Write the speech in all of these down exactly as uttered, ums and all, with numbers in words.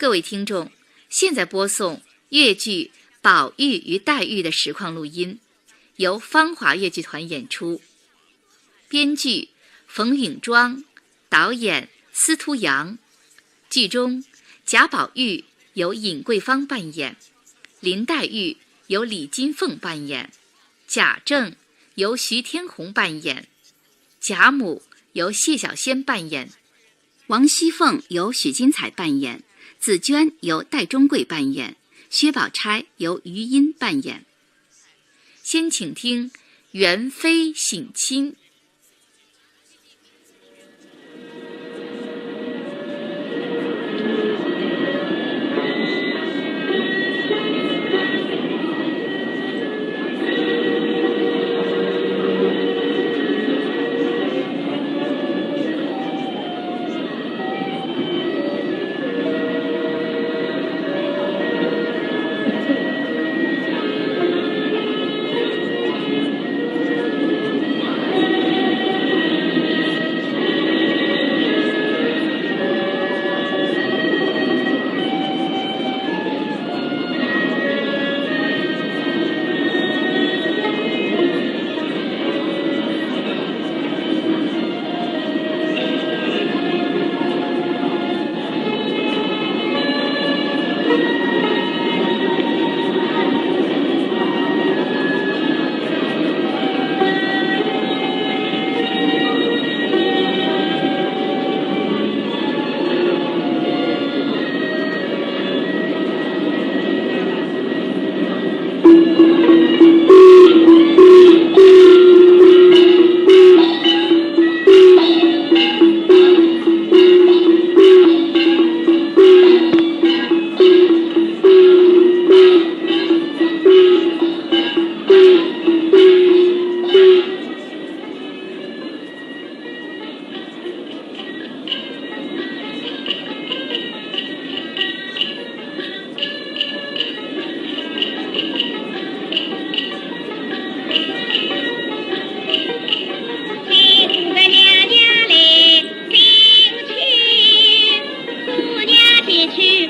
各位听众，现在播送越剧《宝玉与黛玉》的实况录音，由芳华越剧团演出。编剧冯允庄，导演司徒扬。剧中，贾宝玉由尹桂芳扮演，林黛玉由李金凤扮演，贾政由徐天虹扮演，贾母由谢小仙扮演，王熙凤由许金彩扮演，紫鹃由戴忠贵扮演，薛宝钗由余音扮演。先请听《元妃省亲》。奇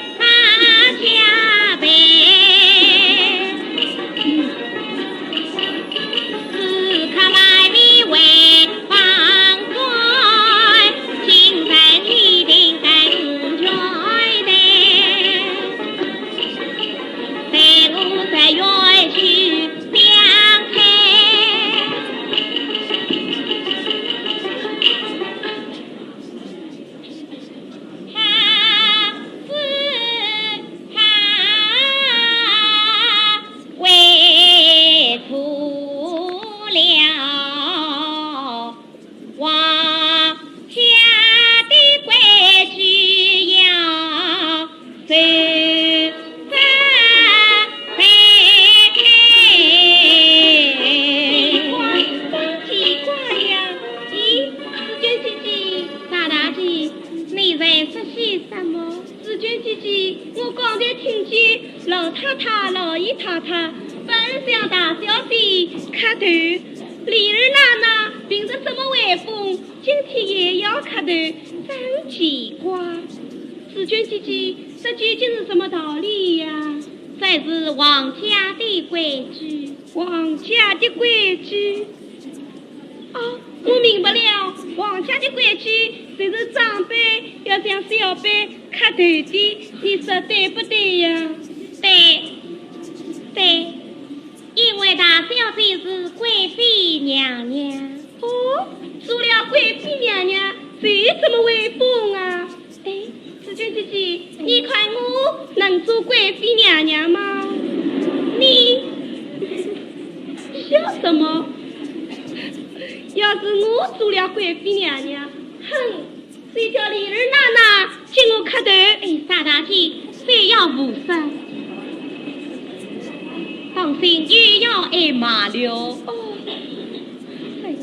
怪，真奇怪呀！咦，紫鹃姐姐，大大姐，你在说些什么？紫鹃姐姐，我刚才听见老太太、老姨太太本想大小姐磕头，李二奶奶病得这么威风，今天也要磕头，真奇怪。紫鹃姐姐，这究竟是什么道理呀？这是皇家的规矩。皇家的规矩？哦，我明白了，皇家的规矩就是长辈要向小辈磕头的，你说对不对呀？对，对，因为大小姐是贵妃娘娘。哦，做了贵妃娘娘，就这么威风啊？ 哎，紫鹃姐姐，你看我能做贵妃娘娘吗？你笑什么？要是我做了贵妃娘娘，哼，谁叫李二奶奶请我磕头？哎，大大姐，不要胡说。当心又要挨骂了。哦，哎，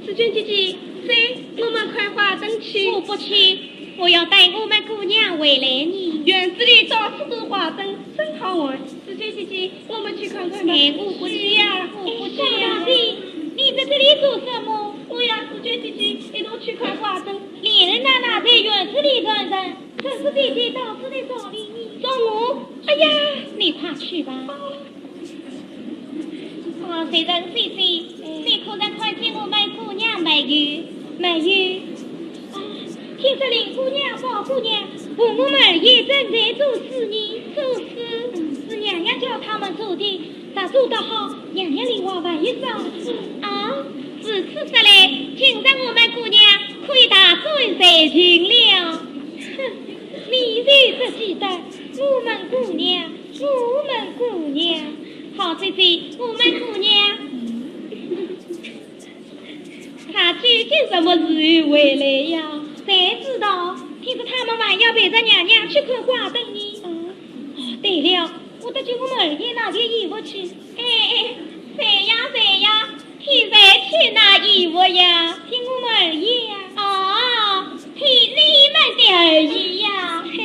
紫鹃姐姐，走，我们看花灯去。我不去。 我要带我们姑娘回来呢。园子里到处都花灯，真好玩。紫鹃姐姐，我们去看看吧。哎，我不去呀，我不去呀。小大姐，你在这里做什么？我要紫鹃姐姐一同去看花灯。李二奶奶在园子里转转，这是姐姐到处我在找你呢。找我？哎呀，你快去吧。哦，谁人姐姐，你可曾看见我们姑娘没有？没有。啊，听说林姑娘、宝姑娘和我们二爷正在做事呢。做事？嗯，是娘娘叫他们做的。 若做得好，娘娘另外还有赏赐。啊，如此说来，今日我们姑娘可以大展才情了。哼，你就只记得我们姑娘，我们姑娘。好姐姐，我们姑娘。她究竟什么时候回来呀？谁知道，听说他们还要陪着娘娘去看花灯呢。啊，哦，对了， 我得去我们二爷那里一屋去。哎，哎，谁呀，谁呀？替谁去那一屋呀？替我们二爷呀。哦，替你们的二爷呀。嘿。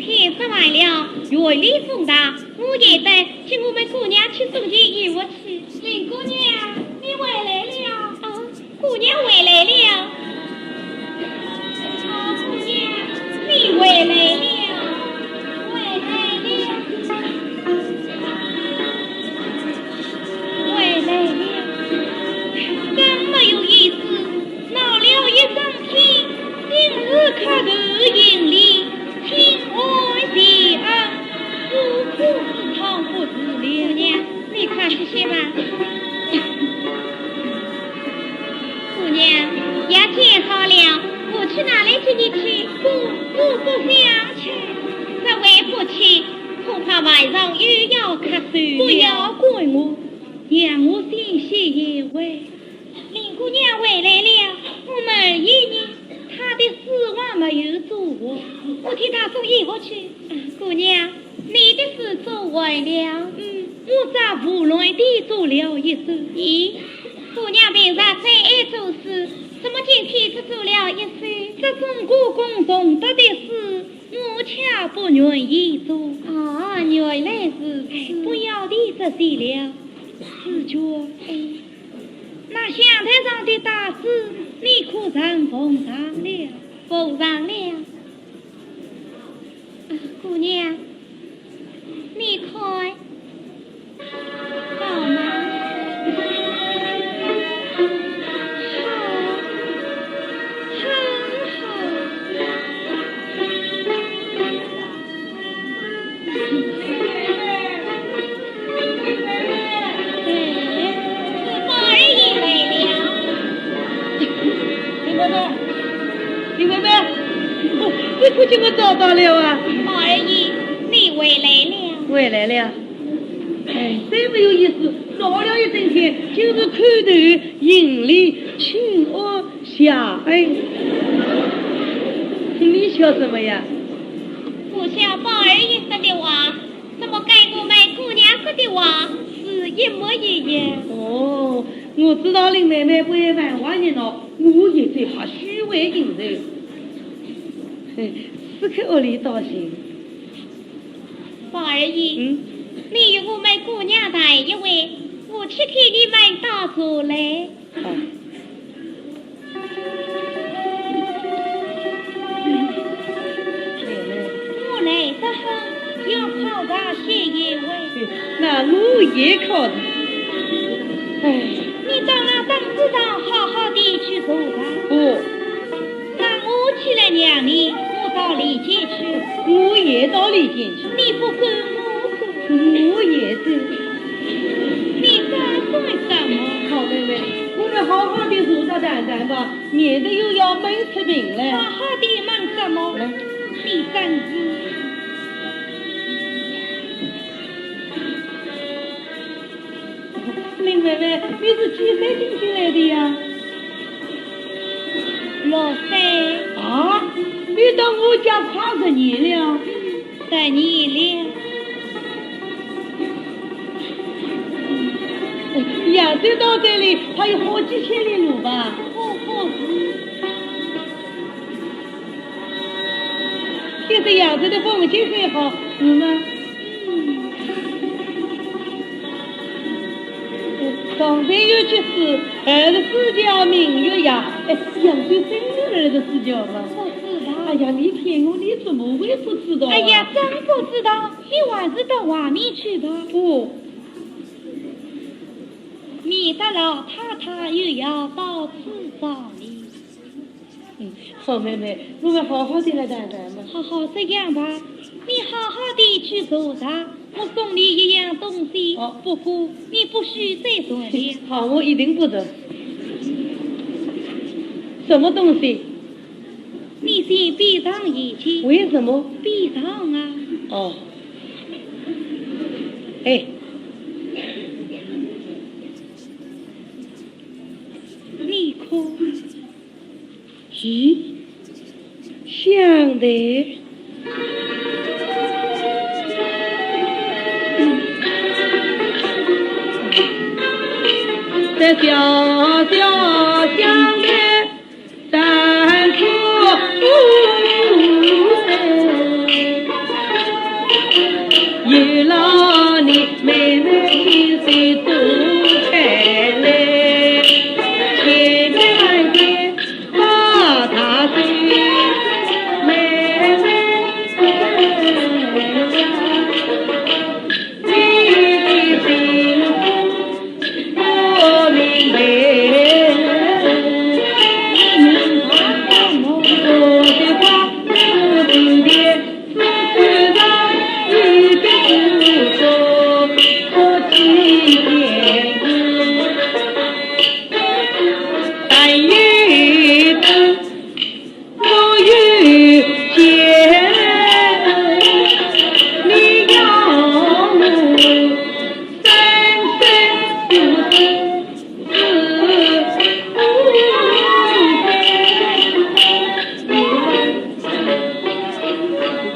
天色晚了，园里风大，我也得替我们姑娘去送去一屋去。林姑娘，你回来了。啊， 姑娘回来了。啊，姑娘，你回来了，回来了，回来了。真没有意思，闹了一整天，今日磕头行礼，请安谢恩，无可自讨不自了。姑娘，你快歇歇吧。 姑娘，药煎好了，我去拿来给你吃。不，我不想吃。这回不吃，恐怕晚上又要咳嗽了。不要管我，让我先歇一会。林姑娘回来了，我们二爷呢？他的事还没有做完，我替他送衣服去。啊，姑娘， 你的事做完了？嗯，我在胡乱地做了一首。咦，姑娘平常最爱做诗，怎么今天只做了一首？这种歌功颂德的诗，我却不愿意做。哦，原来如此。哎，不要提这些了，紫鹃。哎。那香台上的大字，你可曾奉上了？奉上了。 啊，姑娘，你看，好吗？好，很好。哎，是宝二爷来了。林妹妹，林妹妹。 哦，你可给我找到了啊！宝二爷，你回来了。回来了。哎，真没有意思，闹了一整天，今日磕头行礼，请安谢恩。你笑什么呀？我笑宝二爷说的话，怎么跟我们姑娘说的话是一模一样？哦，我知道林妹妹不会犯话人了。 我也只好虚伪应酬。嘿，此刻屋里倒静。宝二爷，嗯？你与我们姑娘谈一会，我去替你们倒茶来。啊。 我来得很，要泡茶歇一会。那我也靠你。哎。你到那凳子上好好地去坐吧。哦。那我起来让你，我到里间去。我也到里间去。你不跟我走。我也走。你在干什么？好妹妹，我们好好地坐着谈谈吧。 免得又要闷出病来。好好地闷什么？来。你真是。林妹妹，你是几岁进京来的呀？六岁。啊，你到我家快十年了。 十年了。扬州到这里还有好几千里路吧？可不是。听说扬州的风景最好，是吗？嗯。上山有句诗，二十四桥明月夜。哎，扬州真有二十四桥吗？不是吧？哎呀，你骗我，你怎么会不知道啊？哎呀，真不知道，你还是到外面去吧。不。免得老太太又要到此找你。嗯，好妹妹，我们好好地来谈谈嘛。好好，这样吧，你好好地去坐着，我送你一样东西。哦。不过你不许再说了。好，我一定不说。什么东西？ 你先闭上眼睛。为什么？闭上啊。哦。哎。你看。咦，像的。这小小香的 山歌有劳你妹妹亲手做开来，千万别把它收，妹妹。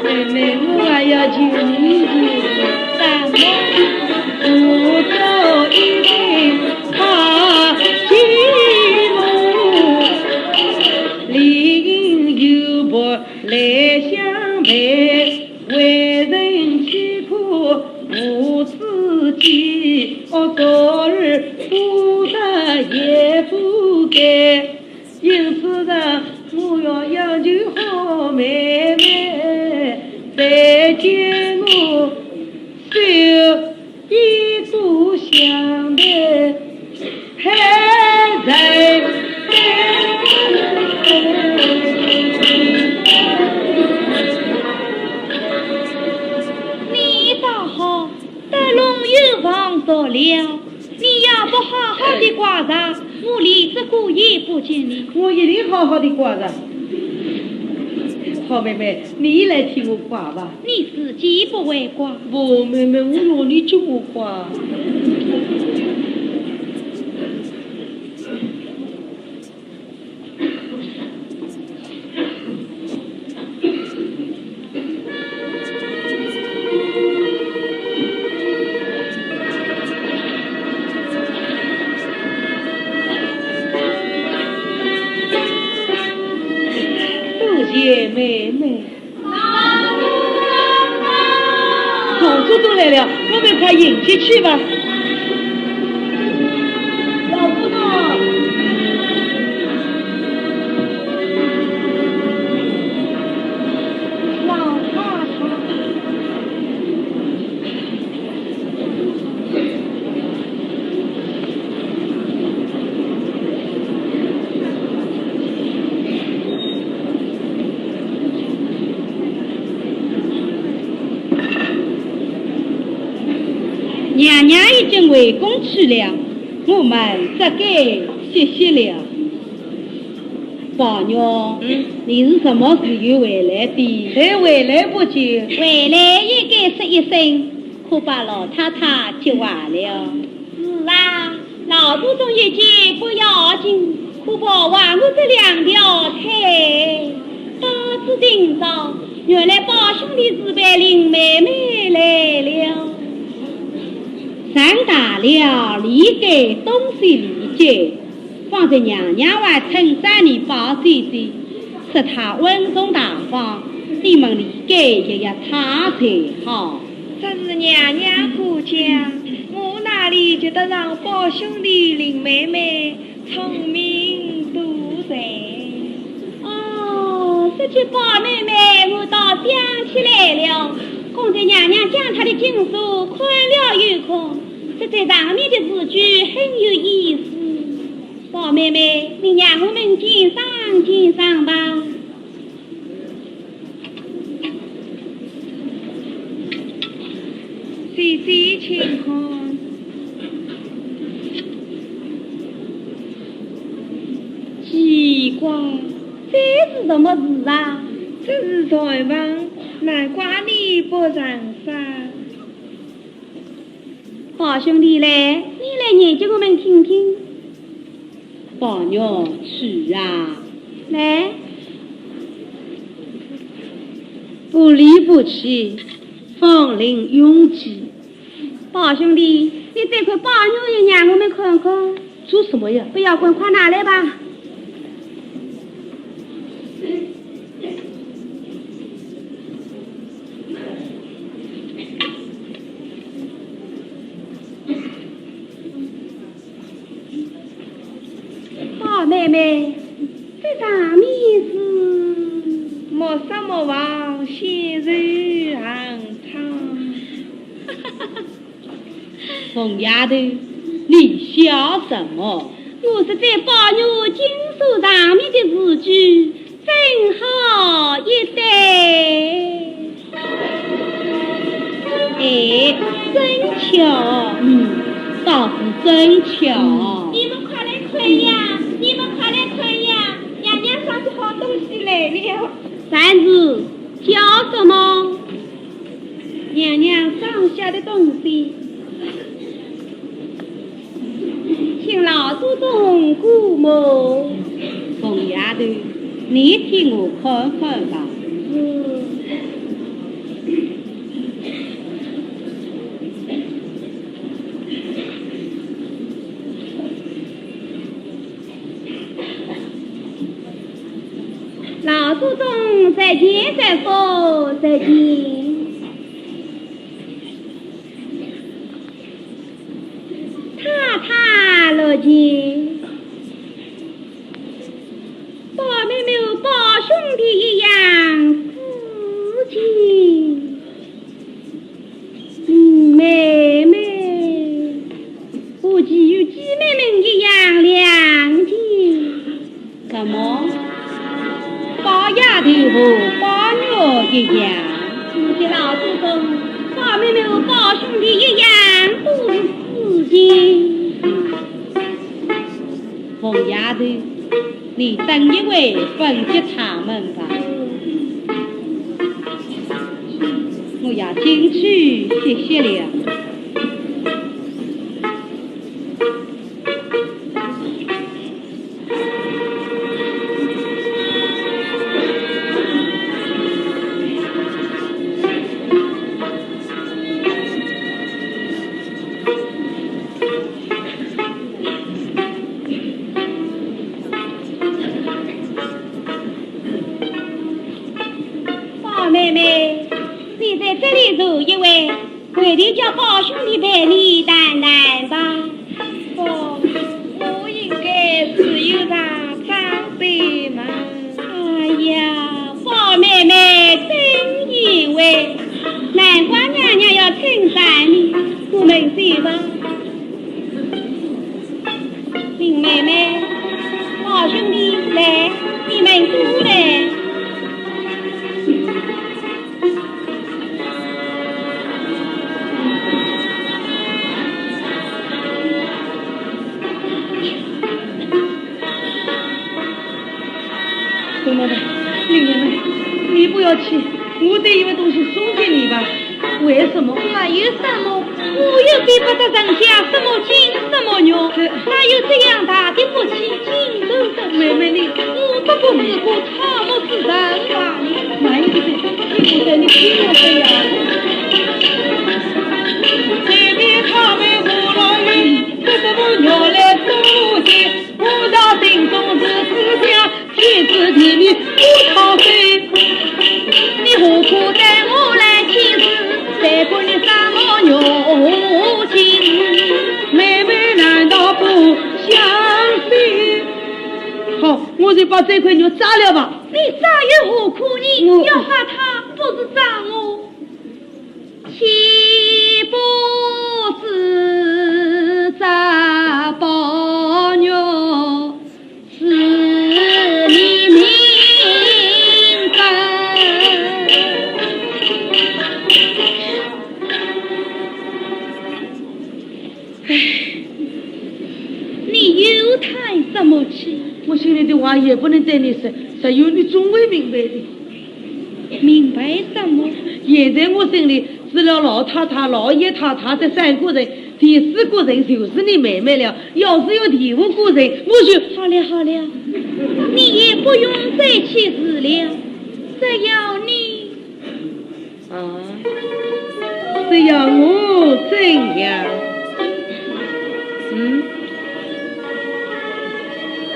妹妹，我还要求你一件事。什么？我做一件好寂寞，理应由我来相陪。为人岂可无知己？哦，昨日不得也不该。 因此啊，我要央求好妹妹，再见我，手一个香的，还在。你倒好，得弄有房做了。 你要不好好地挂着，我连这个也不给你。我一定好好地挂着。好妹妹，你来替我挂吧。你自己不会挂。不，妹妹，我要你替我挂。 多谢妹妹。 老祖宗来了，我们快迎接去吧。老祖宗。老太太。 娘娘已经回宫去了，我们只该歇息了。宝玉，嗯？你是什么时候回来的？才回来不久。回来也该说一声，可把老太太急坏了。是啊， 老祖宗一急不要紧，可把我这两条腿打至筋着，原来宝兄弟是陪林妹妹来了。人大了，理该懂些礼节，方才娘娘还称赞你宝姐姐，说她稳重大方，你们理该也要她才好。真是娘娘过奖，我哪里及得上宝兄弟林妹妹 聪明多才。哦，说这宝妹妹，我倒想起来了，刚才娘娘将她的经书看了又看，实在上面的字句很有意思。宝妹妹，你让我们鉴赏鉴赏吧。姐姐请看。奇怪，这是什么字啊？这是篆文，难怪你不认识。宝兄弟来，你来念给我们听听。宝玉去啊。来。不离不弃，芳龄永继。宝兄弟，你这块宝玉也让我们看看。做什么呀？不要看，快拿来吧。宝妹妹，这上面是……莫失莫忘，仙寿恒昌。凤丫头，你笑什么？我是在宝玉经书上面的字句，正好一对。哎，真巧。嗯，倒是真巧。你们快来看呀，你们快来看呀，娘娘赏的好东西来了。扇子，叫什么？娘娘赏下的东西，请老祖宗过目。凤丫头，你替我看看吧。嗯。 老祖宗在前，在后，在前。太太落前。宝妹妹和宝兄弟一样，四姐。 嗯，妹妹，和其余姐妹们一样，两姐。什么？宝丫头和宝玉一样？是的，老祖宗，宝妹妹和宝兄弟一样，都是四姐。凤丫头， 你等一会分给他们吧。我要进去歇歇了。宝妹妹，你在这里坐一会，回头叫宝兄弟陪你谈谈吧。哦，我应该自有大丈夫嘛。哎呀，宝妹妹真贤惠，难怪娘娘要称赞你。我们走吧。 林妹妹，宝兄弟，来，你们都来。林妹妹，林妹妹，你不要去，我带一份东西送给你吧。 为什么？还有什么？我又比不得人家什么金什么玉，这哪有这样大的福气？金都得……妹妹你，我不过是个草木之人啊。慢一点，你不得你听我的呀。随便他们不落雨，这是我原来祖先，我的心中是思想， 天知地面不操心，你何苦带我来见识？谁管你什么牛筋？妹妹难道不相信？好，我就把这块玉砸了吧。你砸又何苦呢？我要砸它，不是砸我。岂不是砸宝玉，使你名分？唉，你又叹什么气？我心里的话也不能对你说，只有你总会明白的。明白什么？现在我心里除了老太太、老爷太太这三个人，第四个人就是你妹妹了。要是有第五个人，我就……好了，好了，你也不用再起誓了，只要你……啊，是要我怎样？嗯？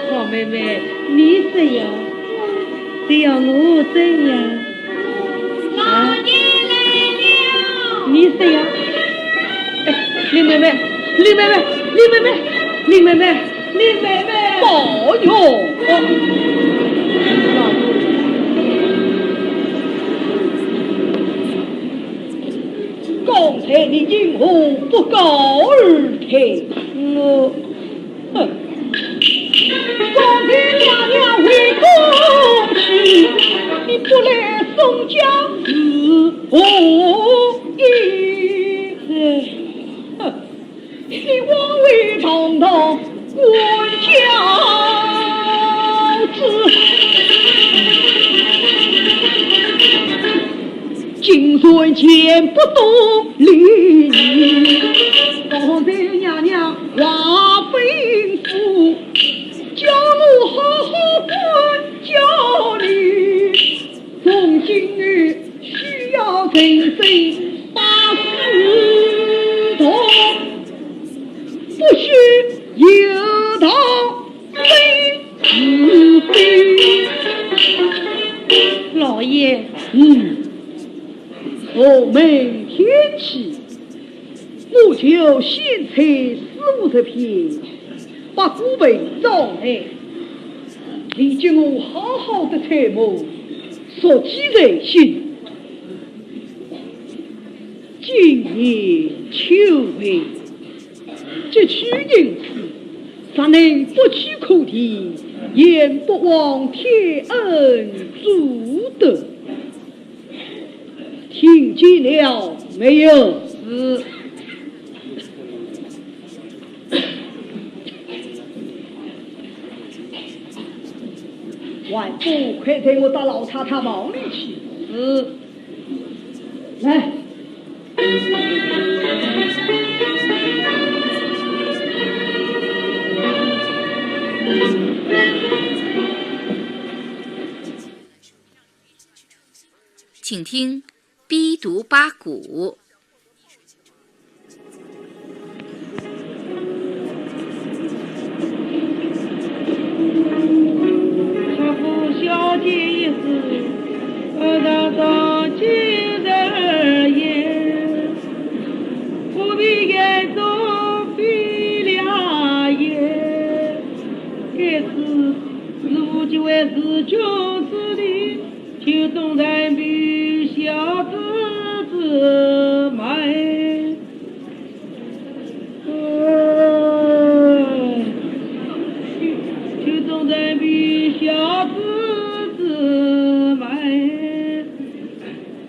好妹妹，你说呀，是要我怎样？啊？你说呀？哎，林妹妹，林妹妹，林妹妹，林妹妹，林妹妹。哎哟，刚才你因何不告而退？我，哼，刚才娘娘回宫去，你不来宋江是何意？哼。 你枉为堂堂官教子，竟然全不懂礼。方才娘娘话吩咐，叫我好好管教你，从今日 需要人生八字头，不许有道非是非。老爷，嗯，峨眉天气，我就先猜四五十篇，把古本找来，你给我好好的揣摩， 熟记在心。今年秋闱，急需银子，若能不去苦地，愿不枉天恩祖德。听见了没有？是。 还不快带我到老太太房里去。是。来。请听逼毒八股。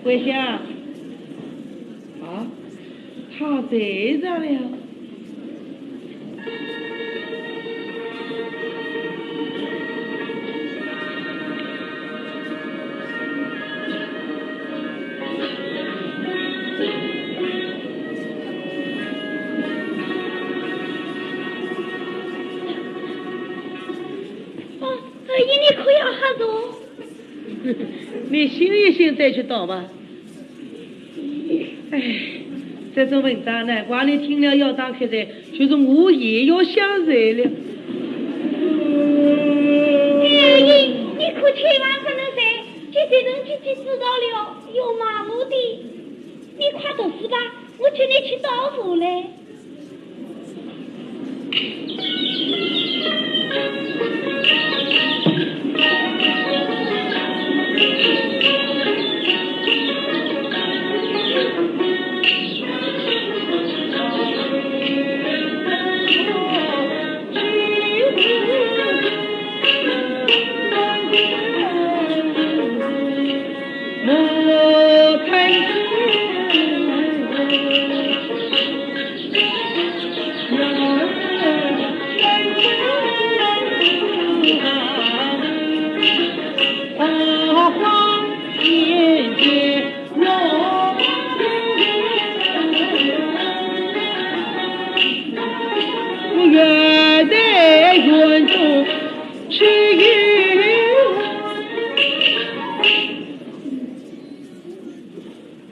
跪下。啊，他在这了。 哦，二爷，你可要喝茶？你醒一醒再去倒吧。 唉，这种文章呢，光你听了要当瞌睡，就是我也要想睡了。哎呀，你可千万不能睡，这些人姐姐知道了，要骂我的。你快读书吧，我替你去倒茶来。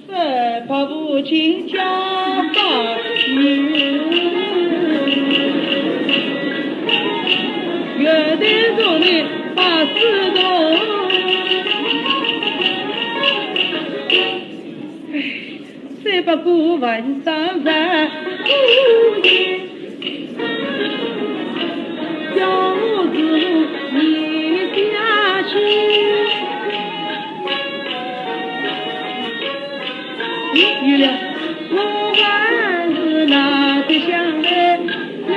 这白骨精叫法语，有的说你八字头。哎，这白骨晚上在。 叫我自己下去。有了，我还是拿得想来来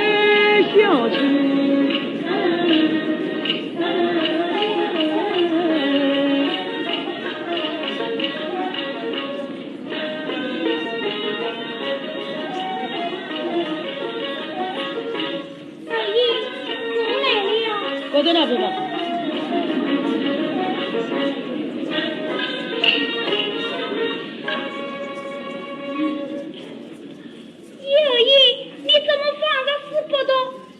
下去。 二爷，我来了。搞到哪去了？二爷，你怎么放着书不动，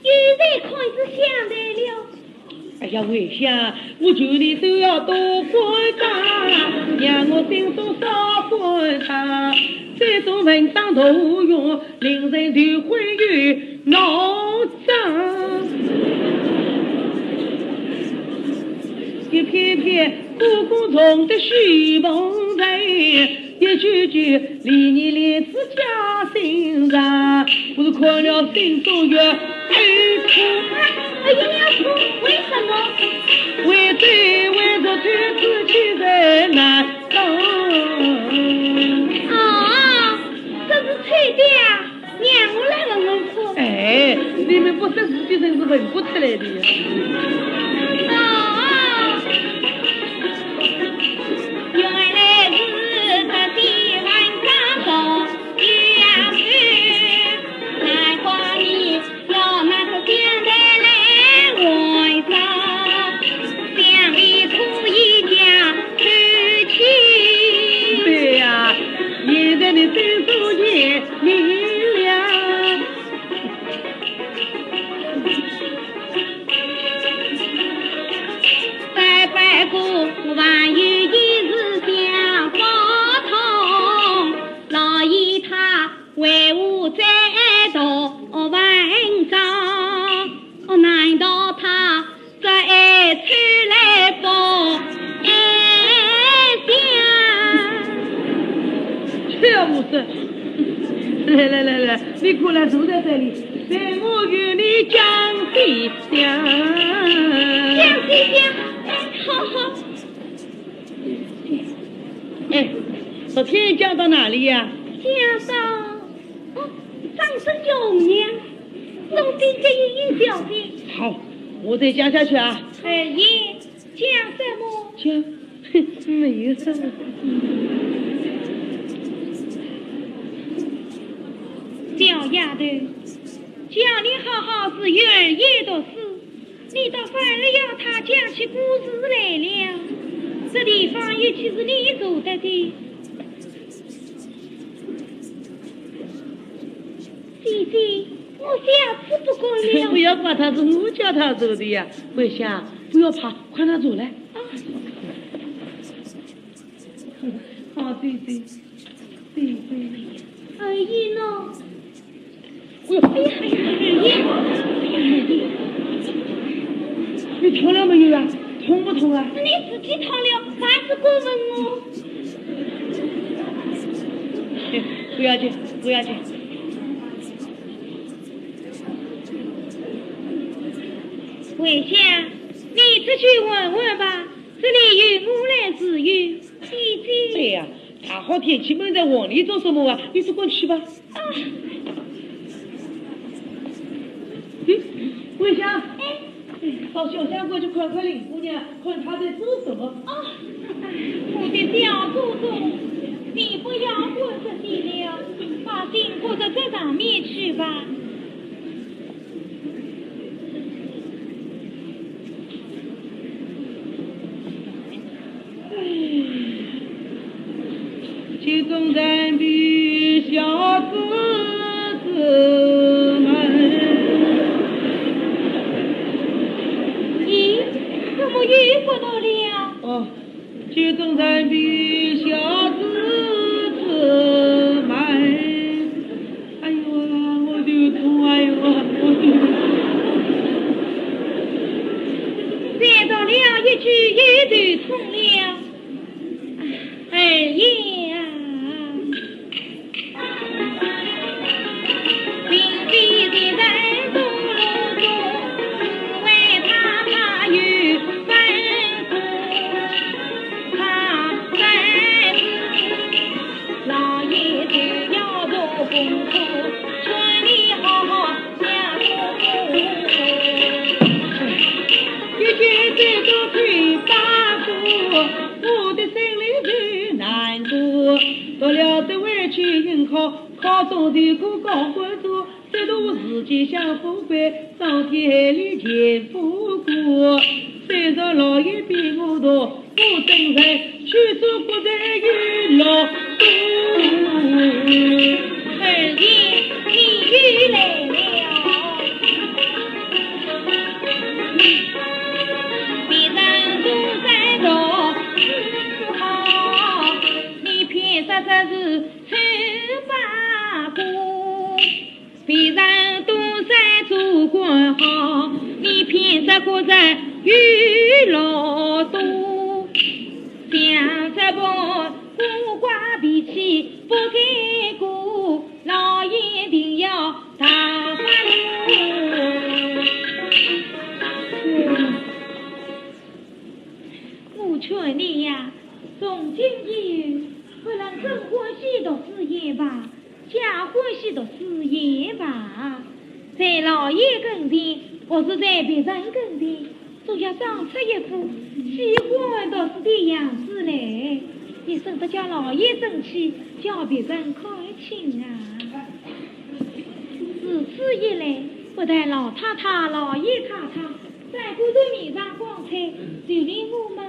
又在看仔相台了？哎呀，为啥？我劝你都要多观察，让我心中少观察，这种文章都用 令人头昏又脑胀。一篇篇古古董的书蒙台，一句句离你来自家心上，我是看了心中越悲苦。哎呀，为什么？为这为这天子气人难当。啊，这是吹的啊。 让我来问问看。哎，你们不识字的人是问不出来的呀。啊，原来是这西门大道有啊是，难怪你要拿着香袋来问上，想必可以讲透气。对呀，现在你真是也 明了。白白骨还有一事想不通，老爷他为何再读文章？难道他 这一出来不安详。这样子，来来来来，你过来坐在这里，待我与你讲细讲。讲细讲，哎，好好。哎，昨天讲到哪里呀？讲到，哦，张生叫红娘。 弄丢个一小姐。好，我再讲下去啊。二爷，讲什么？讲，哼，没有什么。小丫头，叫你好好是与二爷读书，你倒反而要他讲起故事来了。这地方又岂是你坐得的？ 姐姐，我下次不敢了。不要管他，是我叫他做的呀。桂香，不要怕，快点坐来。啊。好，姐姐，姐姐。二爷呢？哎呦，哎呀，二爷。你痛了没有啊？痛不痛啊？是你自己痛了，还是敢问我？ 不要紧，不要紧。桂香，你出去玩玩吧，这里由我来自由。姐姐。对呀，大好天气闷在房里做什么啊？你只管去吧。 啊。嗯，桂香，哎，到小厢馆去看看林姑娘，看她在做什么。啊，我的小祖宗，你不要管这些了，把心搁在这上面去吧。秋风染碧小子枝门。咦，怎么又不得了？哦，秋风染碧小子枝门。哎呦啊，我头痛，哎呦啊，我头痛。再读了一句，又头痛了。 二爷啊，并非是人多路中，为太太有吩咐，他吩咐老爷就要做功课，劝你好好 一见这个崔八哥，我的心里最难过。读了这回去应考，考中这个高官做，这都是吉祥富贵，上天里见富贵。虽然老爷比我大， 我正在去做国贼与老公。二爷，你又来了。别人都在读书好，你偏说这是崔八哥。 别人都在做官好，你偏说个人有老多。像这般古怪脾气不改过，老爷定要大发怒。我劝你呀，从今以后，不论真欢喜读书也罢， 假欢喜读书也罢，在老爷跟前，或是在别人跟前，总要装出一副喜欢读书的样子来，也省得叫老爷生气，叫别人看轻啊。如此一来，不但老太太、老爷太太，三个人面上光彩，就连我们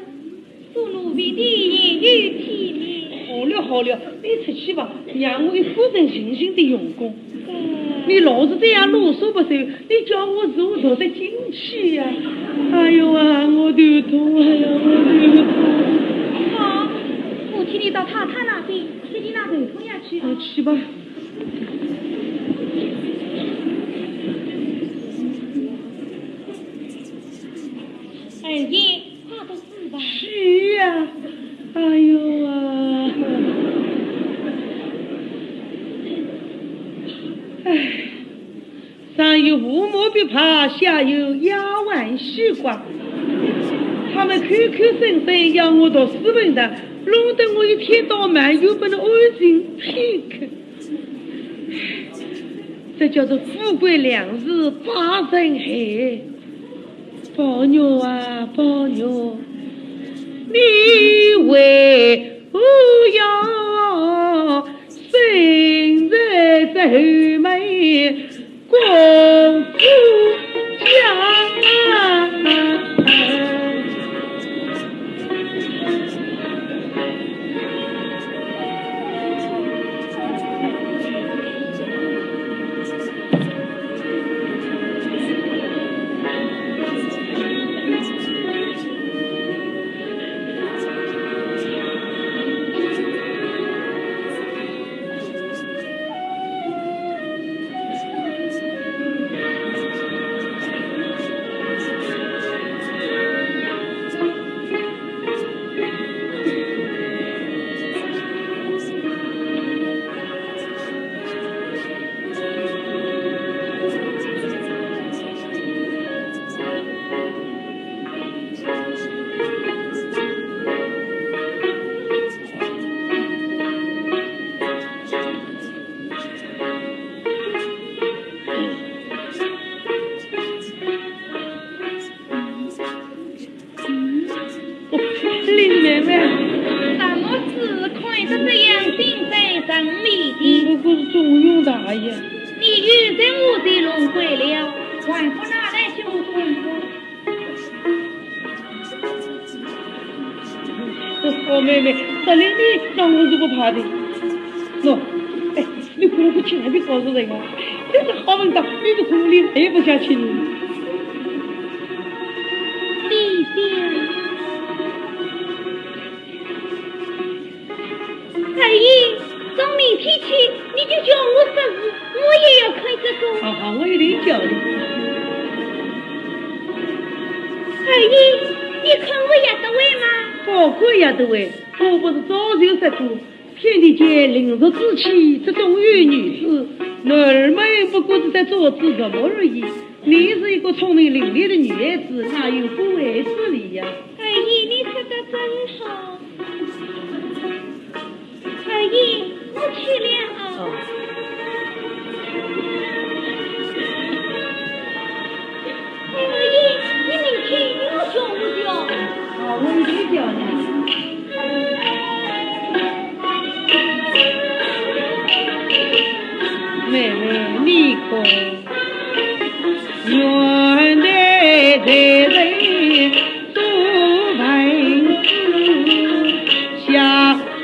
做奴婢的也有体面。好了好了，你出去吧，让我一个人静静地用功。嗯。你老是这样啰嗦不休，你叫我如何读得进去呀？哎呦啊，我头痛，哎呀，我头痛。好，我替你到太太那边，替你拿头痛药去。啊，去吧。二爷，快读 是呀，哎呦啊！哎，上有乌抹砒帕，下有丫鬟西瓜，他们口口声声要我读书文的，弄得我一天到晚又不能安静片刻。这叫做富贵两字把人害。 宝玉啊，宝玉，你为何要生在这后门公夫家？ 林妹妹。什么事看得这样心烦神迷的？我可是中用大药。你又在我这弄鬼了，还不拿来给我看看？好妹妹，这里你让我是不怕的。喏，哎，你看我去那边告诉人啊，这个好文章，你都看我脸也不下去了。弟弟。二爷，从明天起，你就叫我说字，我也要看这个。好好，我一定教你。二爷，你看我也得会吗？不会也得会，我不是早就说过，天地间灵肉之气，只中于女子，男儿们不过是在做仔什么而已。你是一个聪明伶俐的女孩子，哪有不会之理呀？二爷，你说得真好。二爷，我去了啊。哦。二爷，你明天又要叫我的。啊，我明天叫你。妹妹，你看，元代才人 都文子，下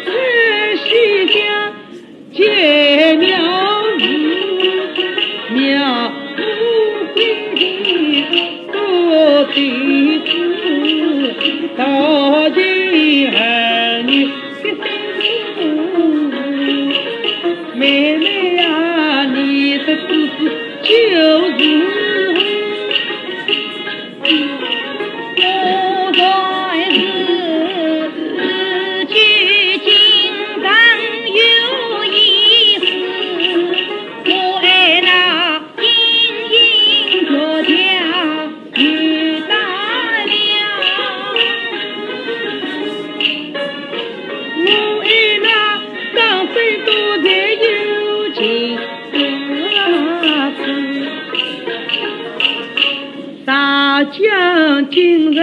至西厢皆妙语，妙不归的都弟子，道尽儿女的心思。妹妹啊，你的弟子就是 我才是自己经常有一事，我爱那金银铬甲与大梁，我爱那张飞都在有情。 大将军人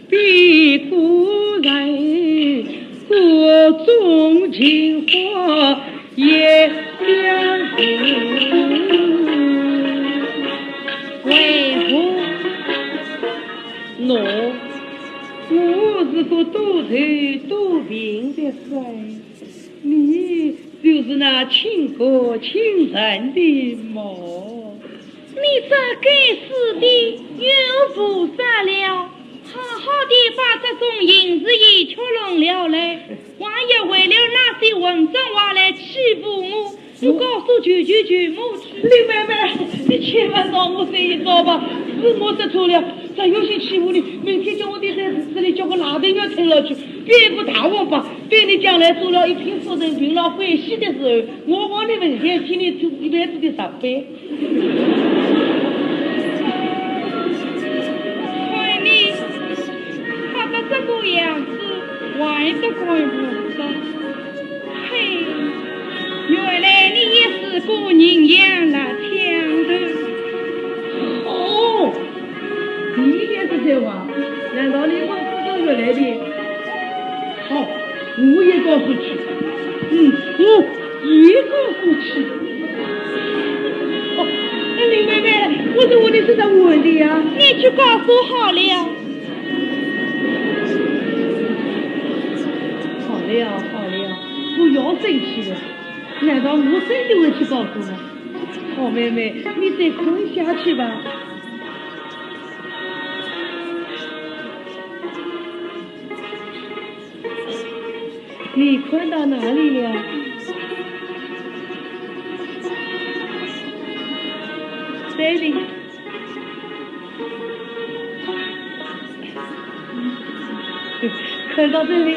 比古人，各种情话也相同。为何？喏，我是个多头多病的噻。 你就是那倾国倾城的么？你这该死的，又菩萨了，好好的把这种银子也吃光了嘞，还要为了那些混账话来欺负我。我告诉舅舅舅母去。林妹妹，你千万让我说一说吧，是我说错了，这有些欺负你，明天叫我爹在这里叫个拉登要吞了去，变一个大王八。 等你将来做了一品夫人，病了欢喜的时候，我帮你问天替你做一辈子的十倍。看你吓得这个样子，还得怪不得。嘿，原来你也是个人样了，强的。哦，你也是这话？难道你问是这个来的？ 好，我也告诉去。嗯，我也告诉去。哦，哎，林妹妹，我是问你是在问的呀。你去告诉好了。好了，好了，不要生气了。难道我真的会去告诉吗？好妹妹，你再看下去吧。 你看到哪里了？这里。看到这里。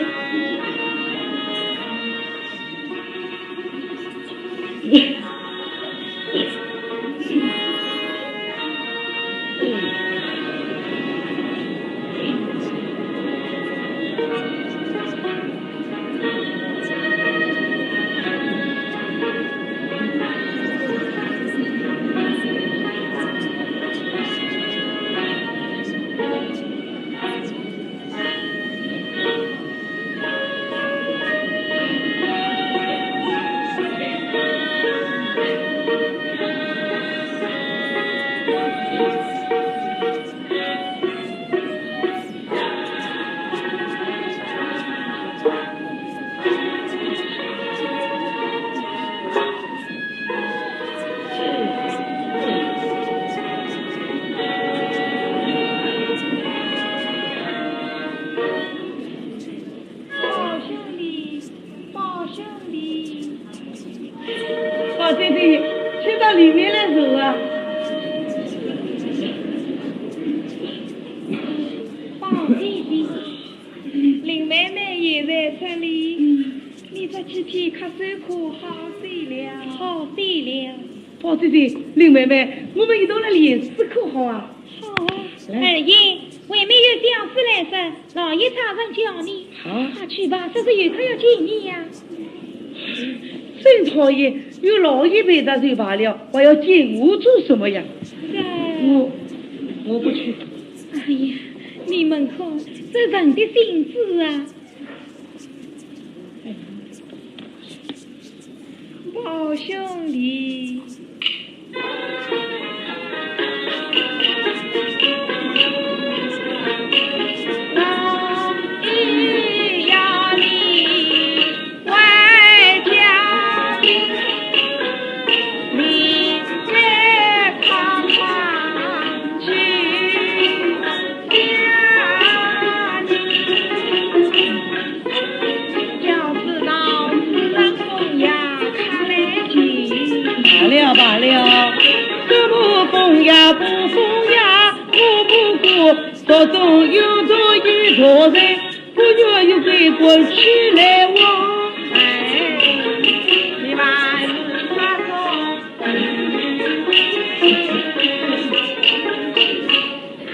对对，请到里面来坐啊。宝姐姐，林妹妹也在这里，嗯。你这几天咳嗽可好些了？好些了。宝姐姐，林妹妹，我们一道来练诗可好啊？好啊。来。二爷，外面有小厮来说，老爷差人叫你。啊？快去吧，说是有客要见你呀。真讨厌，有老爷陪着就罢了，还要见我做什么呀？这……我……我不去。哎呀，你们看，这人的性子啊！ 宝兄弟。罢了罢了，什么风呀不风呀，我不过朝中有着一个人，不愿与鬼官去来往。哎，你万事不从。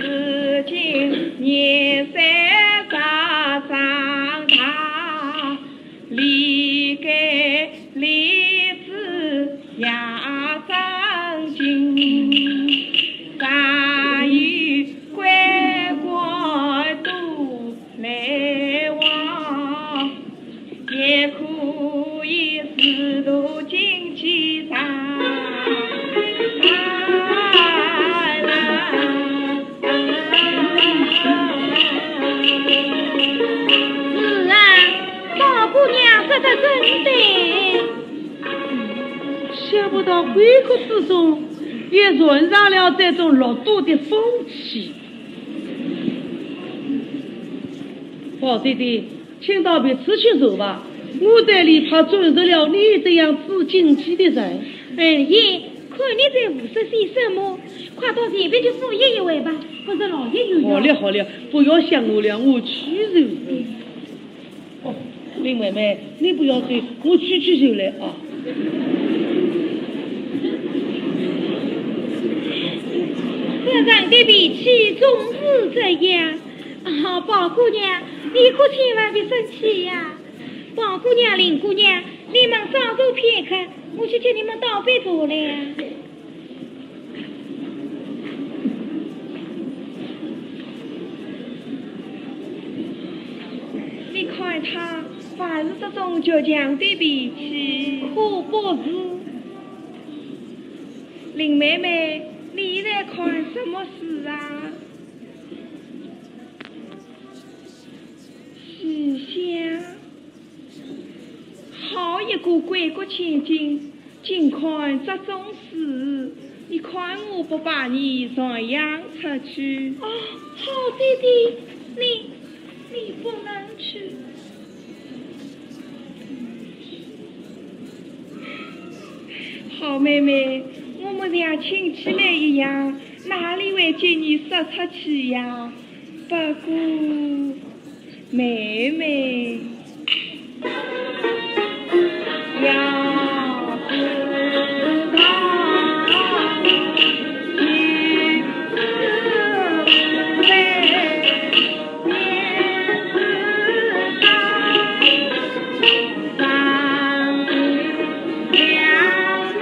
如今年岁早长大，理该立志也正经，常与鬼怪多 来往，也可以自度经济上。是啊，宝姑娘说得真对。想不到闺阁之中也传上了这种落赌的风气。 宝姐姐，请到别处去坐吧，我这里怕招惹了你这样知经济的人。二爷，看你在胡说些什么，快到前边去赴宴一回吧，不是老爷又要……好了好了，不要想我了，我去就。哦，林妹妹，你不要走，我去去就来啊。这人的脾气总是这样。 啊，宝姑娘，你可千万别生气呀。宝姑娘、林姑娘，你们稍坐片刻，我去替你们倒杯茶来呀。你看他，还是这种倔强的脾气。可不是。林妹妹，你在看什么书啊？ 是呀，好一个贵国千金，竟看这种书，你看我不把你传扬出去。哦，好姐姐，你，你不能去。好妹妹，我们像亲戚们一样，哪里会将你说出去呀？ 不过，妹妹，要知道，你是谁，面子上，上两字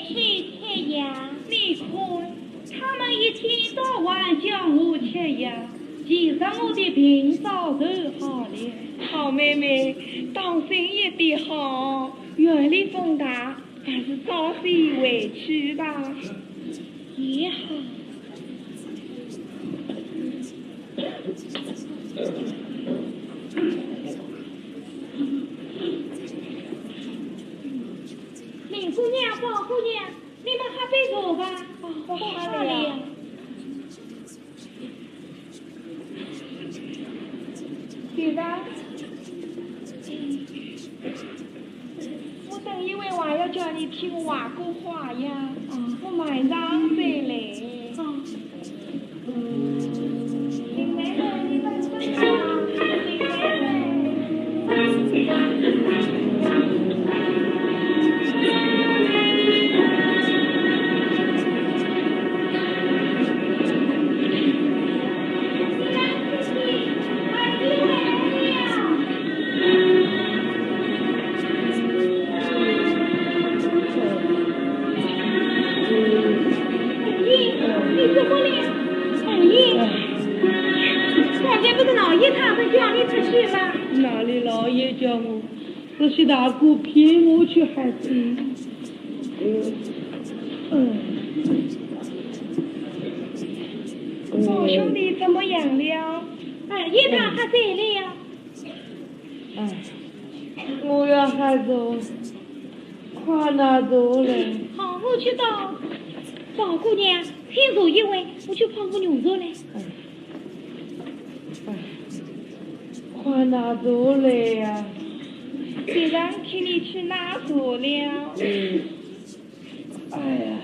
去吃药。你看，他们一天到晚叫我吃药，其实我的病早就好了。好妹妹，当心一点好，院里风大，还是早些回去吧。也好。林姑娘，宝姑娘，你们喝杯茶吧。哦，不喝了。不喝了。 对吧？我等一会还要叫你听外国话呀，我马上回来。林妹妹，你等等啊，林妹妹。 你怎么了？哎呀，刚才不是老爷他们叫你出去吗？哪里老爷叫我？这些大哥骗我去还是？嗯。嗯。宝兄弟怎么样了？哎，也打他醉了呀。哎，我要喝茶，快拿茶来。好，我去倒。宝姑娘，请坐一会，我去泡个热茶来。哎，哎，快拿茶来呀。别人替你去拿茶了。嗯。 哎呀，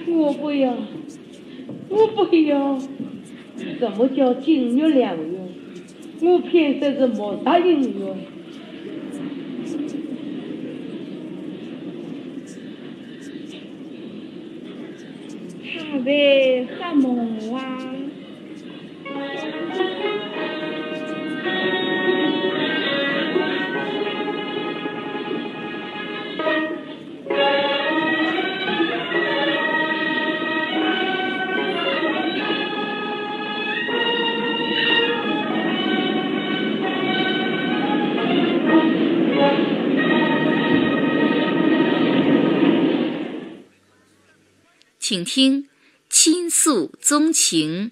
我不要，我不要。什么叫金玉良缘？ 我偏生是木石姻缘。他在发梦啊。 请听《倾诉宗情》。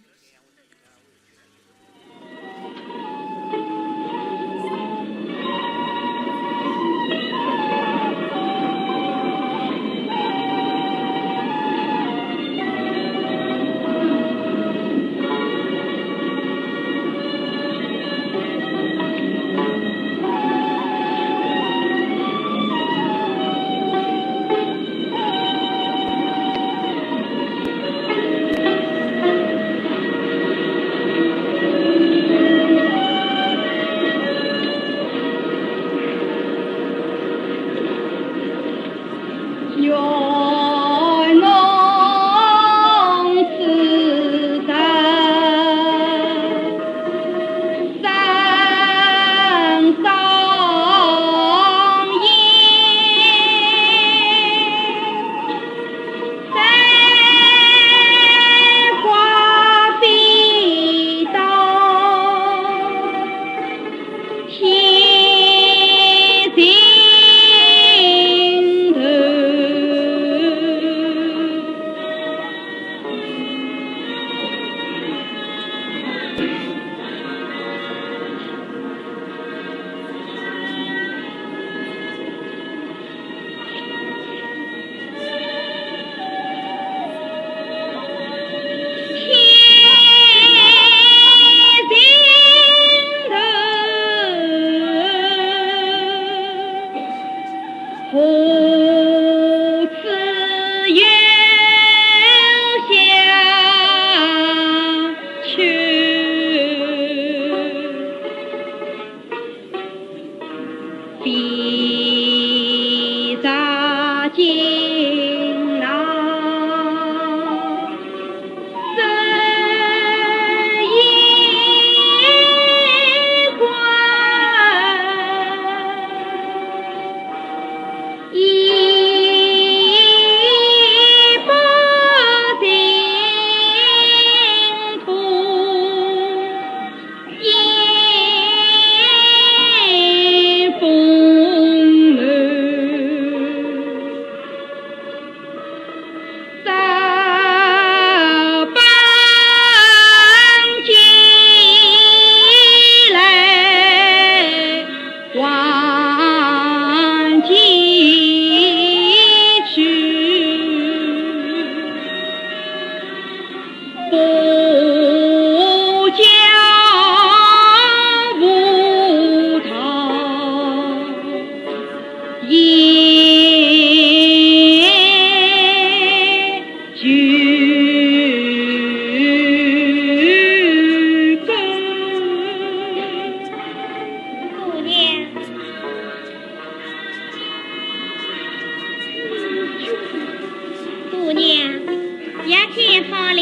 好了，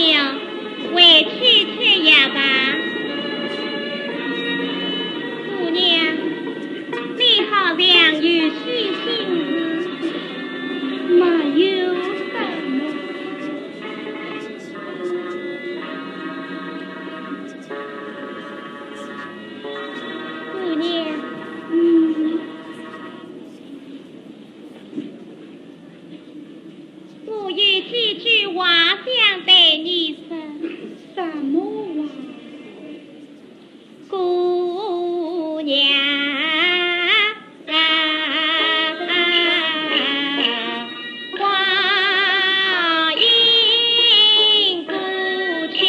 回去吃药吧。姑娘，你好像有些心事。没有什么。姑娘，嗯。 我有几句话想对你说。什么话？姑娘啊，光阴过去，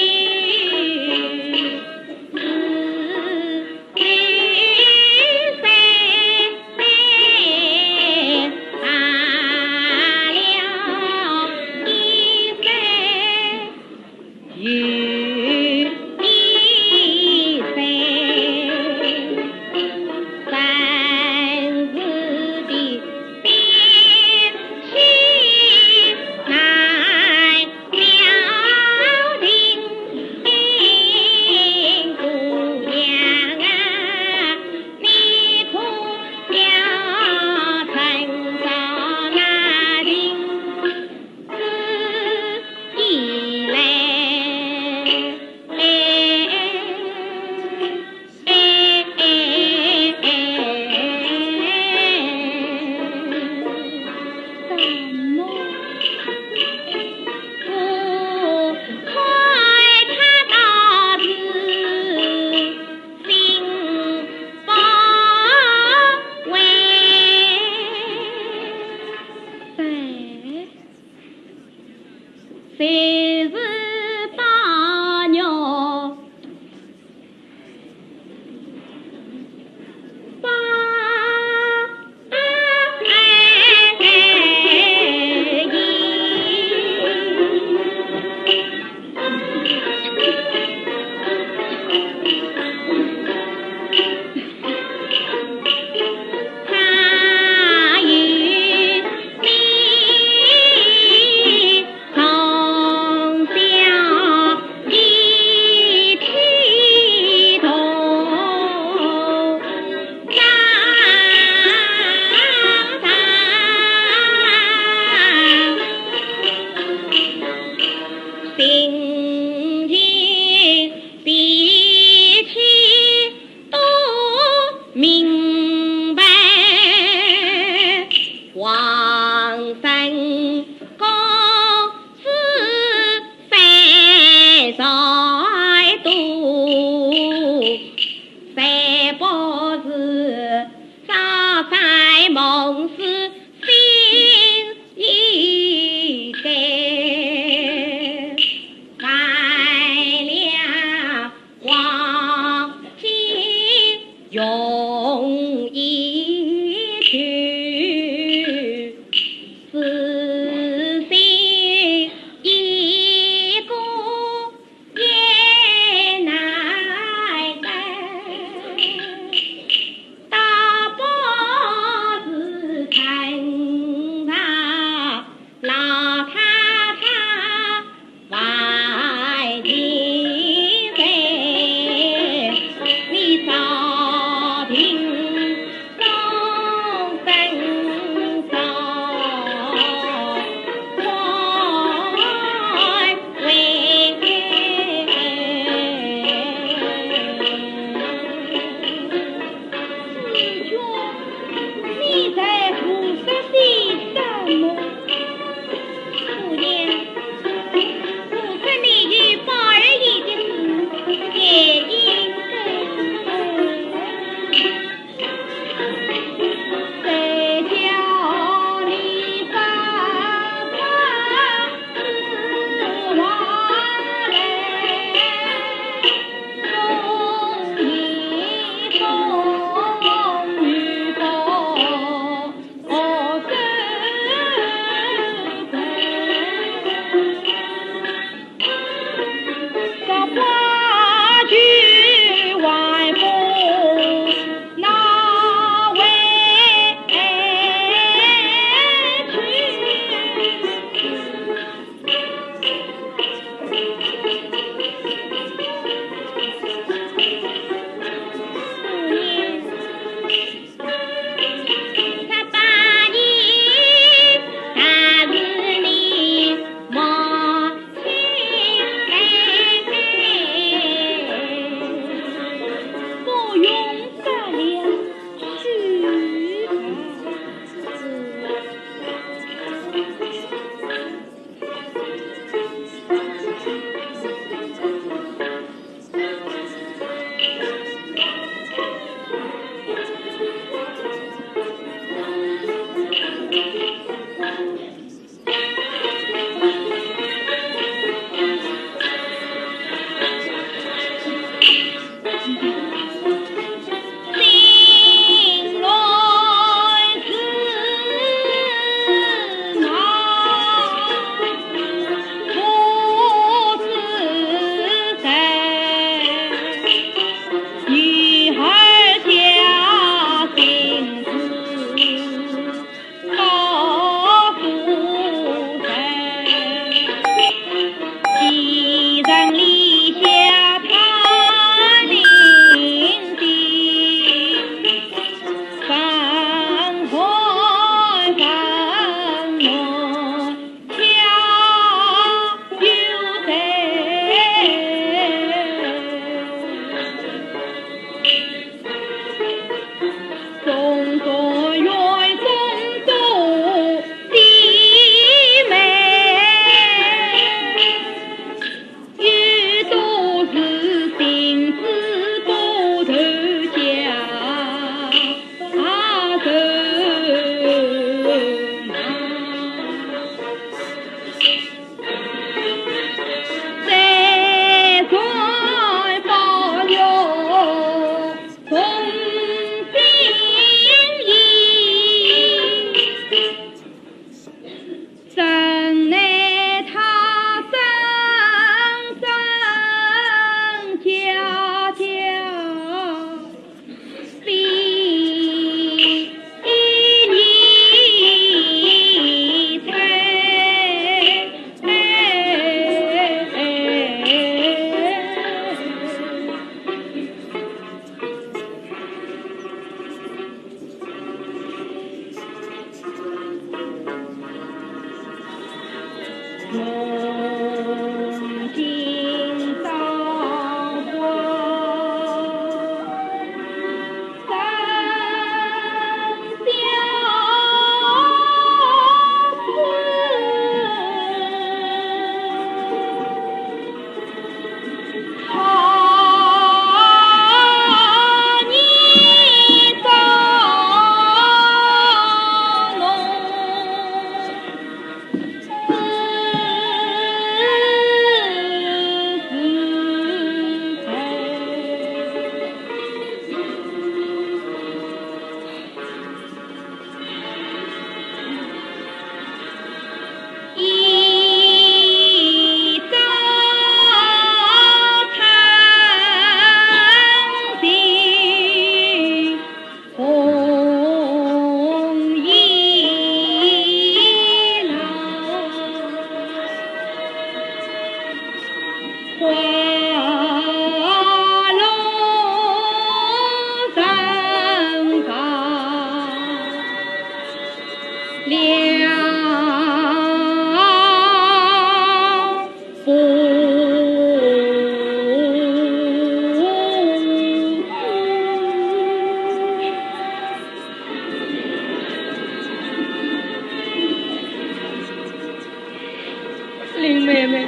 林妹妹，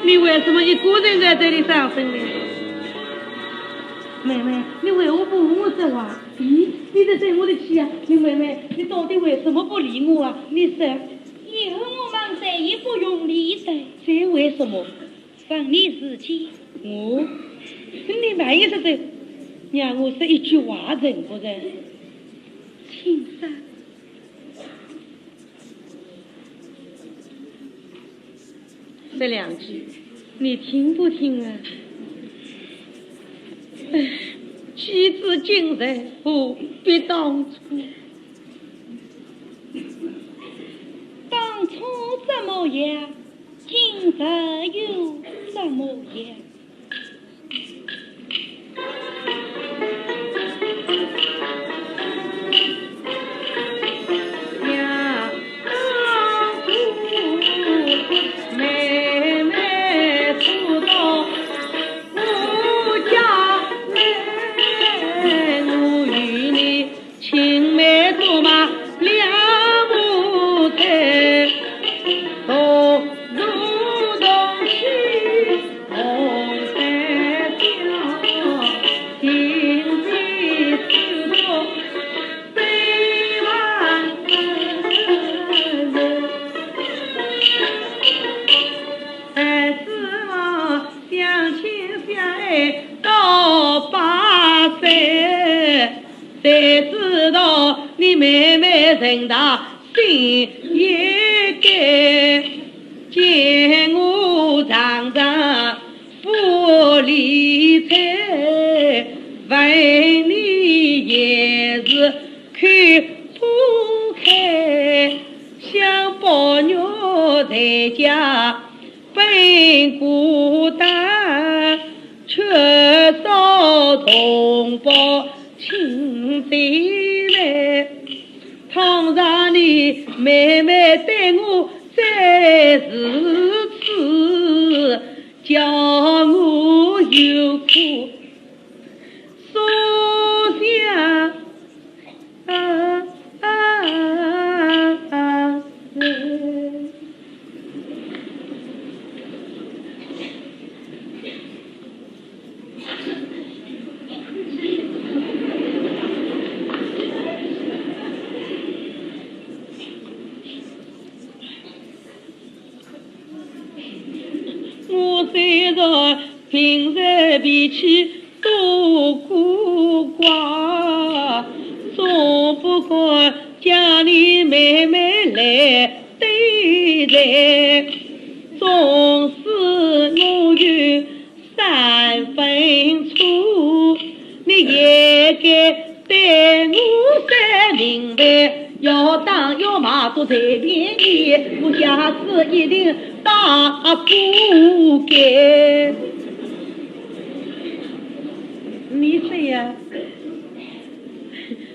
你为什么一个人在这里伤心呢？妹妹，你为何不和我说话？咦，你在生我的气啊？林妹妹，你到底为什么不理我啊？你说。以后我们再也不用理睬。这为什么？ 问你自己。我？你慢一些走，让我说一句话，成不成？请说。这两句，你听不听啊？唉，既至今日，何必当初？当初怎么样？ 今日又怎么样？相亲相爱到八十，谁知道你妹妹人大心也改，见我常常不理睬，问你也是口不开，想宝玉在家 本孤单，缺少同胞亲情来。倘若你妹妹对我再如此，叫我有苦所想。 啊，啊，啊，啊。我虽然平日脾气 多古怪，总不敢将你妹妹来对待。纵使我有三分错，你也该对我说明白。要打要骂都随便你，我下次一定打不改。 你说呀，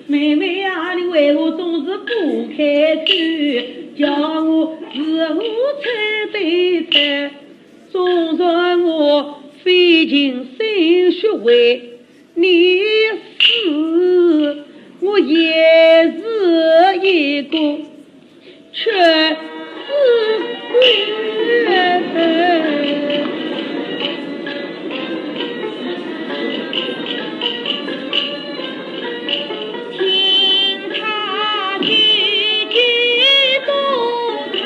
妹妹呀，你为何总是不开口？要我是我才对待，纵然我费尽心血为你死，我也是一个 却是归人。听他句句多叹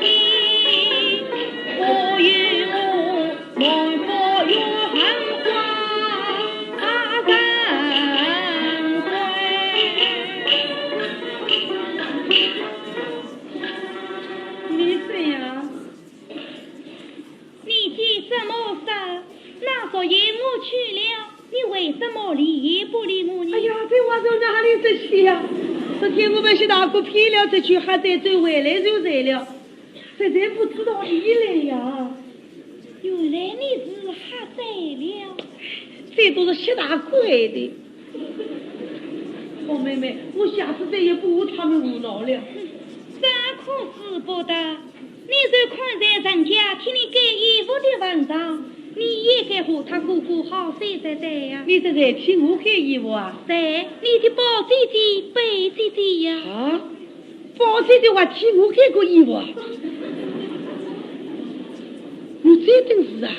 息，我与我 你怎样？你急什么事？那昨夜我去了，你为什么理也不理我呢？哎呀，这话从哪里说起呀？昨天我被薛大哥骗了出去，还在走，回来就醉了。 实在不知道你来呀。原来你是喝醉了。这都是薛大哥害的。好妹妹，我下次再也不和他们胡闹了。这可使不得。你就看在人家替你盖衣服的份上，你也该和他哥哥好些才对呀。你是在替我盖衣服啊？对，你的宝姐姐、贝姐姐呀。啊？ 宝姐姐还替我盖过衣服啊？你这等事啊？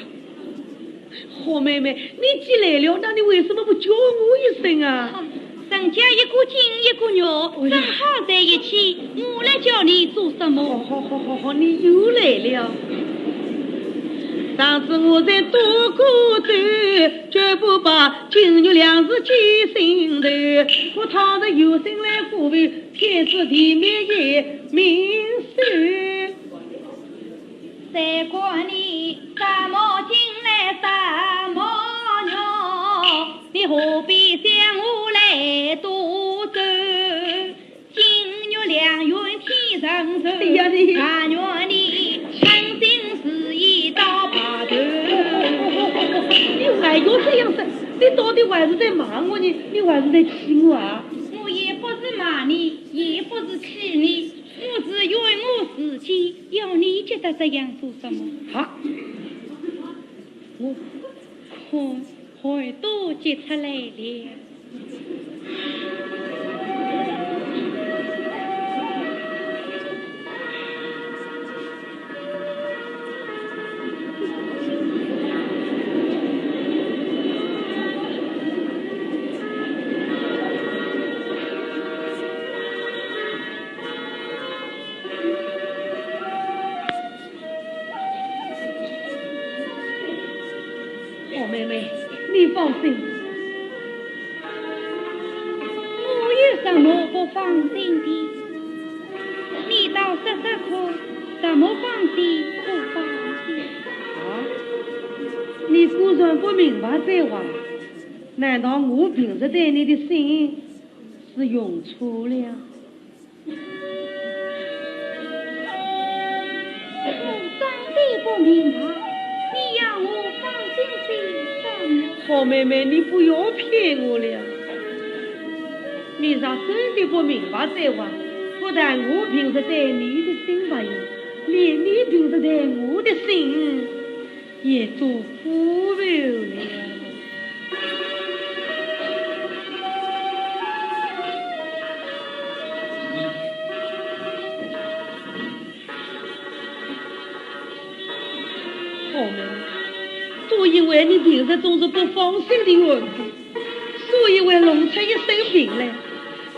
好妹妹，你既来了，那你为什么不叫我一声啊？人家一个金一个玉，哎呀，正好在一起，我来叫你做什么？好好好好好，你又来了。上次我在多过头，绝不把金玉两字记心头。我倘若有心来过问， 天子地面也明示。谁管你什么金来什么玉，你何必向我来多嘴？金玉良缘天成寿，哎呀你，但愿你称心如意到白头。你还要这样说，你到底还是在骂我呢，你还是在气我啊？我也不是骂你，也不是气你， 我是怨我自己，要你急得这样做什么？好，我看汗都急出来了。好妹妹，你放心。我有什么不放心的？你倒说说看，什么放心不放心？啊？你果然不明白这话，难道我平时对你的心是用错了？ 我真的不明白，你要我放心些什么？好妹妹，你不要骗我了。你若真的不明白这话，不但我平时对你的心不用，连你平时对我的心 也做不了了。好妹妹，都因为你平时总是不放心的缘故，所以会弄出一身病来，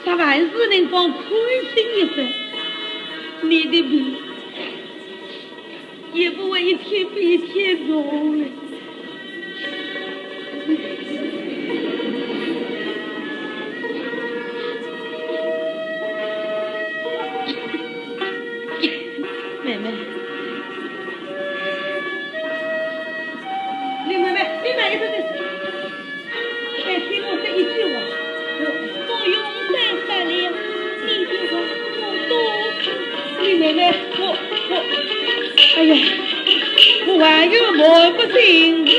煞还是能放宽心一些。你的病 也不会一天比一天重了。妹妹，林妹妹，你慢一点点。 再听我这一句话，我不用再说了，你的话我都听。林妹妹，我，我，哎呀，我还有瞒不清的，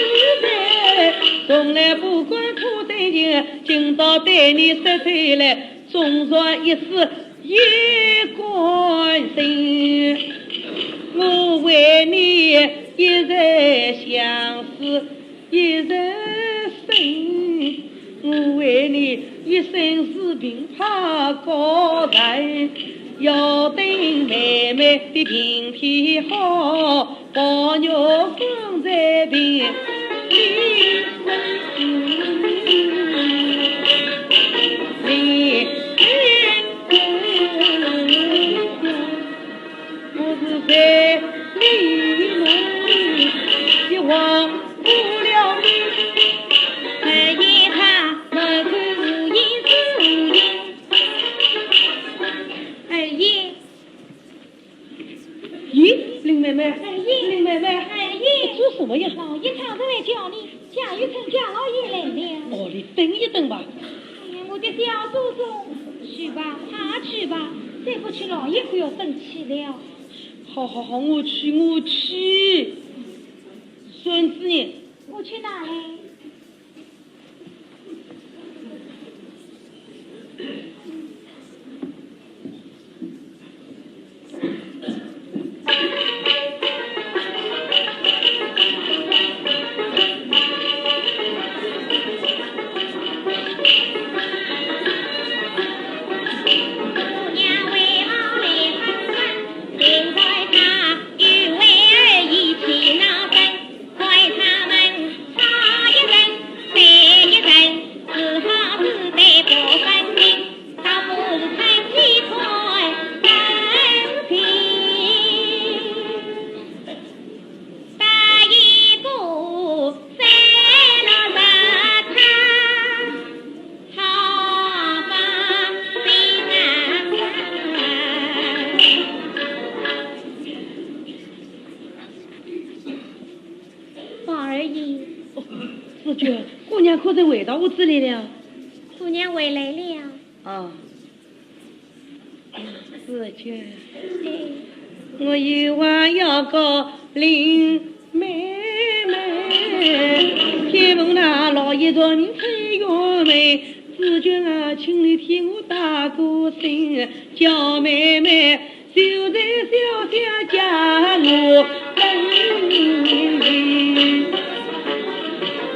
从来不管苦对甜，今朝对你说出来，总算一时一个安心，我为你一日相思一日生，我为你一生是病怕高山，要等妹妹的病体好， 保佑方才病。我是在你那里，也忘不了你。二爷他门口无影是无影。二爷。 咦，林妹妹，哎，咦，林妹妹，哎，咦，你做什么呀？老爷常在外叫你，贾雨村贾老爷来了。哦，你等一等吧。哎呀，我的小祖宗，去吧，快去吧，再不去老爷可要生气了。好，好，好，我去，我去。孙子呢？我去拿来。 宝二爷。哦，紫鹃，姑娘可曾回到屋子里了？姑娘回来了。啊。 紫鹃，我有话要告林妹妹，天门那老爷传你开院门，紫鹃啊，请你替我打个信，叫妹妹就在小巷家我等。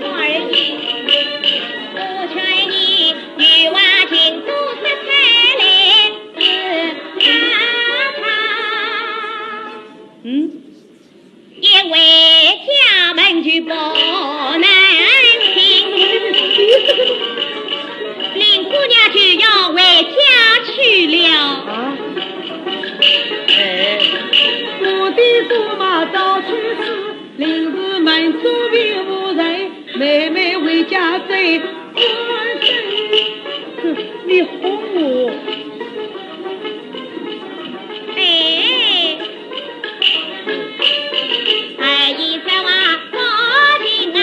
宝二爷，我劝你有话尽都说出来。 嗯？因为家门就不能进，林姑娘就要回家去了。啊？哎，我的驸马到处是，林氏门中并无人，妹妹回家最 哼，你哄我。哎，二爷说话不听啊，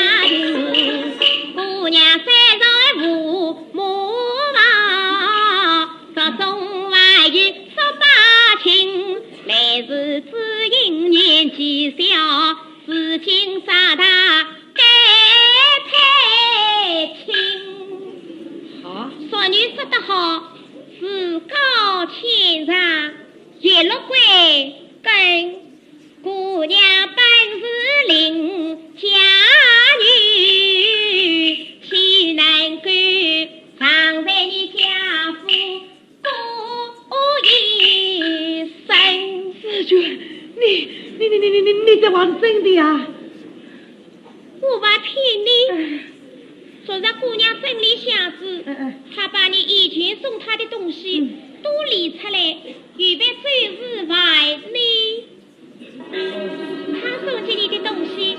姑娘虽然父母望，说中还有说八亲，但是只因年纪小，如今长大 该配亲。好，俗语说得好，自高千丈，一律归根。姑娘本是林家女，岂能够放在你家父 过一生。紫鹃，你，你，你，你，你，你这话是真的呀？我不骗你。哎。昨日姑娘整理箱子，哎，哎。她把你以前送她的东西，嗯，都理出来，预备走时还你。 她送给你的东西，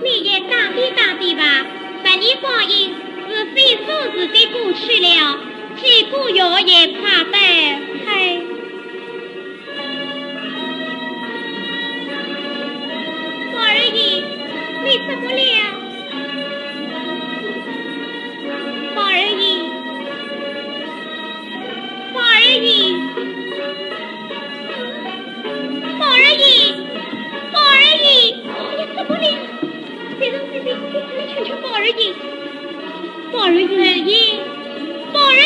你也打点打点吧。十年光阴是飞速似的过去了，几个月也怕得很。宝二爷，你怎么了？宝二爷，宝二爷。 宝二爷，宝二爷，哎呀，怎么了？别人，别人，快来劝劝宝二爷。宝二爷，二爷，宝二爷，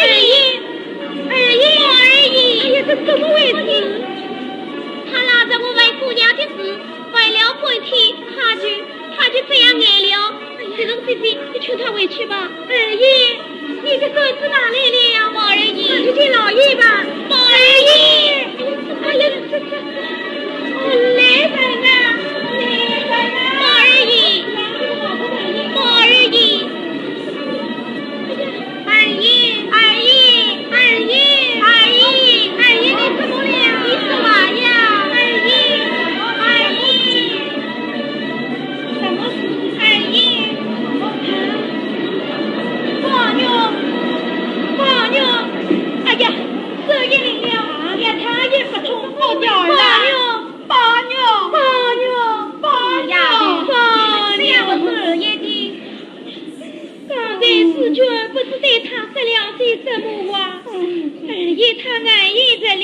二爷，宝二爷，哎呀，这怎么回事？这种事情，你劝他回去吧。二爷，你的孙子哪里了？宝二爷，快去见老爷吧。宝二爷，哎呀，这这这，来人啊，来人啊！宝二爷，宝二爷。 二爷，二爷，二爷，二爷，二爷，你怎么了？你说话呀！二爷，二爷，什么事？二爷，宝玉，宝玉，哎呀，手一凛了，越擦越不痛。宝玉，宝玉，宝玉，宝玉，宝玉。这样我是二爷的。 刚才紫鹃不知对他说了些什么话，二爷他难以忍了，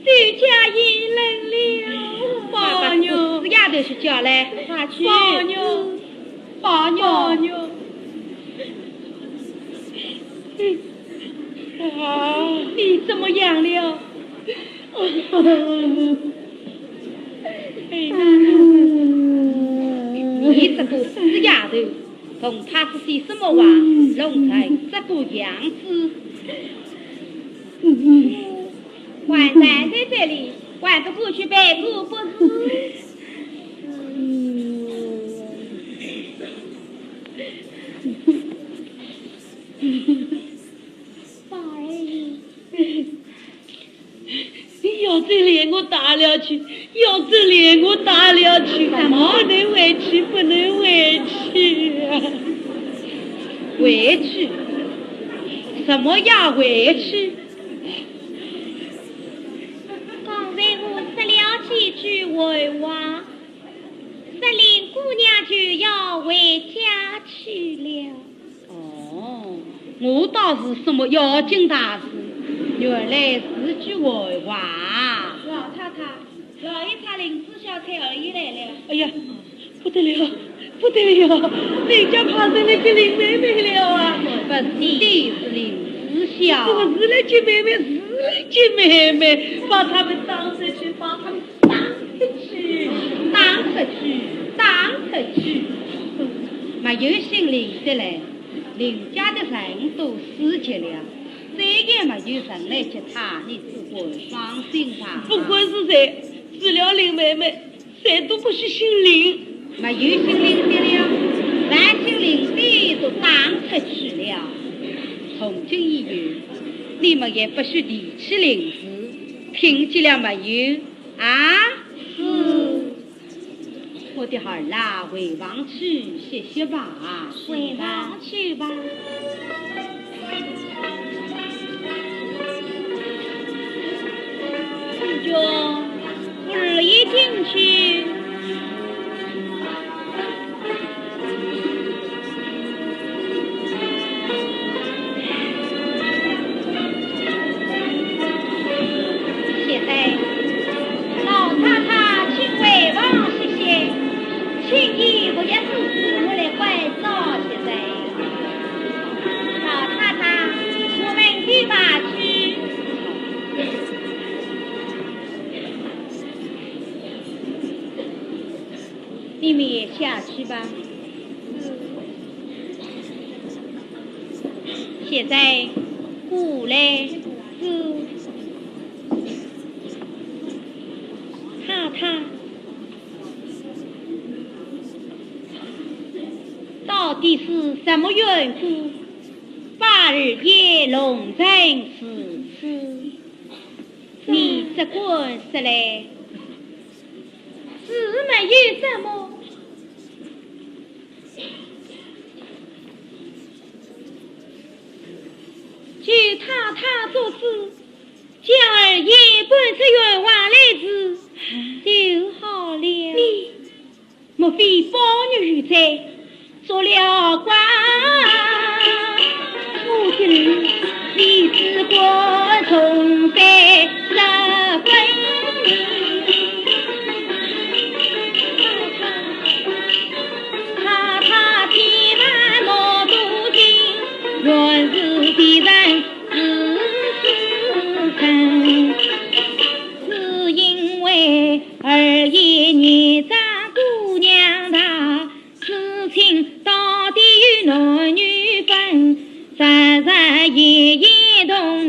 就叫一人了。宝玉，把这个死丫头去叫来，快去。宝玉，宝玉，宝玉。啊，你怎么样了？哎，你这个死丫头， 同他说些什么话，弄成这个样子。还站在这里，还不过去拜个不是？宝二爷。 要紧连我带了去，要紧连我带了去，怎么？不能回去，不能回去啊！回去？什么要回去？刚才我说了几句坏话，说林姑娘就要回家去了。 哦，我倒是什么要紧大事，原来是句坏话。老太太，老爷他林子孝看二爷来了。哎呀，不得了，不得了，林家派人来接林妹妹了啊！不是的，是林子孝。不是来接妹妹，是来接妹妹，把他们打出去，把他们 打出去，打出去，打出去！没有姓林的嘞，林家的人都死绝了，再也没有人来接他，你只管放心吧。不管是谁，除了林妹妹，谁都不许姓林。没有姓林的了，凡姓林的都打出去了。从今以后，你们也不许提起林子，听见了没有？ 啊？是。我的孩儿啊，回房去歇歇吧。回房去吧。紫鹃，我儿也进去。 现在，老太太请回房歇歇，青衣服也湿湿，我来关照。现在，老太太，我们的马去。 你们也下去吧。现在，过来。是。太太，到底是什么缘故，把二爷弄成如此？你只管说来。 是没有什么。就太太做主，叫二爷搬出圆房来住就好了。你，莫非宝玉有罪？ 做了官，我的儿，你只管从非入本。太太千万莫多心，原是别人自私忖，只因为二爷念着姑娘大， 事情到底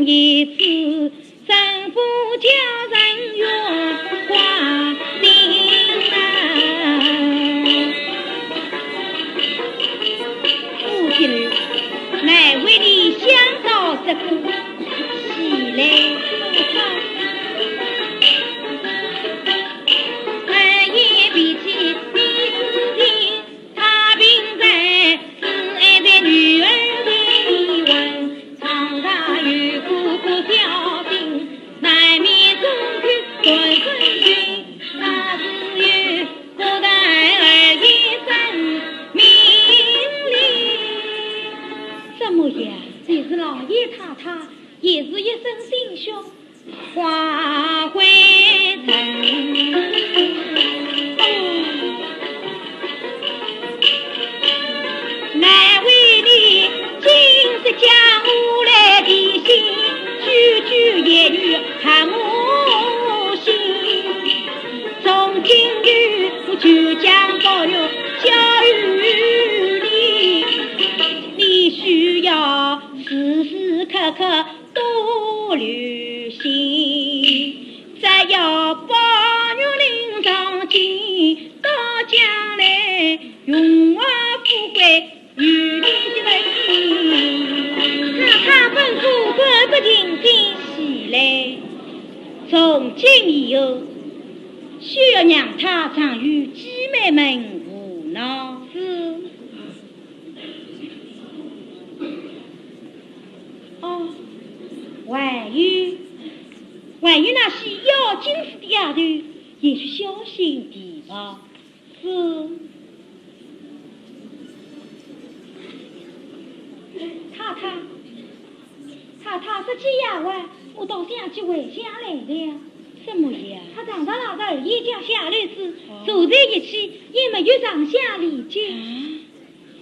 一次丈夫叫人月光明啊。夫妻儿，难为你想到这个，喜来登高。二爷比起你自己 他并在慈爱的女儿的灵魂，常常与哥哥较劲，难免中途断分群，那时有个在二爷生命里。怎么样？既是老爷太太，也是一生心胸。 花会成。难为你今日将我来提醒，句句言语合我心。从今以后我就将宝玉交与你，你需要时时刻刻 多留心，只要宝玉临床前，到将来荣华富贵与你齐分。太太吩咐，管不停心。喜来，从今以后，休要让他常与姊妹们胡闹。是。 哦，还有，还有那些要紧事的丫头，也是小心提防。是。太太，太太，这些丫鬟，我倒想起回想来了。什么呀？她常常拉着二爷家下楼子，哦。坐在一起，也没有上下礼节。啊？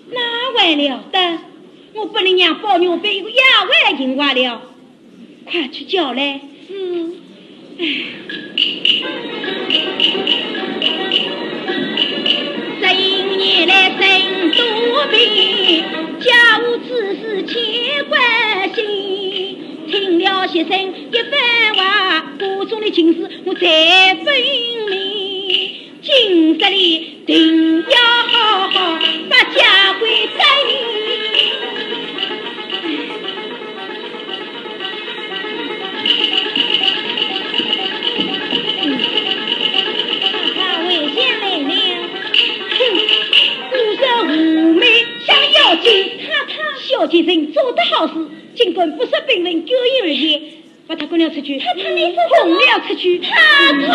那还了得？我不能让宝玉被一个丫鬟来引坏了。快去叫来。是。这一年来生多病，家务之事且关心。听了学生一番话，各种的情事我才分明。 今日里定要好好把家规改。太太，回想来了。哼，我说武妹想要紧，太太，小贱人做得好事，竟敢不说本分，勾引二爷。 把她赶了出去，太太，你说什么？轰了出去。太太！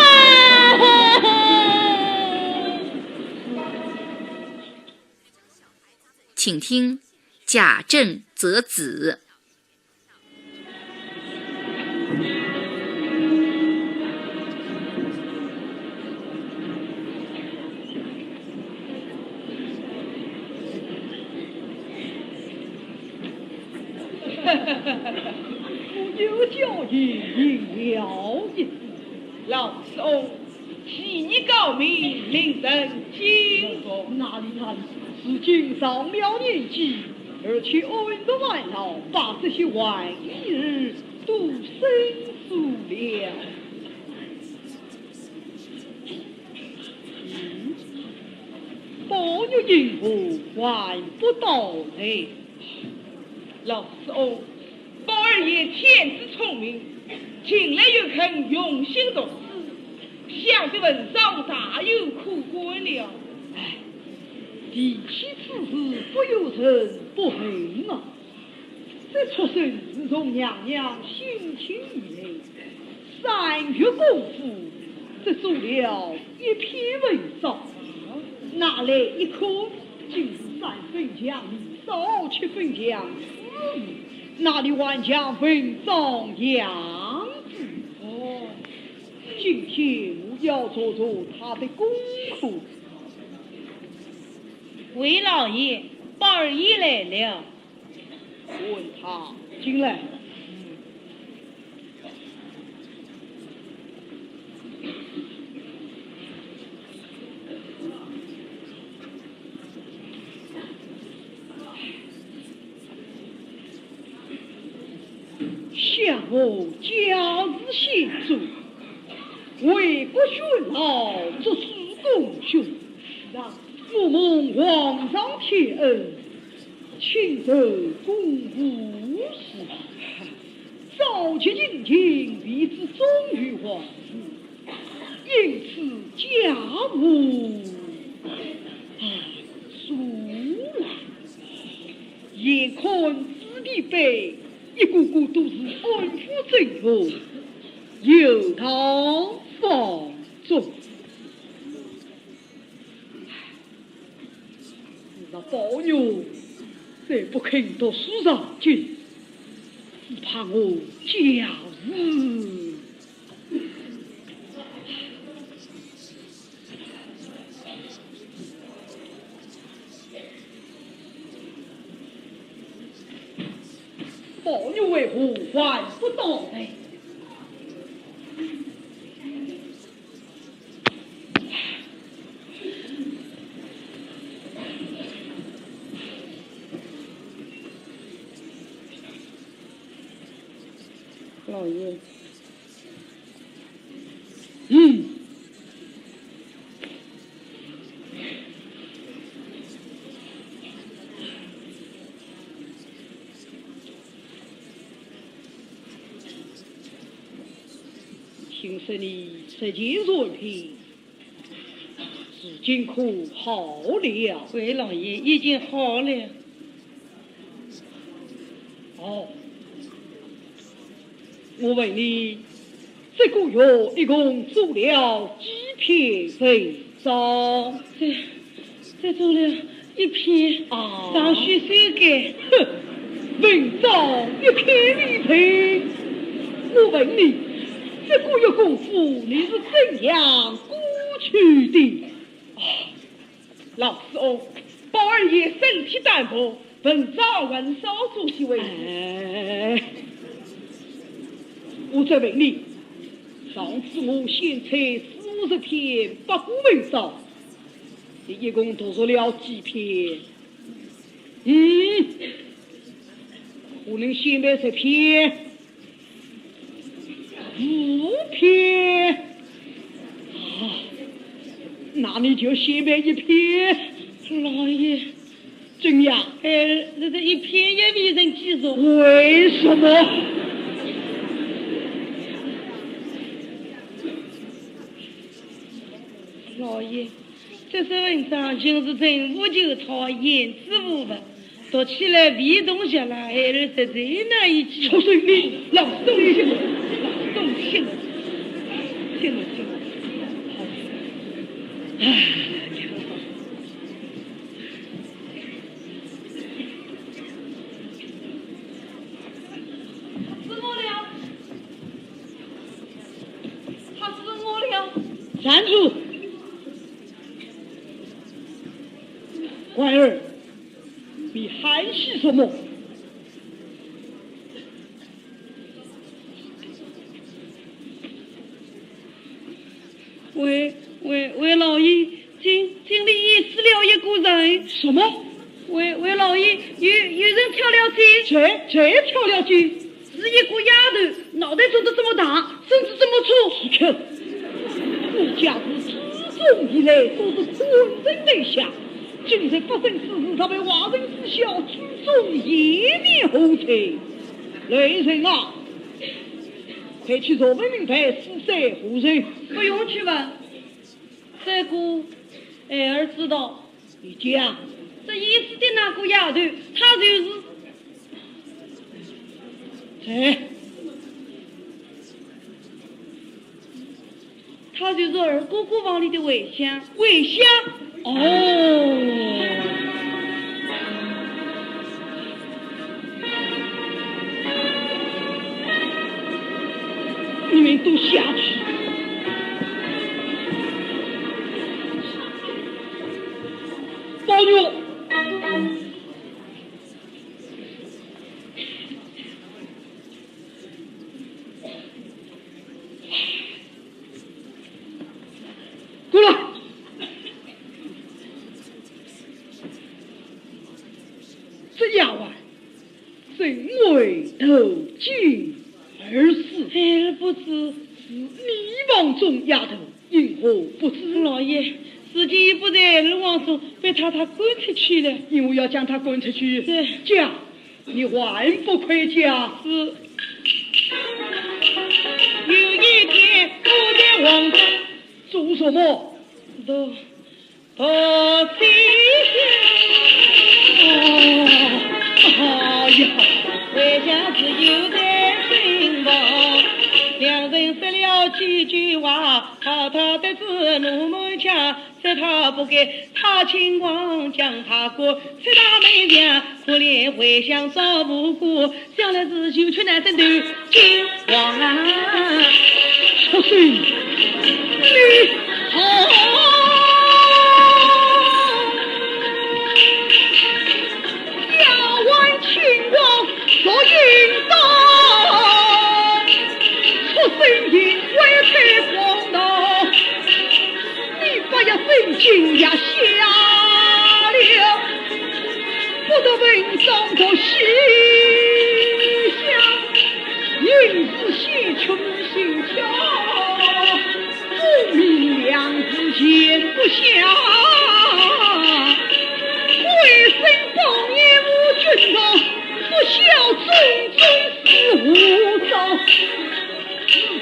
请听贾政责子。 我又叫你了一次。老祖宗，昔日高明，令人敬服。哪里哪里，如今上了年纪，而且安得烦恼，把这些玩意儿都生疏了。 嗯，宝玉因何还不到来？老祖宗，宝二爷天资聪明，近来又肯用心读书，想必文章大有可观了。哎，提起此事，不由人不恨啊。 这畜生自从娘娘省亲以来，三月功夫，只做了一篇文章，拿来一看，竟是三分强力，少七分强词语，哪里还像文章样子？哦，今天我要做做他的功课。回老爷，宝二爷来了。 问他进来。想我家世显赫，为国效劳，做事功勋。我蒙皇上天恩，亲受公务侍奉，早期进京，位至中书侍郎，因此家无，啊，数来。眼看子弟辈一个个都是安府正学，有道放纵。 是那宝玉再不肯读书上进，只怕我家事。宝玉为何还不到来？ 老爷。嗯。 听说你日渐衰贫，如今可好了？回老爷，已经好了。哦，我问你，这个月一共做了几篇文章？这， 这做了一篇，啊。尚需修改。哼，文章一篇未成。我问你，这个月功夫你是怎样过去的？哦，老师哦，宝二爷身体单薄，文章还是少做些为好。哎，我再问你，上次我选采四五十篇八股文章， 你一共读熟了几篇？嗯，可能先辈十篇，五篇。啊，那你就先辈一篇。老爷，怎样？哎，这，这一篇也未曾记熟。为什么？ 老爷，这首文章竟是陈腐旧套，言之无物，读起来非同小可，孩儿实在难以启齿。畜生，你老实动心，老实动心，行了，行了，好。哎呀，是我了。 他是我了。站住！乖儿，你喊些什么？回，回，回老爷， 京，京里淹死了一个人。什么？回，回老爷，有，有人跳了井。谁，谁跳了井？是一个丫头，脑袋做得这么大，身子这么粗。是，你家是自古以来都是困人的下，今日发生此事，她被坏人知晓，祖宗颜面何在？来人啊，快去查问明白是谁何人。不用去问。 这个，孩儿知道。你讲。这淹死的那个丫头，她就是。谁？她就是二哥哥房里的慧香。慧香？哦。 你们都下去。宝玉，过来。这丫鬟 真会斗鸡而死。孩儿不知。是你房中丫头，因何不知？老爷，如今已不在儿房中，被太太赶出去了。因为要将她赶出去。对。讲，你还不快讲？是。有一天，我在王宫。做什么？读 读经。哎呀，回想自幼在身旁，两人说了几句话，怕他得知奴满腔，说他不该，他轻狂将他赶，说他没讲，可怜回想找不过， 想来是就去南山头见王啊。出身，你好。丫鬟轻狂若应当，出身行为太荒唐。 你不要心惊吓了，不得闻声着喜，想应是喜鹊心窍，不明两字言不下。归身榜眼无君上，不孝种种是无招。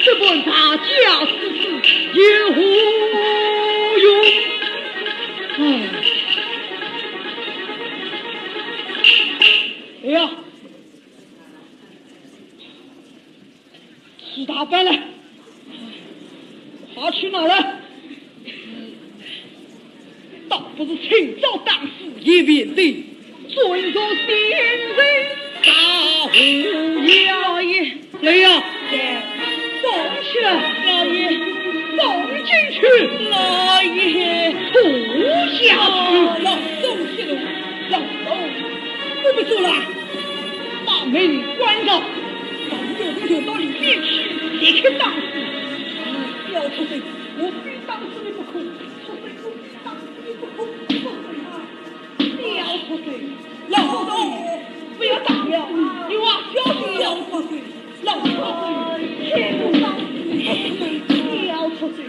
这般大家之事有何用？哎。哎呀，是大办了，快去拿来。 倒不如趁早打死也便对，尊重先人大无恙。老爷。来呀，放下。老爷。放进去。老爷。拖下去。老东西了，老东，我们走了，把门关上，把我们就到里面去，立刻打死。啊，要出去，我非打死你不可。 老祖宗，不要打了，你还小心点。老祖宗，老祖宗，老祖宗，老祖宗。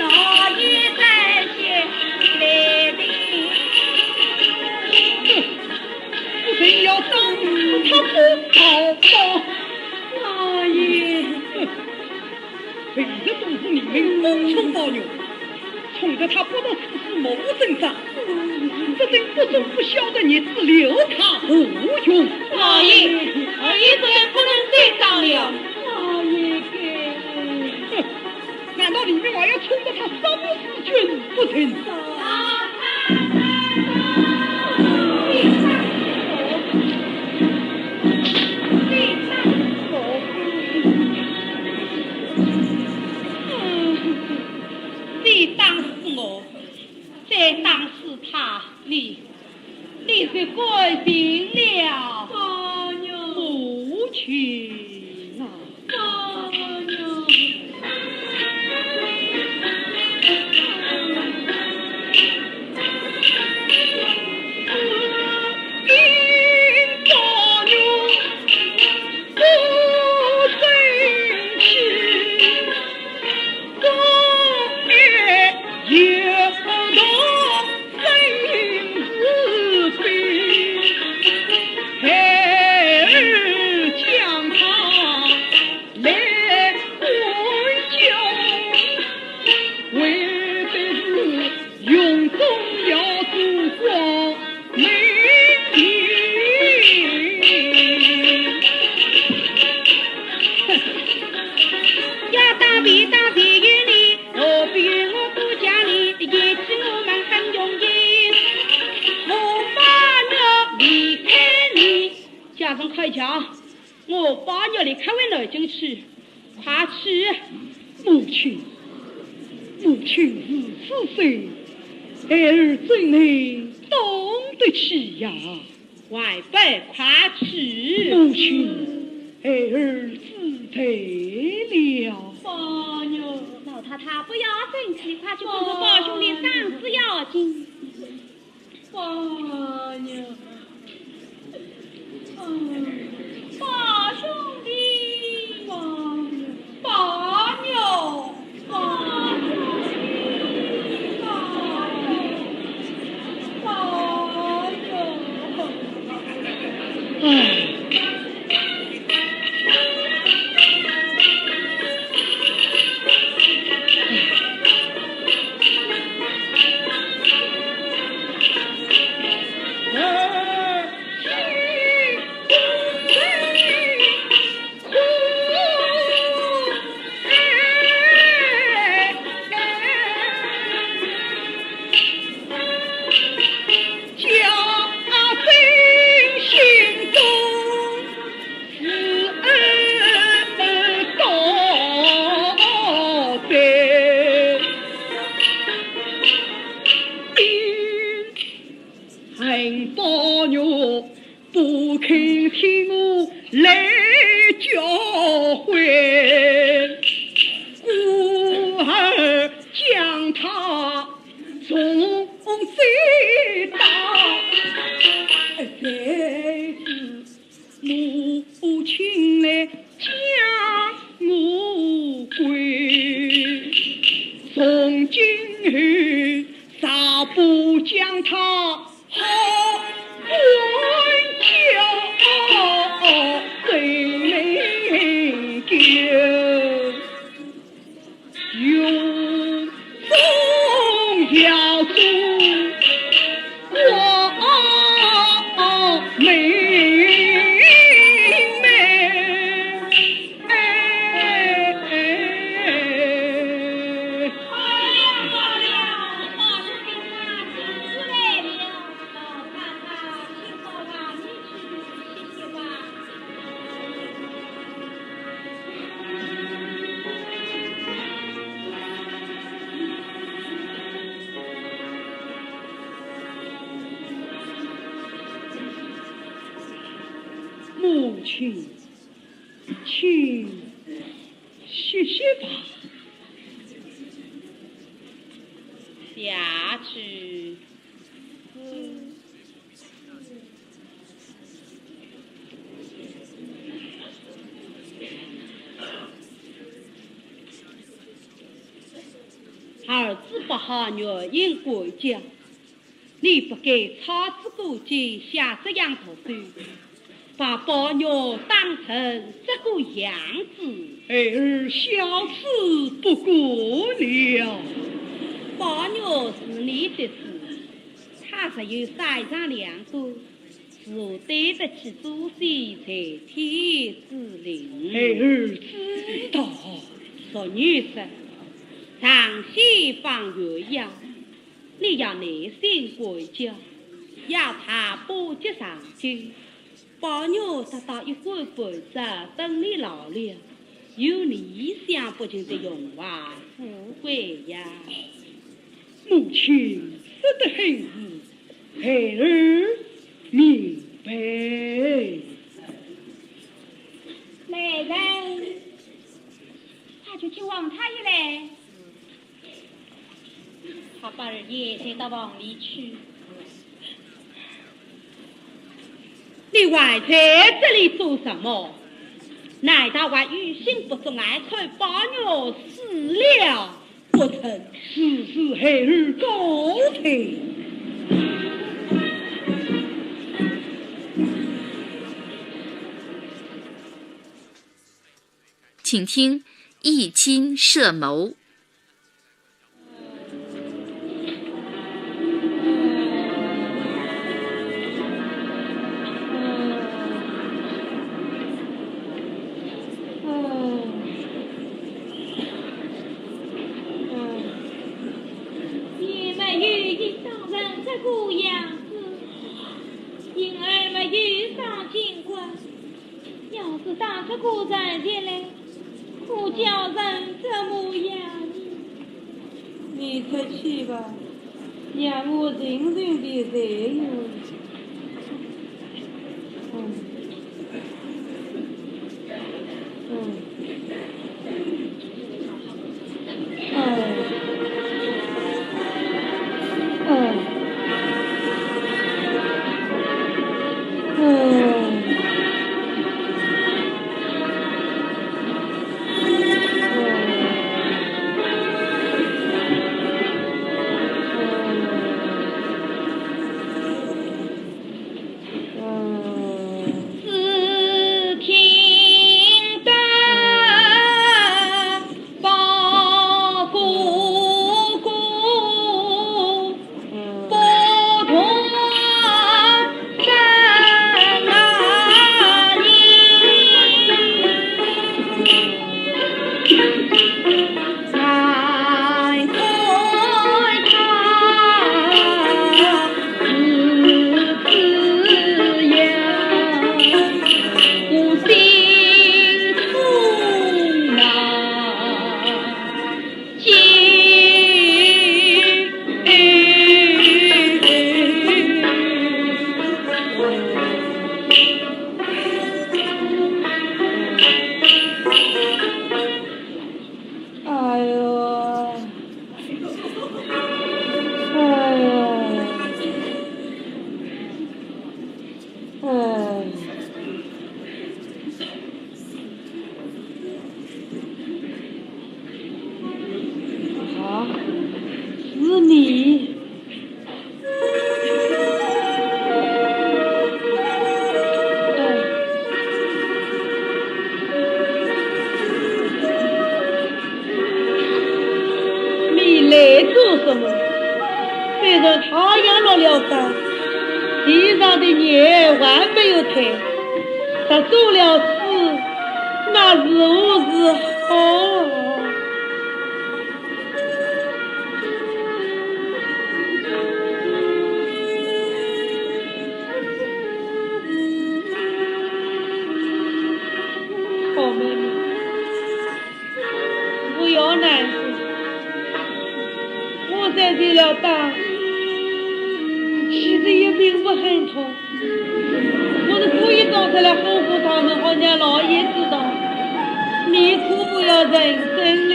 老爷在前来的。哼，不曾要打死他不逃跑。老爷。哼，为的都是你们公孙宝玉，冲着他不得死死谋生上。 这等不忠不孝的日子留他何用？老爷，老爷，这人不能再打了。老爷，哼，难道你们还要冲着他杀父弑君不成？你打死我，再打死他，你 你是该死了。母亲啊。要打便当，谁有理？ 我不与我不讲理，一起我们很容易。我把你离开你。家人快讲，我把你离开回南京去，快去。母亲，母亲如此说，孩儿怎能当得起呀？外辈快去。母亲，孩儿知罪了。宝玉。老太太，不要生气，快去看看宝兄的伤势要紧。宝玉。 宝兄弟，宝玉，宝玉，宝玉，宝玉。唉。 恨宝玉不肯听我来教诲，故而将他重罪打。谁知 母亲来将我跪，从今后绝不将他好管教，谁能够 永忠孝子，我妹妹。哎，哎，哎。好了，好了，宝兄弟他请出来了，老太太，请到房里去歇歇吧。 母亲，请歇歇吧。下去。 儿子不好原因管教，你不该操之过急，下这样毒手，把宝玉打成这个样子。孩儿小事不过了。宝玉是你的子，他若有三长两短， 如何对得起祖先在天之灵？孩儿知道。俗语说，常先放鸳鸯，你要耐心管教，要他巴结上进。宝玉得到一官半职，等你老了，有理想不尽的荣华富贵呀。母亲说得很是， 孩儿明白。来人，快去请王太医来。他把二爷带到房里去。你还在这里做什么？难道还于心不足，爱看宝玉死了？ 不成。是，是，孩儿告退。请听《一亲设谋》。 也没有应当成这个样子，因而没有上京官。要是上这个人前来，可叫人怎么样呢？你出去吧，让我静静地睡一会。嗯。的年还没有退，他做了事，那如何是好？好妹妹， 不要难过，我才跌了打，其实也并不很痛，我是故意装出来吓唬他们，好让老爷知道。你可不要认真了，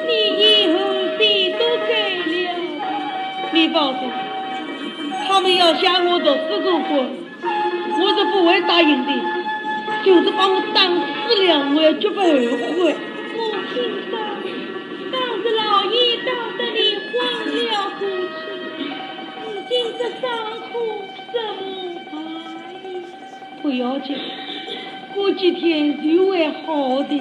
你以后谁都改了。你放心，他们要向我读书做官， 我是不会答应的，就是把我打死了，我也绝不后悔。母亲说，当时老爷打得你昏了过去，如今这伤口怎么办呢？不要紧，过几天就会好的。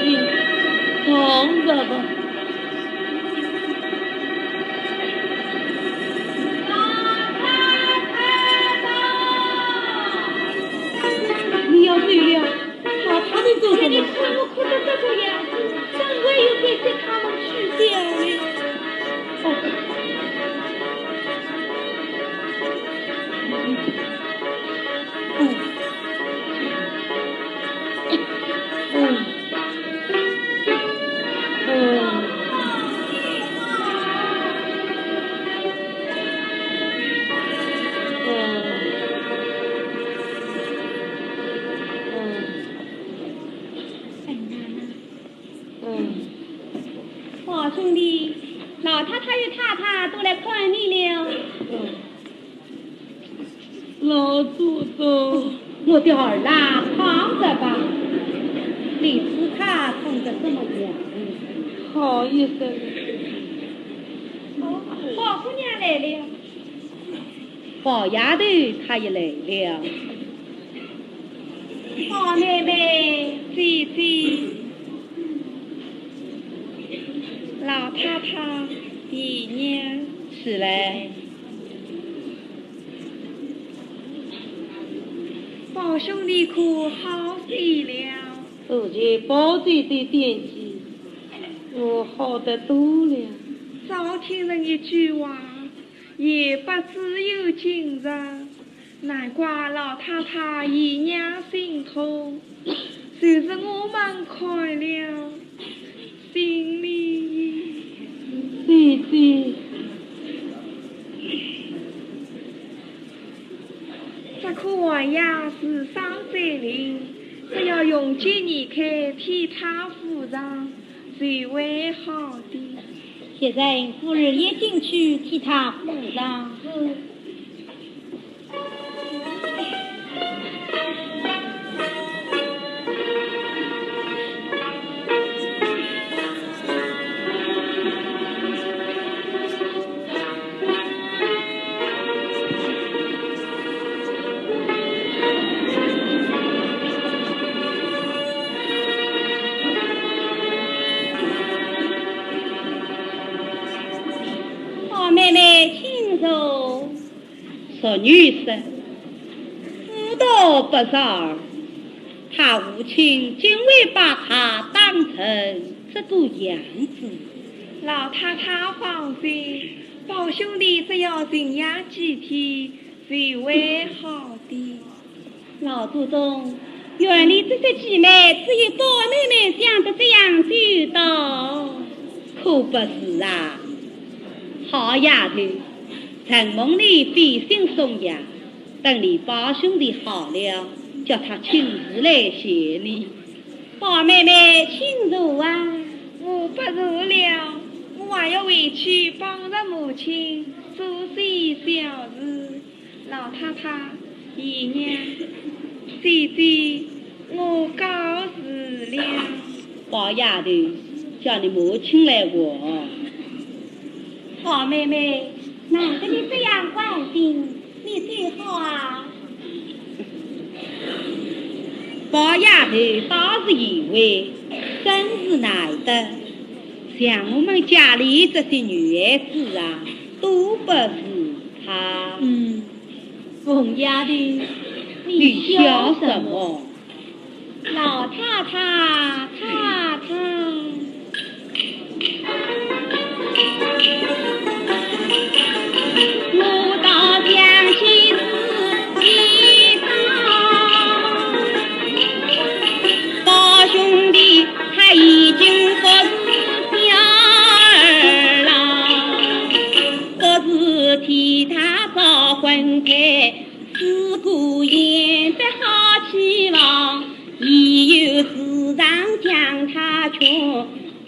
你躺着吧。你要睡了，那他们做什么？你看我哭得这个样子，怎会有这些他们去掉了？哦。 宝兄弟，老太太与太太都来看你了。 老祖宗。我的儿啊，躺着吧。你自家痛得这么样。好一声。哦，宝姑娘来了。宝丫头她也来了。宝妹妹，姐姐。老太太，姨娘。起来。 宝兄弟可好些了？自从宝姐姐点睛，我好得多了。早听人一句话，言不知有今日，难怪老太太姨娘心痛，就是我们看了 心里。姐姐。这棵槐桠是生在林，只要用劲移开，替它扶上，就会好的。现在夫人也进去替它扶上。是。 宝妹妹，请坐。 俗语说，夫道不是儿，他父亲竟会把他打成这个样子。老太太放心，宝兄弟只要静养几天，就会好的。老祖宗， 原来这些姐妹只有宝妹妹想得这样周到。可不是啊，好丫头，承蒙你费心送药，等你宝兄弟好了，叫他亲自来谢你。宝妹妹，请坐啊。我不坐了，我还要回去帮着母亲做些小事。 老太太、姨娘、姐姐，我告辞了。宝丫头，叫你母亲来吧。宝妹妹，难得你这样关心，你最好啊。宝丫头倒是贤惠，真是难得，像我们家里这些女孩子啊，都不是她。嗯，凤丫头，你笑什么？老太太，太太。 我倒想起自己早，宝兄弟他已经不是小儿了，不是替他找婚配，自古言得好期望，以后世上将他穷，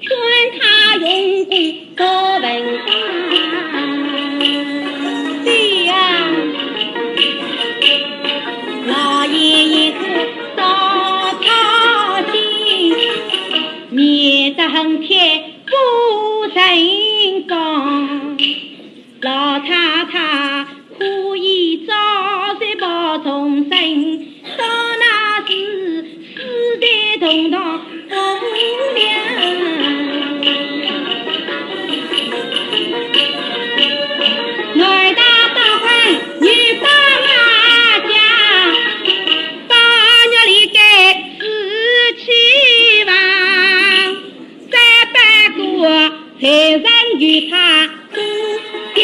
劝他用功读文章。对呀，老爷一个大孝子，免得恨铁不成钢。 老太太可以早日抱终身，到那时死在同堂风凉。男大当婚女大当嫁，八月里该死期望。再拜过 才人与他不相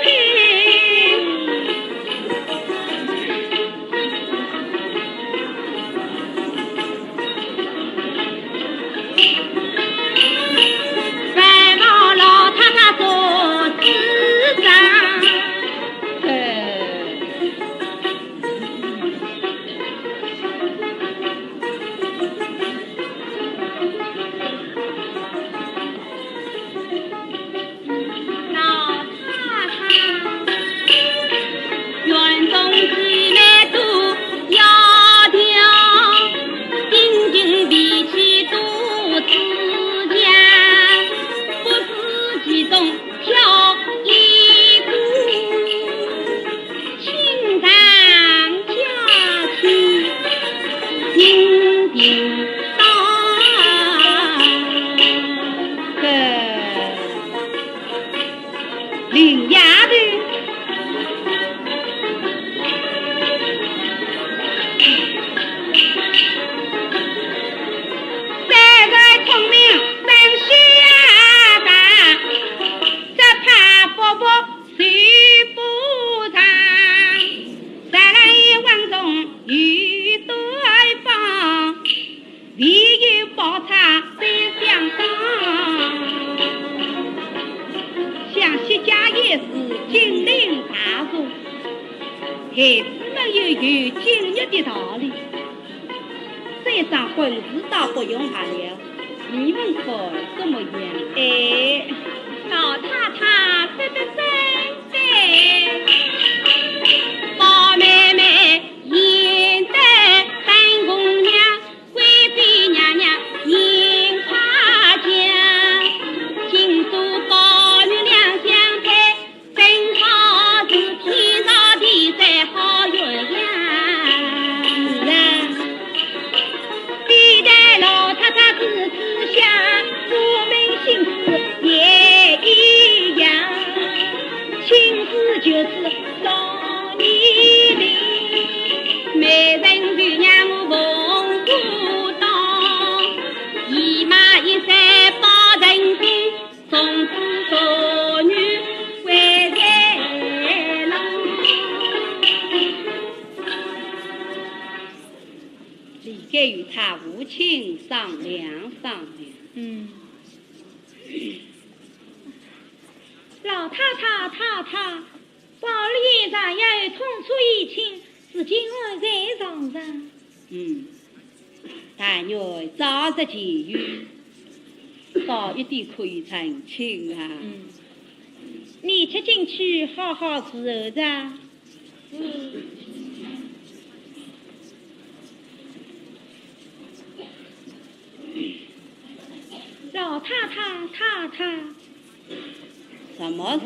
配。万望老太太做主张。呃。 老太太，园中姊妹都要挑，心情脾气都自强，不是其中挑一个。 亲上加亲，心情大个。林丫头，虽然聪明，本事也大，只怕伯伯 谁不让？再来一碗中有对方，唯有宝钗最相当。想薛家也是金陵大族，孩子们又有金玉的道理。 这桩婚事倒不用吓了，你们看怎么样？哎，老太太说得真对。宝妹妹，贤得本宫娘，贵妃娘娘尽夸奖，今朝宝玉两相配， 真好是天造地设好鸳鸯啊！非但老太太如此想，我们心思也一样。亲事就是双眼泪，美人就让我凤舞动，一马一三保成功。 从此做女为才郎。你该与他父亲商量商量。嗯。老太太，太太， 宝二爷昨夜有痛初一亲，如今安在床上。嗯，但愿早日痊愈，早一点可以成亲啊。嗯，你且进去好好伺候着。是。 老太太，太太。什么事？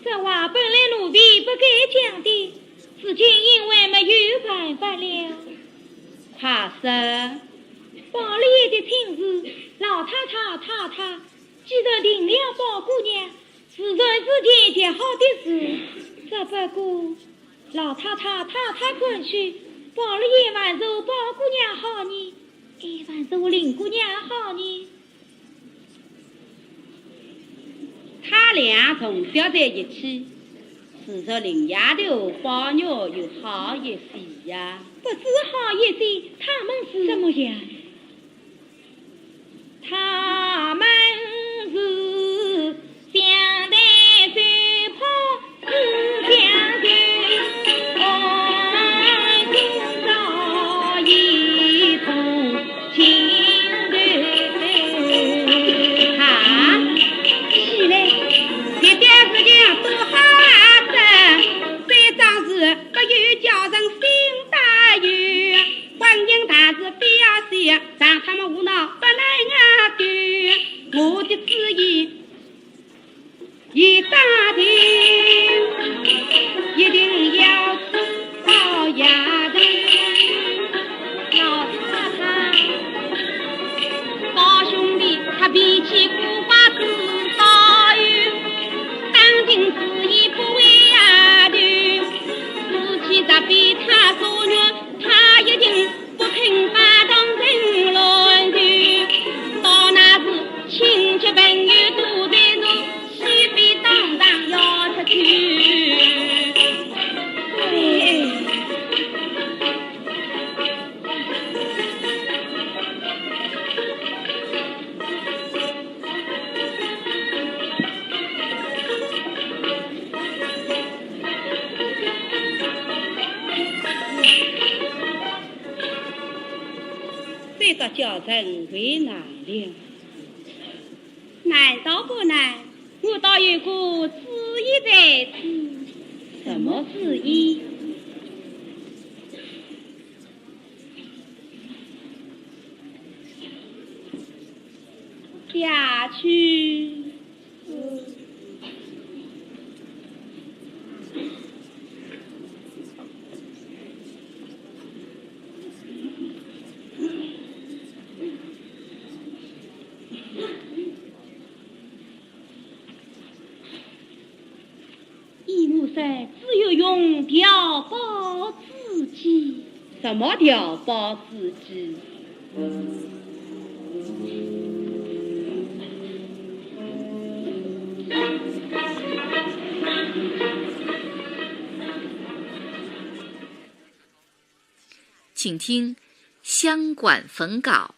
这话本来奴婢不该讲的，如今因为没有办法了。快说。宝二的亲事，老太太、太太既然定了宝姑娘，自然是件极好的事。只不过，老太太、太太看去，宝二爷还是宝姑娘好呢，哎，还是林姑娘好呢？他俩从小在一起，自然林丫头宝玉又好一些呀。不止好一些，他们是怎么样？ 他们是相谈甚欢，是相谈甚欢，今朝一同情投。啊，是嘞，这点事情多好啊！这桩事不由叫人心担忧，婚姻大事不要说，让他们胡闹不能啊对。我的主意已打定，一定要宝丫头。老太太，宝兄弟他脾气古怪是大有，当今主意不为丫头，自己责备他作孽，他一定 不肯把当成乱事，到那时亲戚朋友都在场，势必当场要出去。这个叫人为难了。难倒不难，我倒有个主意在此。什么主意？下去。 依我说，只有用调包之计。什么调包之计？请听乡馆焚稿。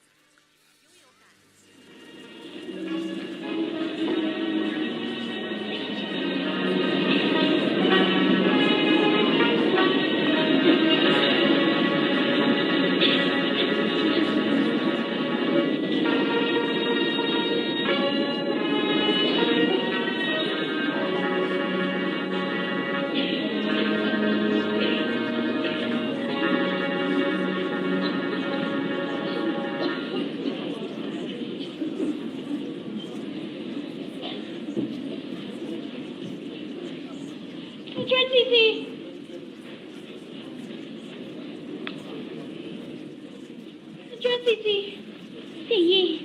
紫鹃姐姐，紫鹃姐姐。雪雁，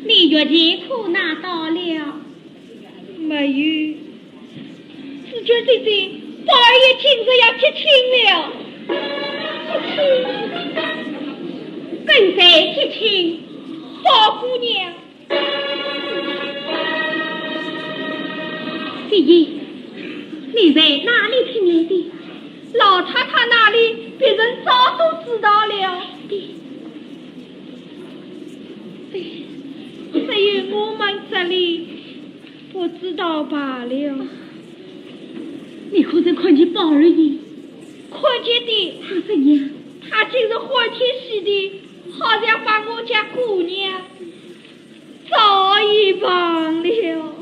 你药钱可拿到了？没有。紫鹃姐姐，宝二爷今日要提亲了。提亲？跟谁提亲？宝姑娘。 雪雁，你在哪里听来的？老太太那里，别人早都知道了。只有我们这里不知道罢了。你可曾看见宝二爷？看见的。他怎样？他竟然欢天喜地，好像把我家姑娘 早已忘了。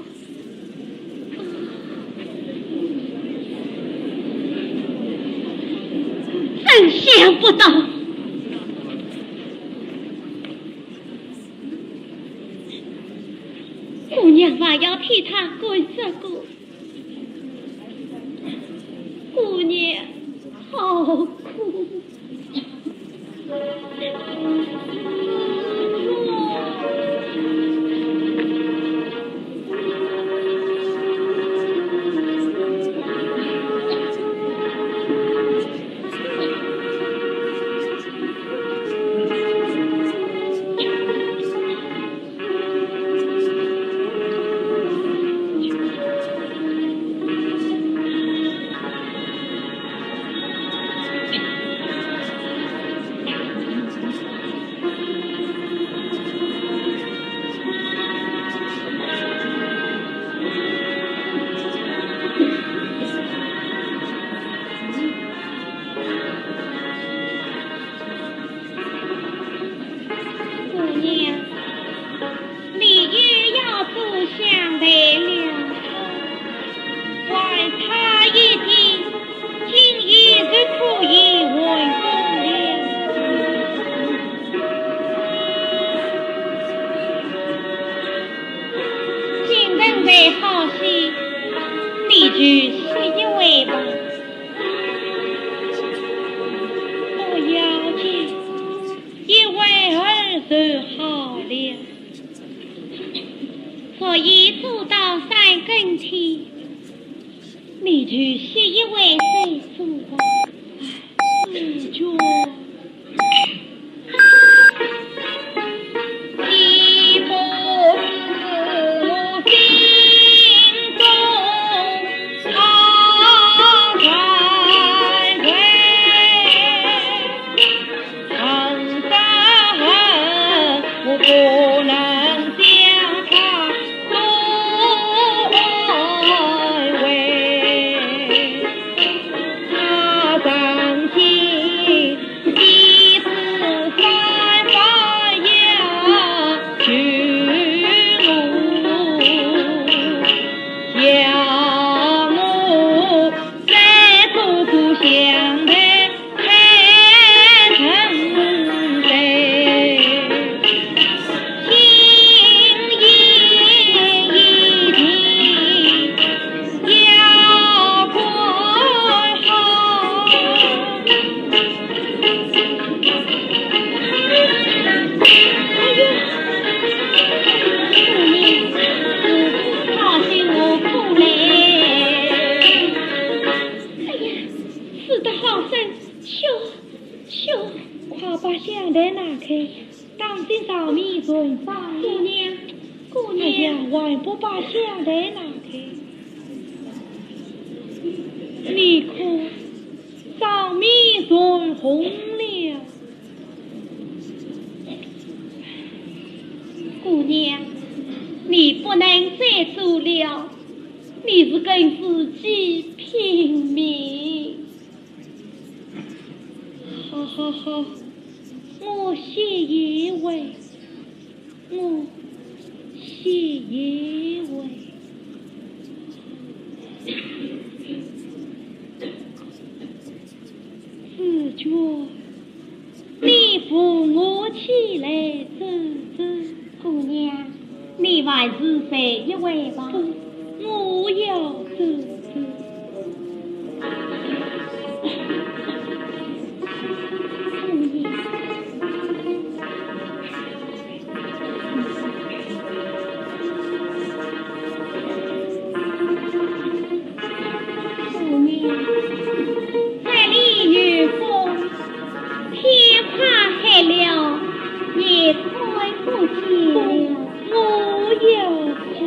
真想不到，姑娘还要替他干这个。 姑娘，好苦。就好了。所以走到山跟前，你就歇一会再走吧。紫鹃。哎呀，死得好生，咻，咻。快把香袋拿开，当心上面传芳。姑娘，姑娘。哎呀，还不把香袋拿开？你看，上面传红了。 姑娘，你不能再走了，你是跟自己拼命。好好好，我歇一会，我歇一会。 紫鹃，你扶我起来走走。姑娘，你还是睡一会吧。不，我要走走。姑娘。 姑娘，这里有风，天快黑了，也看不见了。我要走。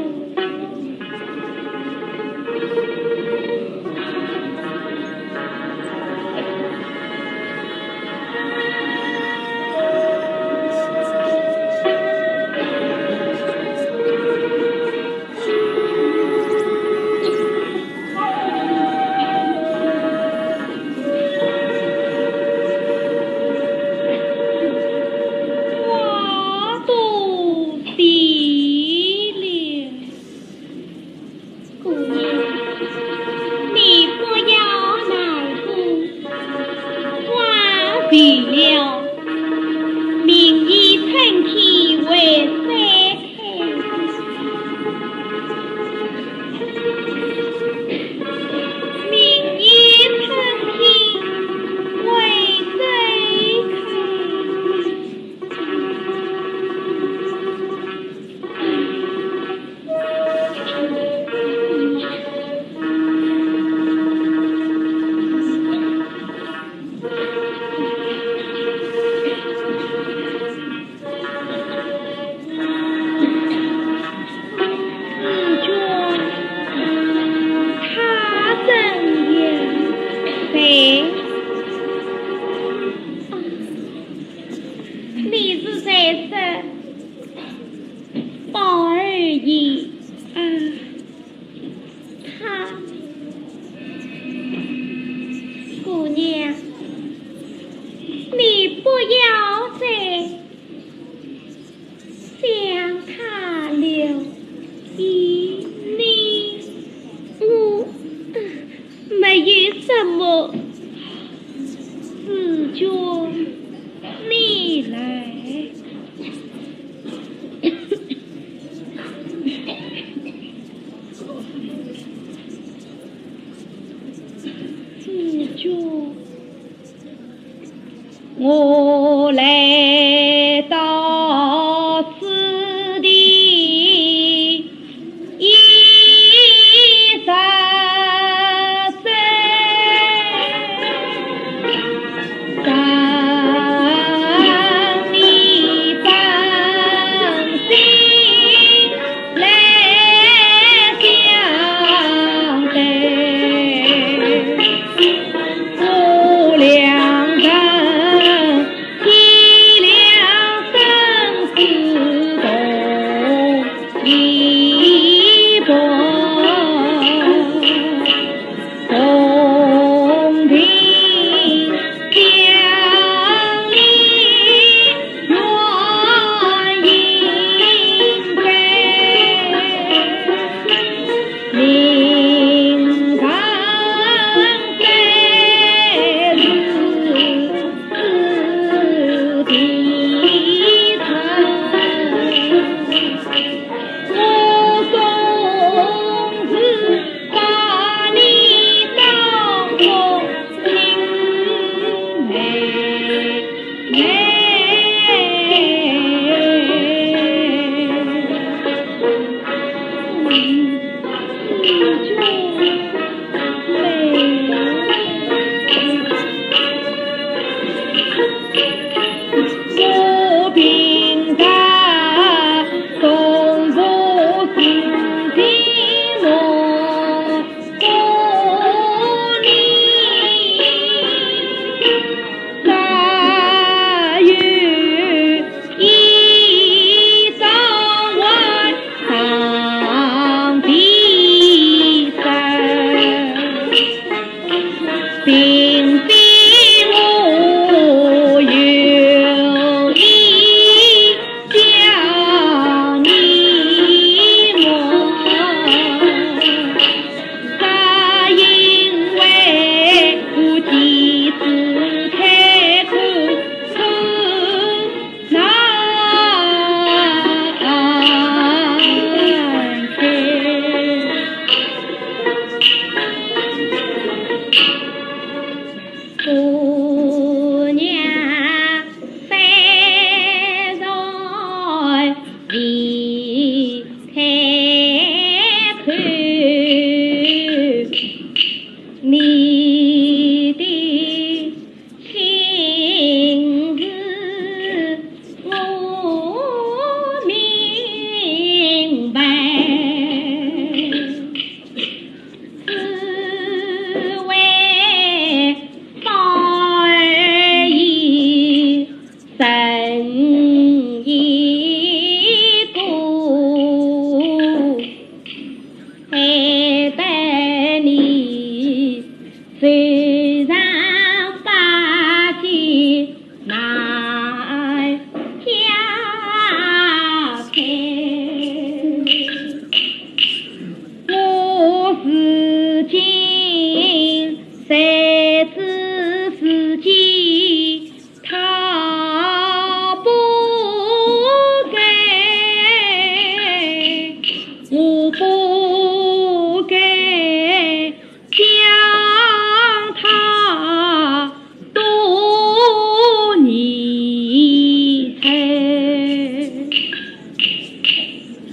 花都谢了。 姑娘，你不要难过，花谢了，明年春天会再开。明年春天会再开。 紫鹃，她怎样？谁？你是谁？是宝二爷啊。 他，姑娘，你不要再想他了。依你，我没有什么。紫鹃，你来。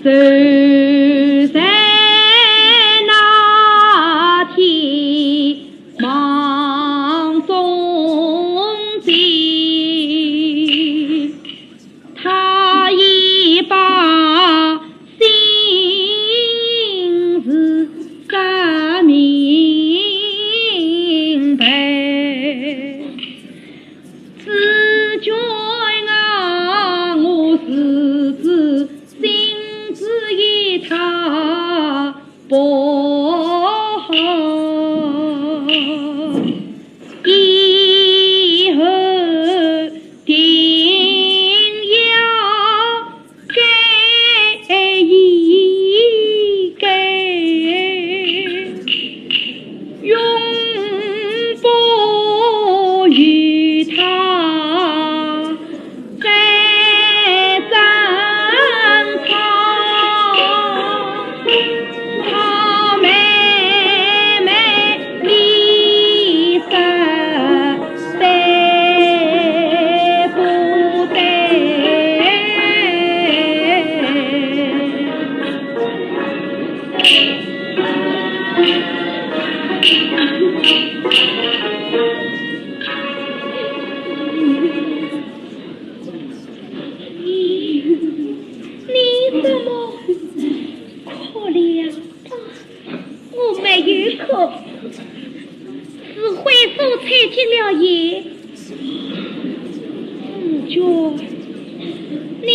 走在那天望中间，他已把心事说明白。 紫鹃啊，我是知心知意他不好，以后定要 改一改，永不与他再争吵。他妹妹一生 对不对？你怎么哭了？ 我没有哭，是灰鼠吹进了眼。紫鹃，你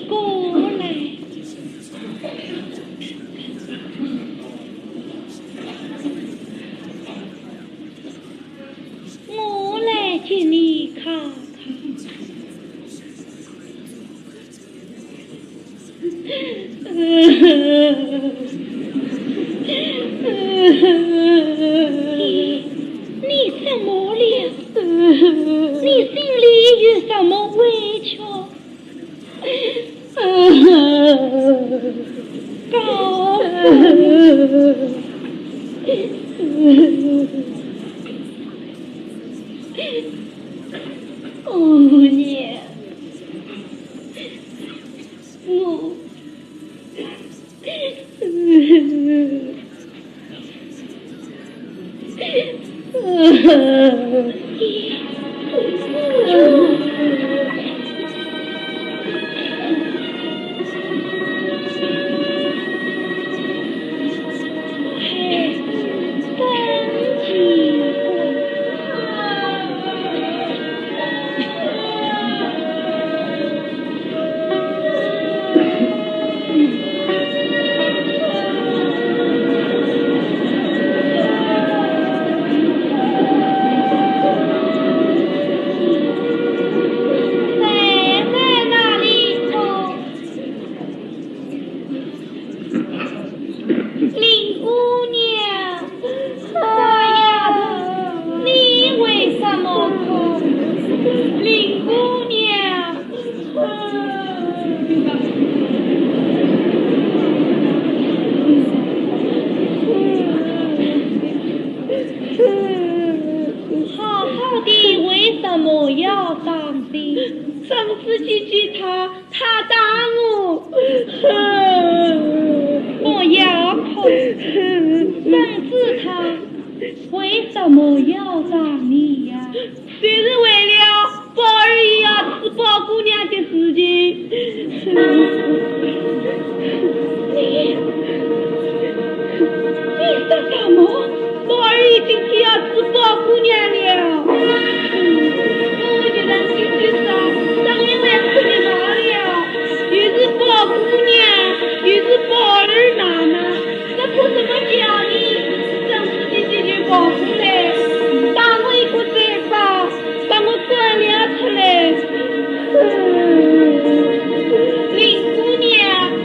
过来，我来给你看看。 你，你怎么了？你心里有什么委屈？告诉我。姑娘， 我，林姑娘，哎呀，你为什么哭？林姑娘。好好的为什么要伤心？上次姐姐她 他打我。不要哭，怎知他为什么要打你呀？就是为了宝二爷要娶宝姑娘的事情。你，你说什么？ 宝二爷今天要娶宝姑娘了。嗯，我就让姐姐说，等一会儿不就好了。又是宝姑娘，又是宝二奶奶，这可怎么讲呢？真是的，这群宝姑娘，打我一个嘴巴，把我赶了出来。林姑娘，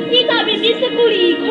你倒比比是个理快。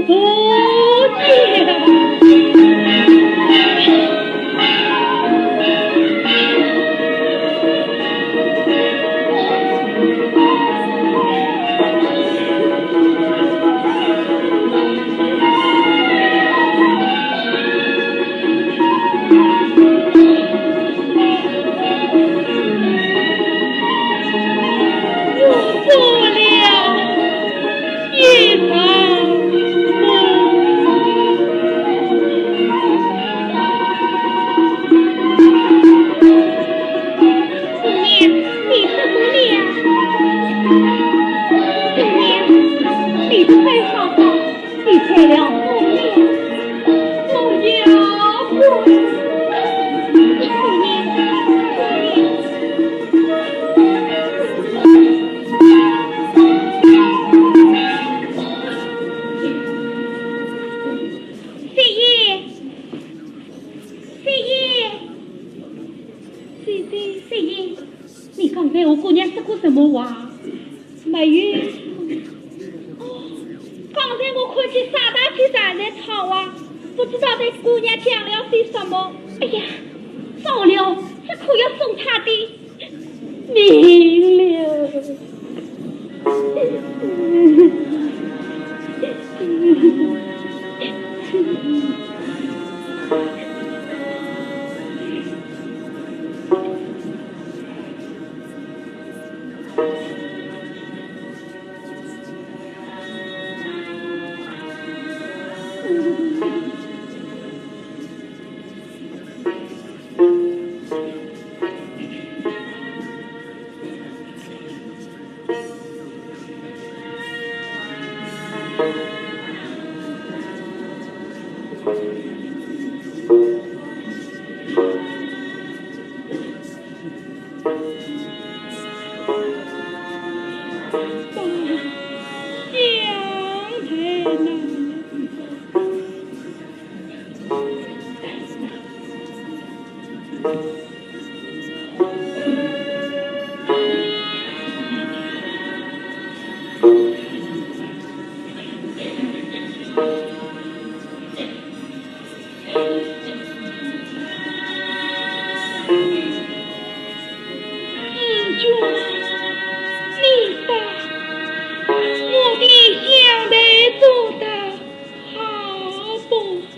不见。姑娘，你怎么了？姑娘，你快好好，你才了姑娘，我要哭。姑娘，姑娘。 雪雁，雪雁，雪雁，雪雁，你刚才和姑娘说过什么话？没有。哦，刚才我看见沙大姐站在窗外，不知道对姑娘讲了些什么。哎呀，糟了，这可要送她的 命了。紫鹃，你看，我的香台做得好不好？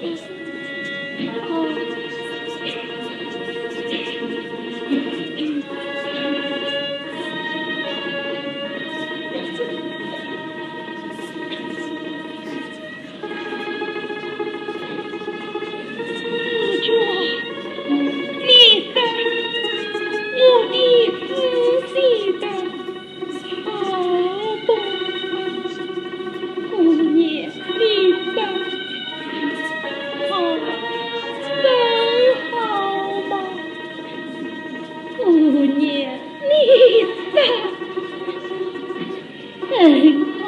紫鹃，你看，我的诗写得好不好？姑娘，你看，好，真好吗？姑娘，你看。 很好。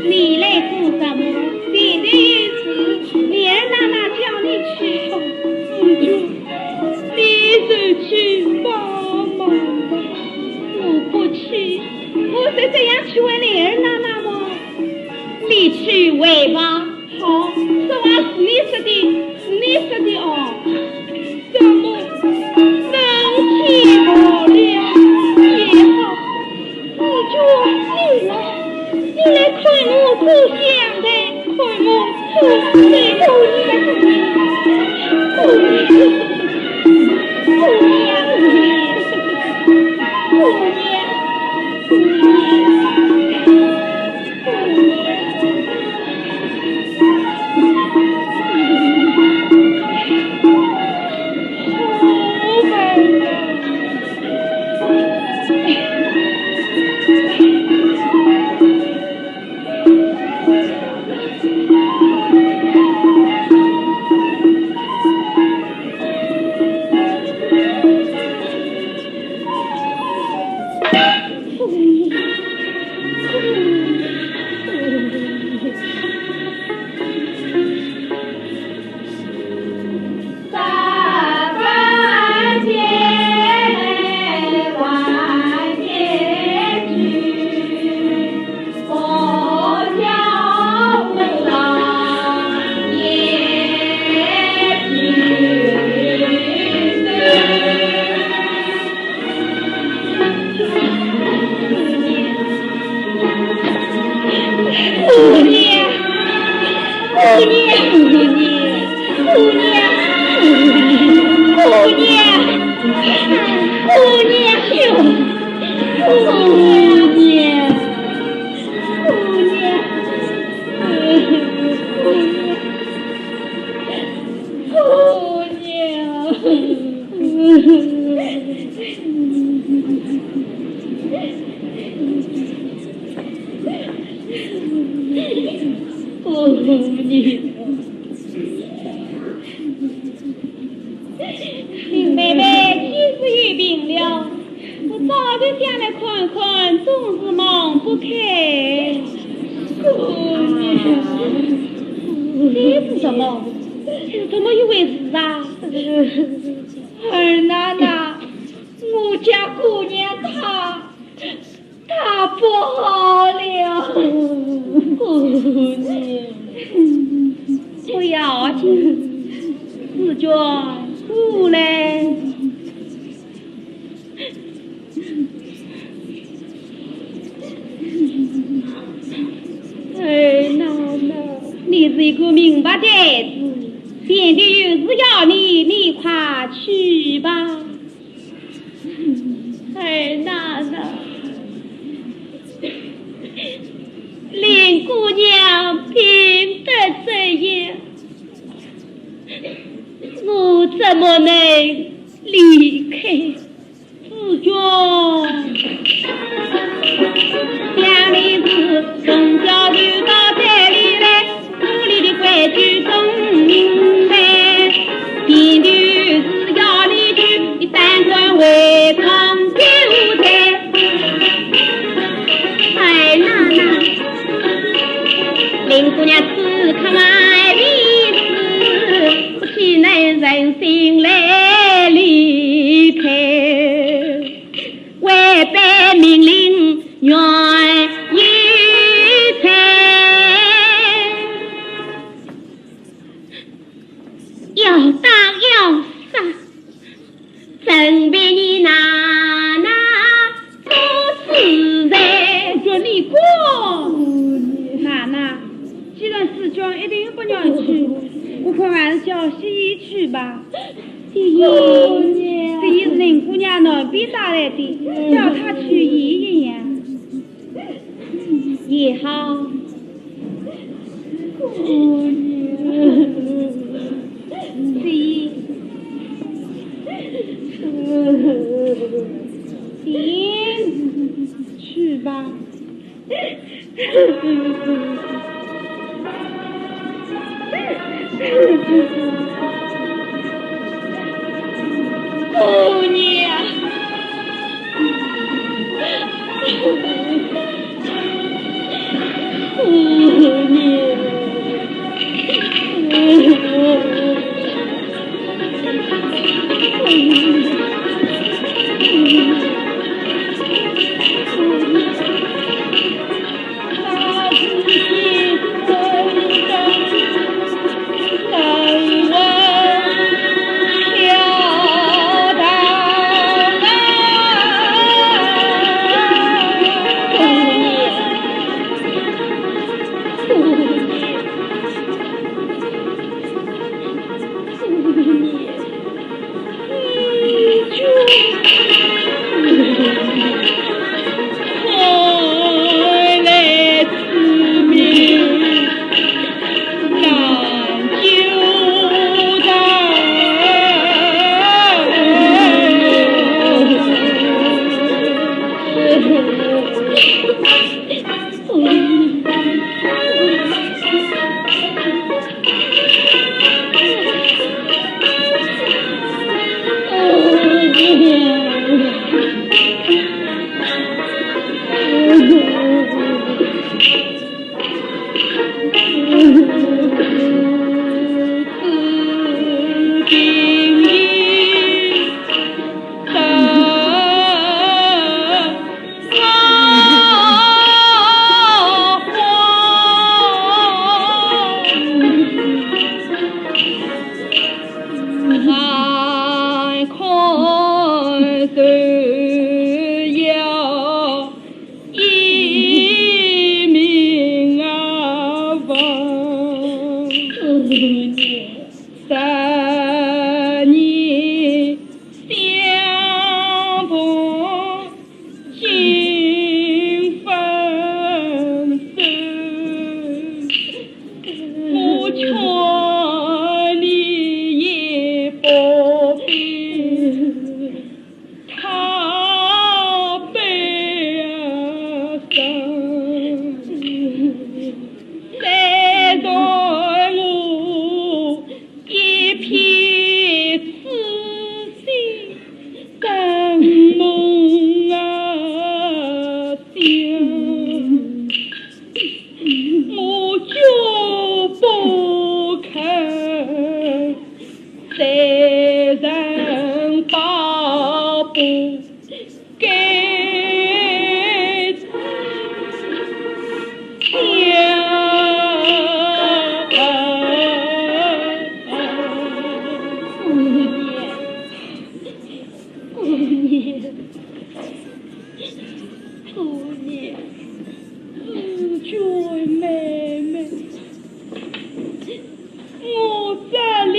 你来做什么？前头有事，琏二奶奶叫你去。紫鹃，你就去帮忙吧。我不去。我是这样去问琏二奶奶吗？你去问吧。好，这话是你说的，是你说的哦。怎么，人去罢了也好。 紫鹃，你来，你来看我做香台，看我做香台。姑娘，姑娘，姑娘，姑娘，姑娘，哎呦，姑娘，姑娘，姑娘。 姑娘，姑娘，林妹妹，今日有病了。 我早就想来看看，总是忙不开。姑娘，这是什么？是怎么一回事啊？二奶奶，我家姑娘她，她不好了。姑娘，不要紧，紫鹃，过来。 哎，奶奶，你是一个明白的子，田地有事要你，你快去吧。哎，奶奶，林姑娘病得这样，我怎么能离开？ 紫鹃。想你是从小就到这里来，屋里的规矩总明白，前头是要你去，你胆敢违抗就罪。哎，奶奶，林姑娘此刻卖力子， 岂能忍心来离开，违背命令原有罪，要打要杀， 真比你奶奶做自在。紫鹃，你滚！奶奶，既然紫鹃一定不愿去，我看还是叫洗衣去吧。洗衣，洗衣是林姑娘南边带来的，叫她去洗一洗呀。 也好。行，行，去吧。 姑娘，姑娘。三年相逢尽分手，我劝你也不必太悲伤。虽然我一片痴心， 当梦啊想，我绝不肯再认宝不该家。姑娘， 姑娘，姑娘，紫鹃妹妹，我这里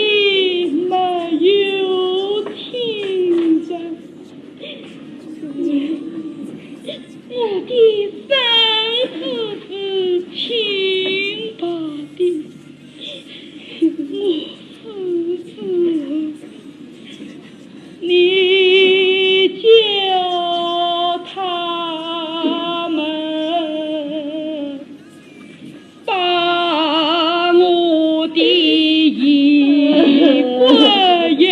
没有亲人，我的身子是清白的。 你叫他们把我的衣服也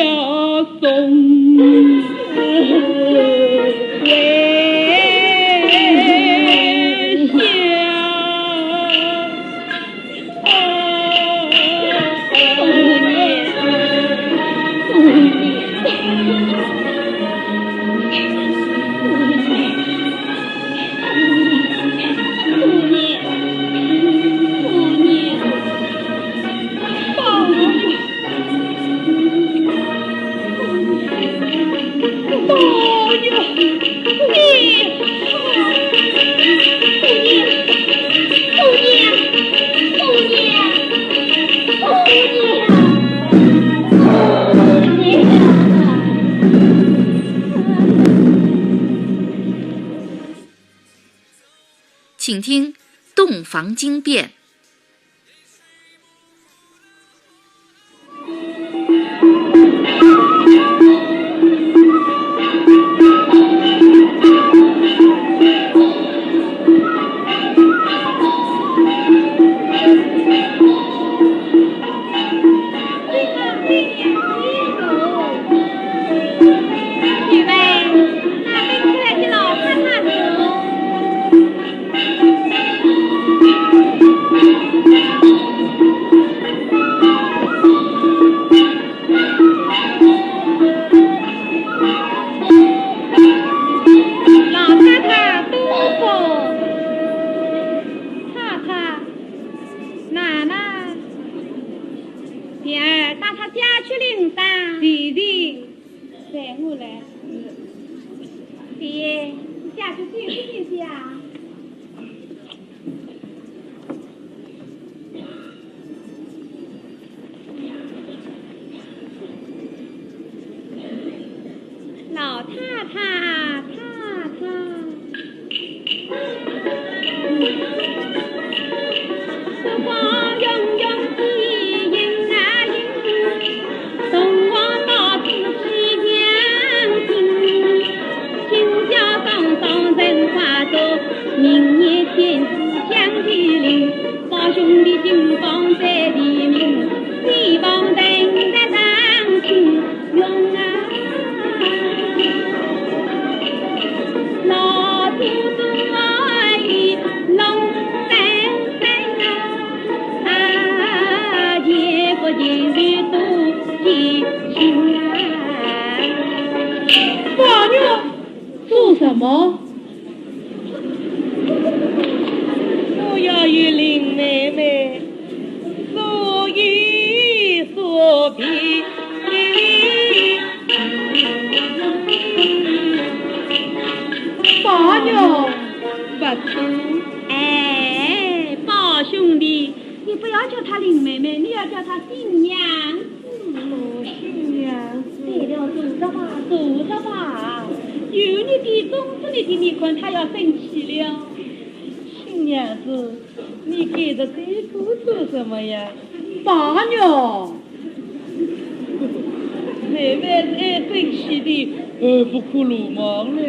送回乡。 请听洞房惊变。 老太太、姑父、太太、奶奶、平儿，带她下去领单。弟弟，随我来。爹，下去休息休息啊。 老太太，太太。 宝玉，做什么？我要与林妹妹说一说别。宝玉，不可。哎，宝兄弟，你不要叫她林妹妹，你要叫叫她新娘子。哦，新娘子。对了，坐着吧，坐着吧。有你的，总是你的，你看她要生气了。新娘子，你跟着这个做什么呀？罢了。妹妹是爱生气的，呃，不可鲁莽了。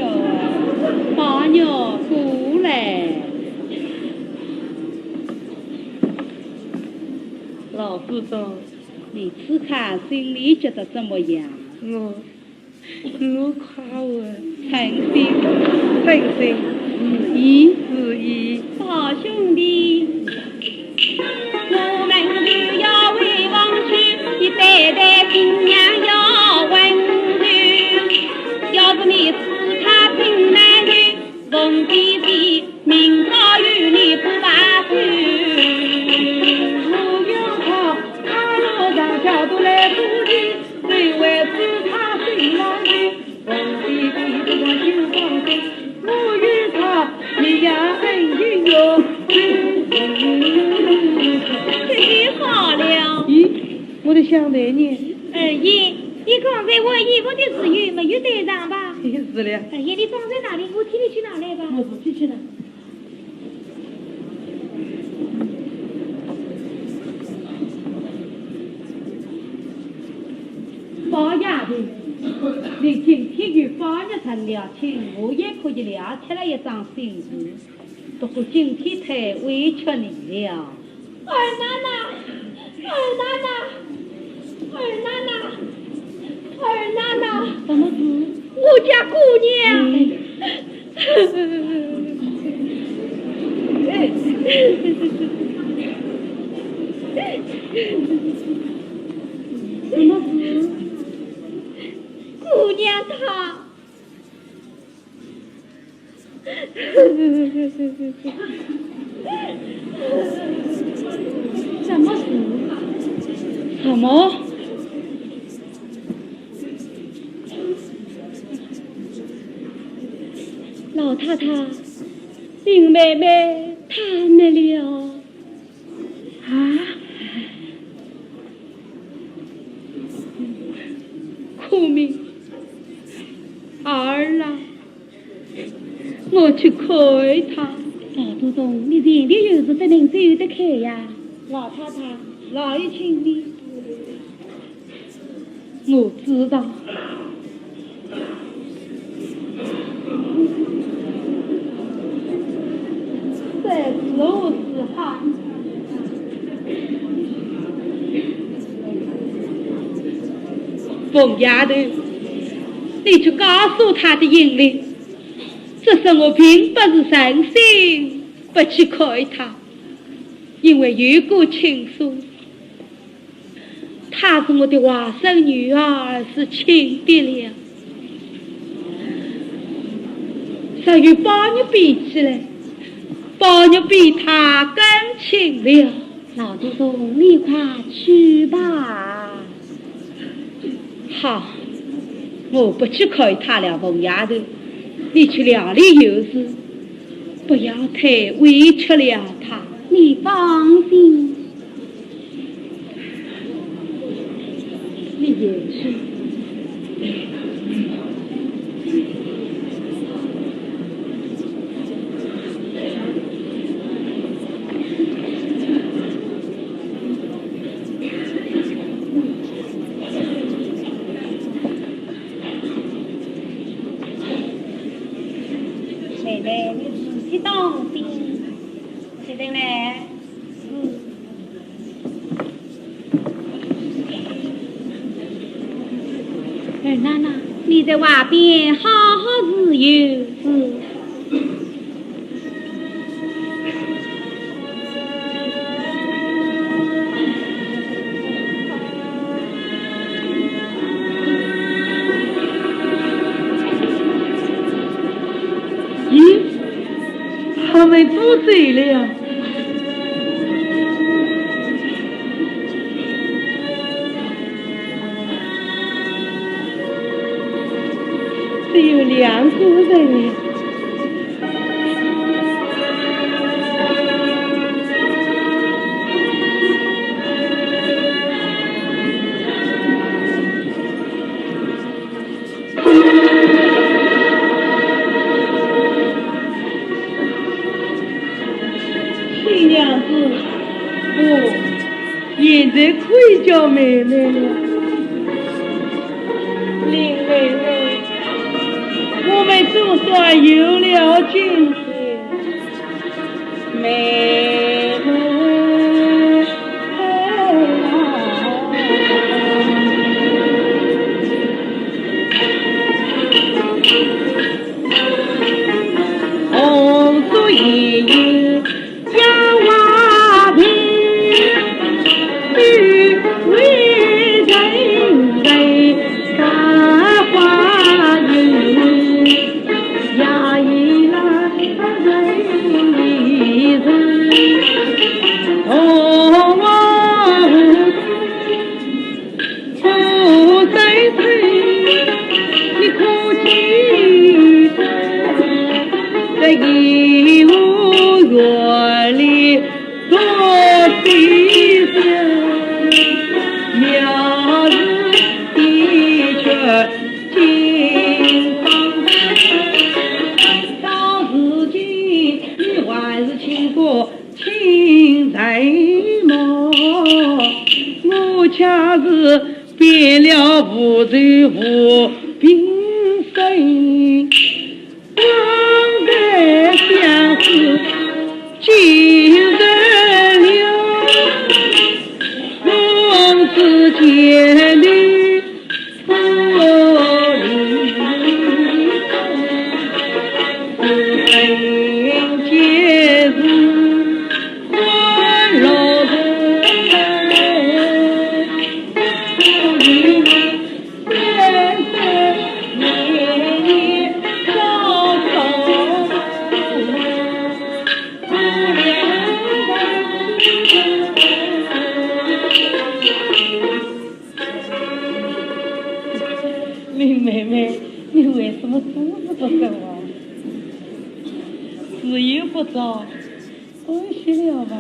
罢了，过来。老祖宗，你此刻心里觉得怎么样？我，我快活。称心。称心。如意。如意。好兄弟。我们就要回房去，你对待新娘要温柔。要是你使她进来的，凤姐姐明朝与你不罢休。我要她她若上家都来不及，谁会使她进来的？凤姐姐不管就放手，我与她一样恩情永存。这就好了。咦，我的香袋呢？二爷，你刚才问姨父的事有没有带上吧？是了。二爷，你放在哪里？我替你去拿来吧。我自己去拿。宝丫头，你今天与宝玉成了亲，我也可以了却了一桩心事。 不过今天太委屈你了。二奶奶，二奶奶，二奶奶，二奶奶。什么事？我家姑娘。嗯。什么事？姑娘她 什么事？什么？老太太，林妹妹她没了。 啊？孔明，儿啊，我去看她。老祖宗，你前头有事不能走得开呀。老太太，老爷请你。 我知道。这如何是好？凤丫头，你去告诉她的英灵，只是我并不是存心不去看她，因为有个亲疏， 她是我的外甥女儿，是亲的了。若与宝玉比起来，宝玉比她更亲了。老祖宗，你快去吧。好，我不去看她了，凤丫头，你去料理后事，不要太委屈了她。你放心。 你也去。妹妹，你自己当心。 起来嘞。嗯。二奶奶，你在外边好好伺候。嗯。 咦，他们都走了呀？只有两个人呀。小妹妹了，林妹妹，我们总算有了今天。妹妹，红烛映映 林妹妹，你为什么坐着不走啊？时间不早，歇息了吧。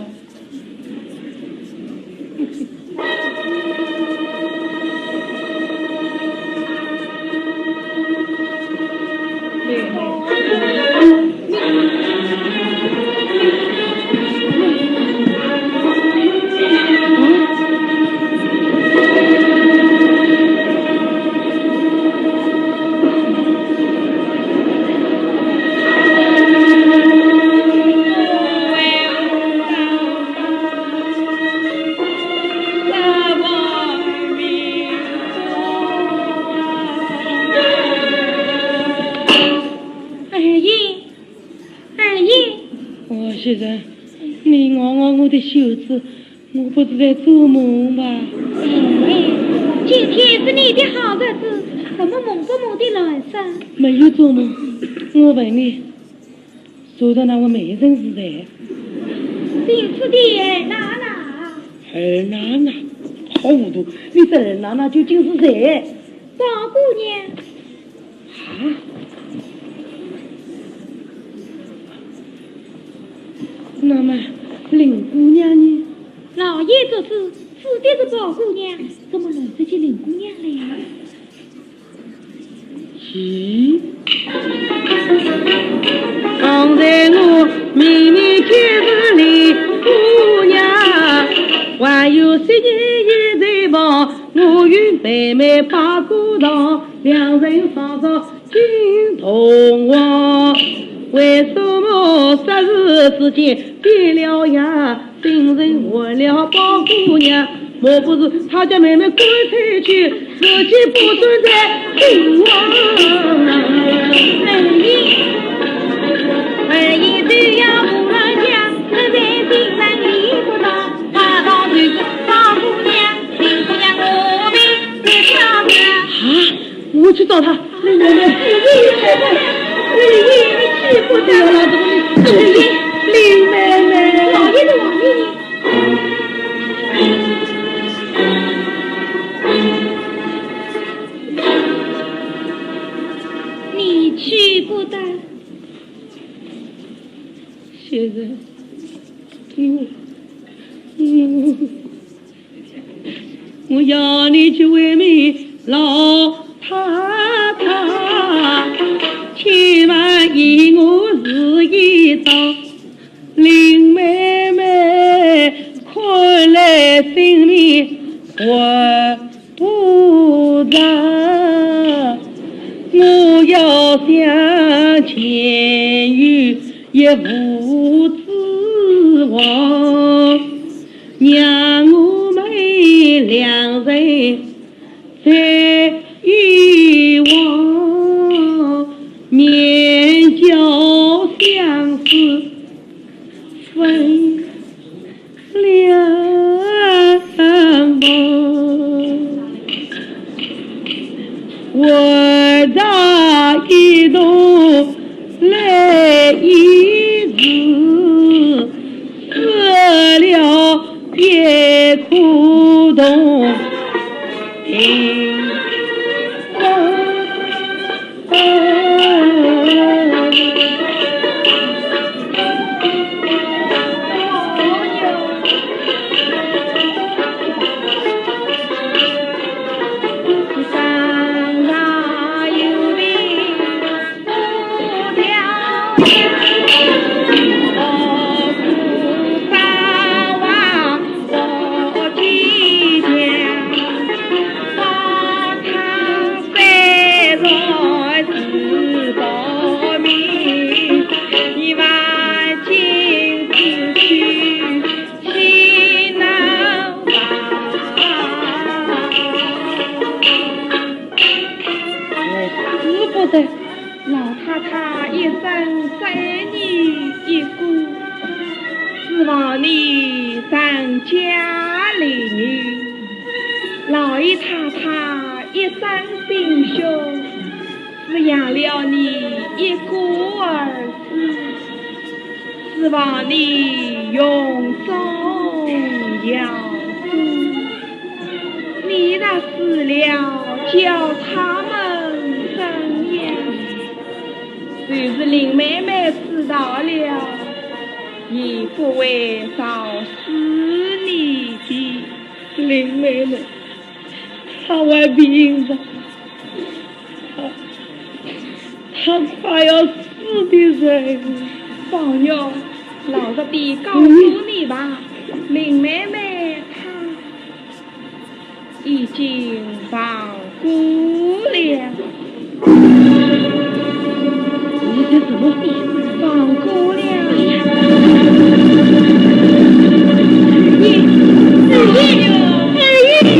二爷，二爷。哦，小姐，你咬咬我的袖子，我不是在做梦吧？哎，今天是你的好日子，怎么梦不梦的来噻？没有做梦，我问你， 昨日那位美人是谁？姓施的二奶奶。二奶奶？好糊涂，你这二奶奶究竟是谁？宝姑娘。啊？那么林姑娘呢？老爷作主，指的是宝姑娘，怎么来得及林姑娘呢？ 咦？刚才我明明就是林姑娘，还有昔日一对望，我与妹妹把过堂，两人双双进洞房。为什么霎时之间变了样？ 竟然换了宝姑娘，莫不是她叫妹妹滚出去，自己不准再进来？二爷，二爷，只要不乱讲，我再进来你不到，大道就是宝姑娘，林姑娘我们是漂亮。啊，我去找她。 妹妹，妹妹，你去不得了，妹妹，林妹妹。老爷的王爷呢？你去不得。现在，我，我 我要你去问明老太太，千万与我是一道。林妹妹，看来性命还不然，我要向前有一步之望，让我们两人再有望，面交相思分 两旁。我这一路来一直吃了别苦痛。 哎，使不得。老太太一生只爱你一个，指望你成家立业。老爷太太一生心血，抚养了你一个儿子，指望你永终耀祖。 你若死了，叫他们怎样？就是林妹妹知道了，也不会饶恕你的。林妹妹，她还病着，她，她快要死的人。宝玉，老实地告诉你吧，林妹妹她 已经亡故了。你这怎么？亡故了。你，你，你，你，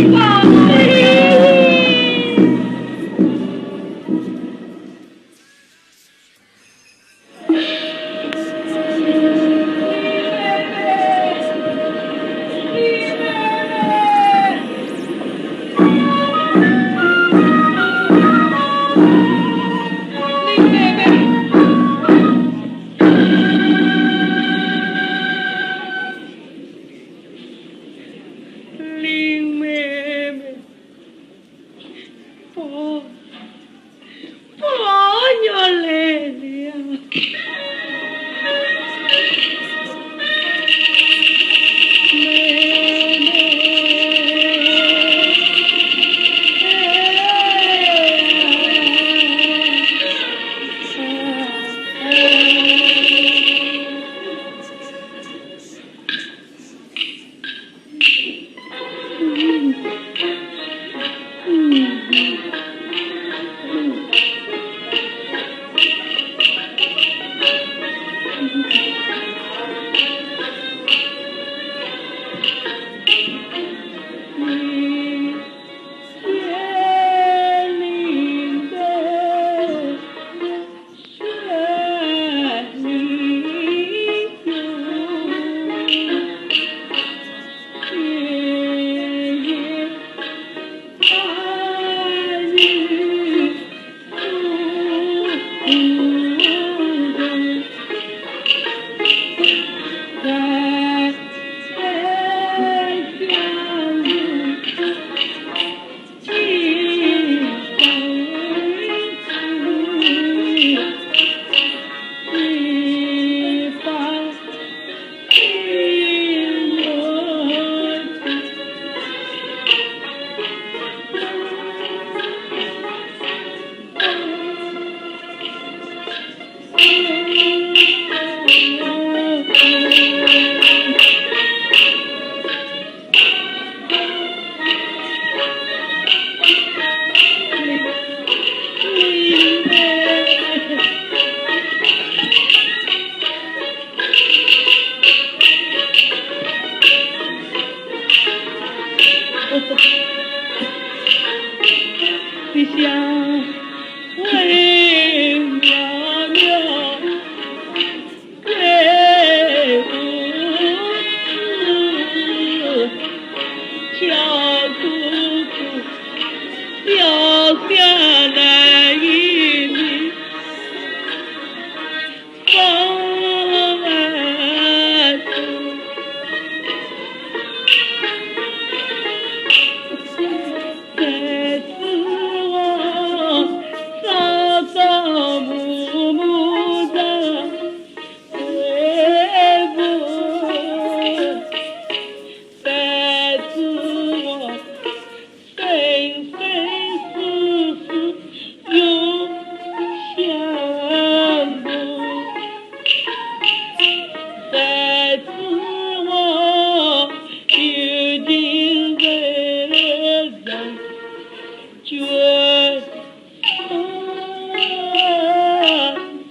君子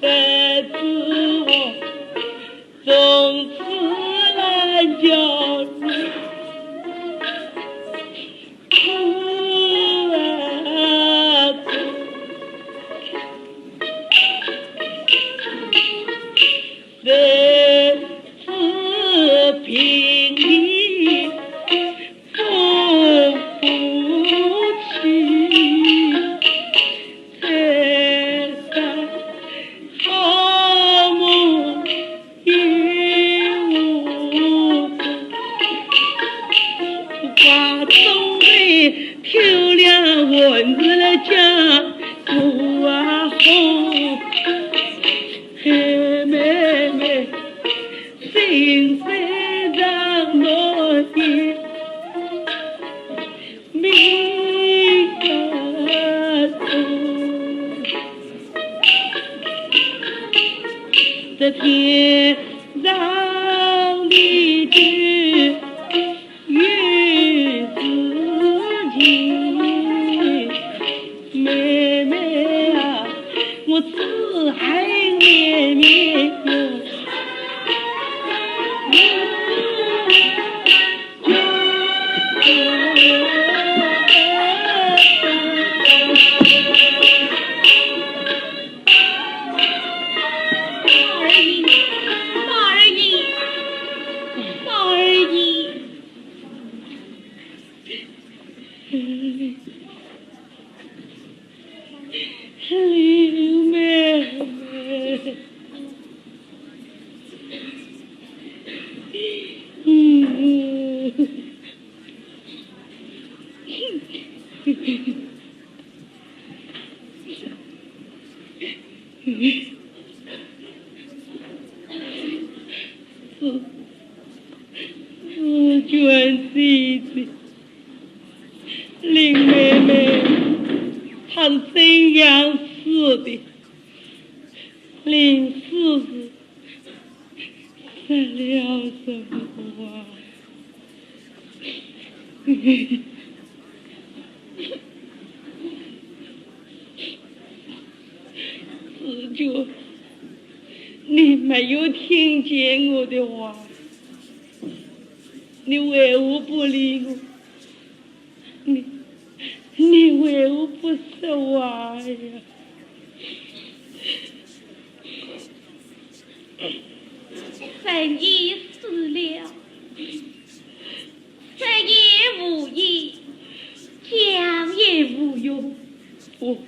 在子我，从此来叫你苦啊苦。在此平地 风不起，在山草木也无踪。我总得漂亮还是来嫁我啊吼。嘿，妹妹， 心碎在我的命中。这天上的君 有知情，妹妹啊，我只恨妹妹哟。马二爷，马二爷，马二爷。 林妹妹。紫鹃姐姐，林妹妹她是怎样死的？临死时说了什么话？ 紫鹃，你没有听见我的话，你为何不理我？你，你为何不说话呀？ 人已死了，说也无益，讲也无用。不，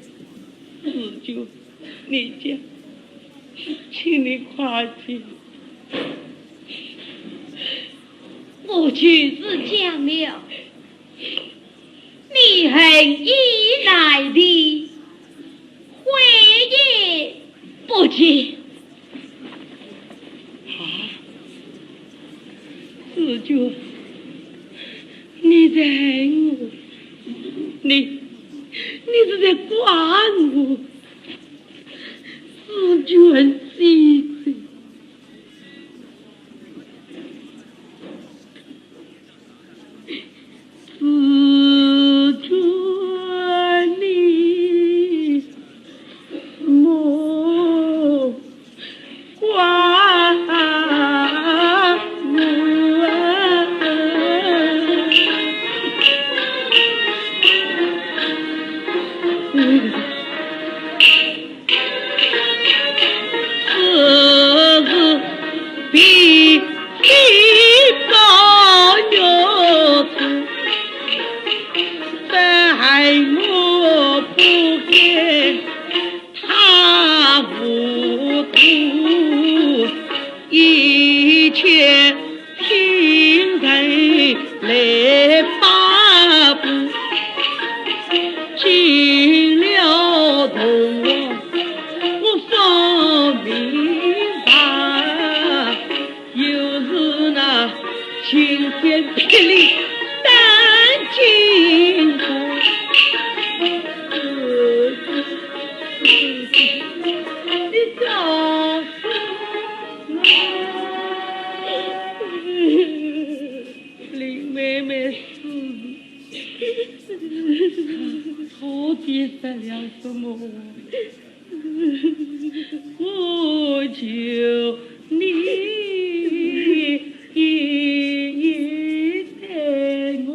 紫鹃，你讲，请你快讲。我就是讲了， 你恨意难平，悔也不及。啊，紫鹃，你在恨我，你，你是在怪我，紫鹃姐姐。 紫鹃你莫怪我。此事比 你不要去，再害我不给他糊涂，一切听人来发布，尽了你说了什么？我求你带我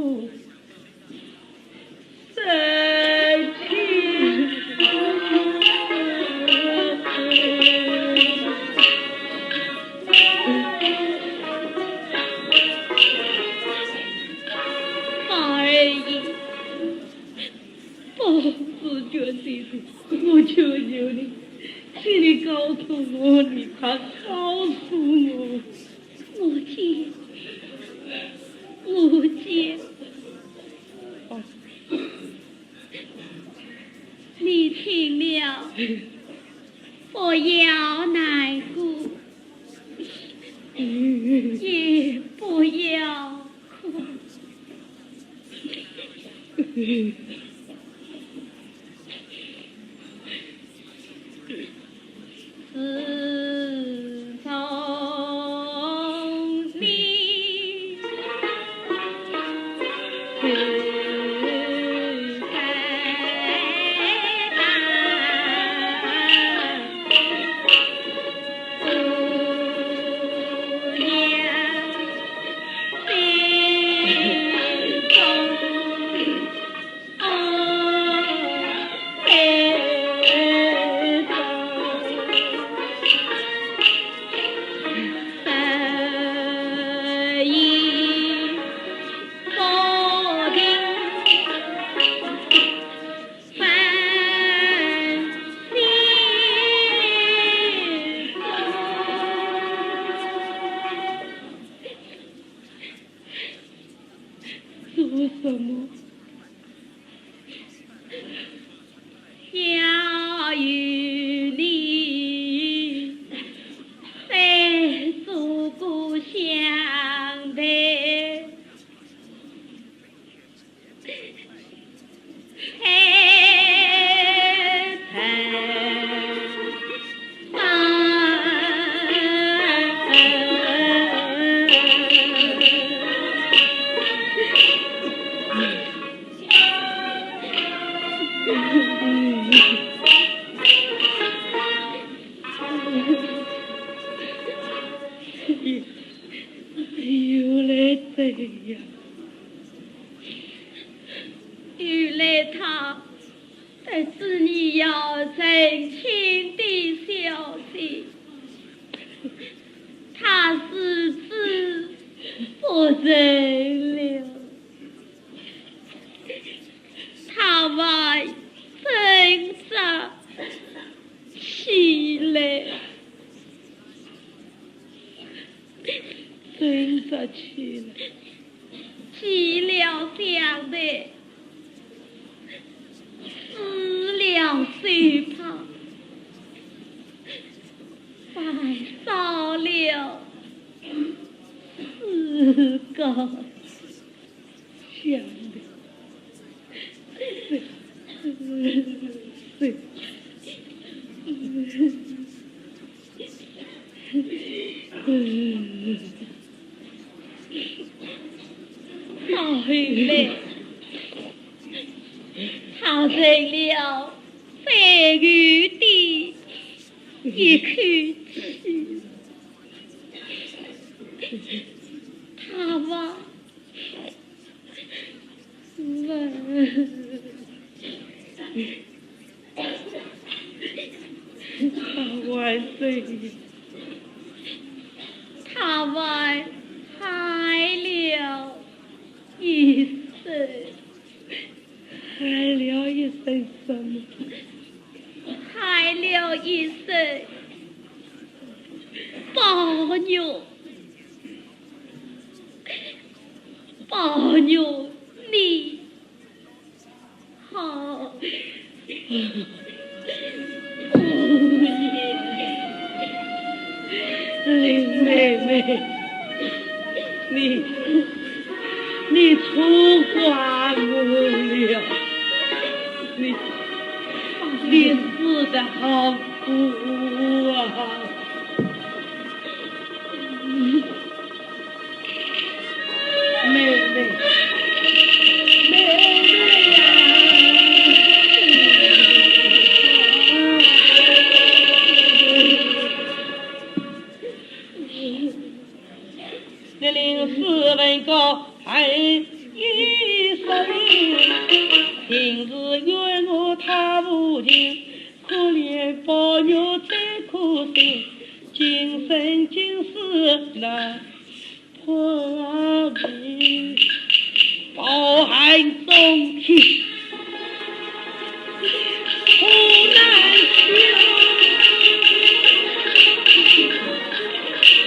宝二爷，不是娟姐姐，我求求你，请你告诉我，你快告诉我。母亲，母亲。 你听了，不要难过，也不要哭。 自从你做什么？要与你再做个相陪。 又来这样。原来她，她是你要成亲的小姐，她是死不成了。 她还挣扎起来，挣扎起来，系了香袋，撕了手帕，还烧了四个 香的。到后来，她成了最后的一口气。她吧， 她还生，她还害了一生。害了一生什么？害了一生宝玉。 宝玉，你好。林妹妹，你，你错怪我了，你，你死得好苦啊！ 妹妹，妹妹呀！今日怨我他无情，可怜宝玉最可惜，今生今世难脱离。抱憾终天苦难休，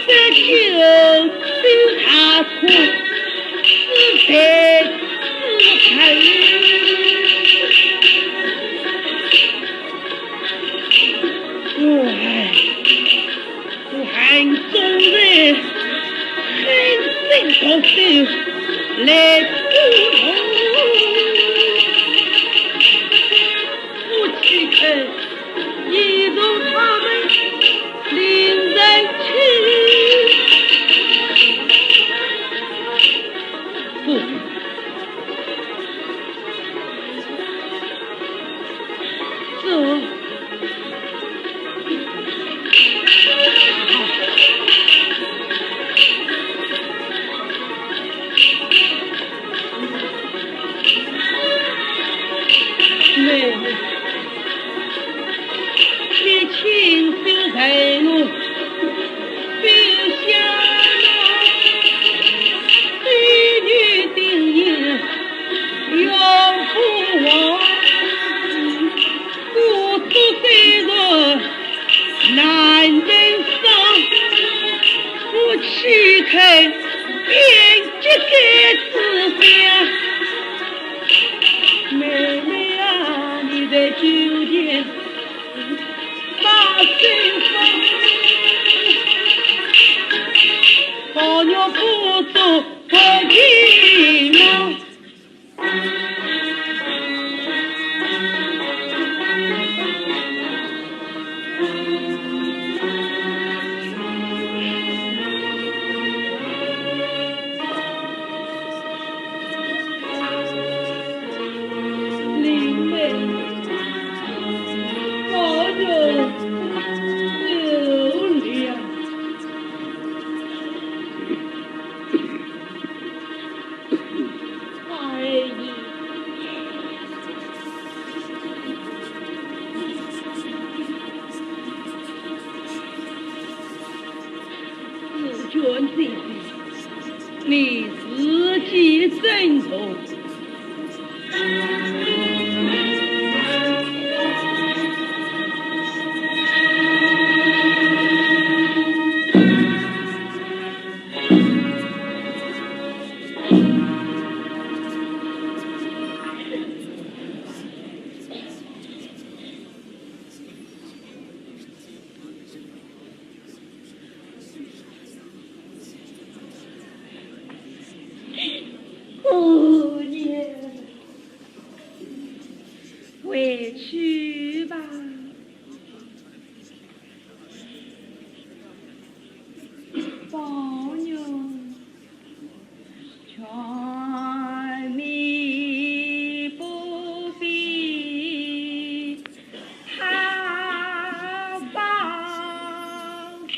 这酒酒他苦，自醉自沉。唉。 我恨终日恨尽毒手来苦痛，我岂肯一同他们另人去？不， 这，妹妹，你亲手待我， 留下那美女定影永不忘。我这虽然难人伤，我岂肯变这个志向？妹妹啊，你在酒店 把心放，宝玉不做不行吗？林妹，宝玉走了。哎呀，紫鹃姐姐， 你自己斟酌。姑娘，回去吧。宝玉， 劝你不必太伤心。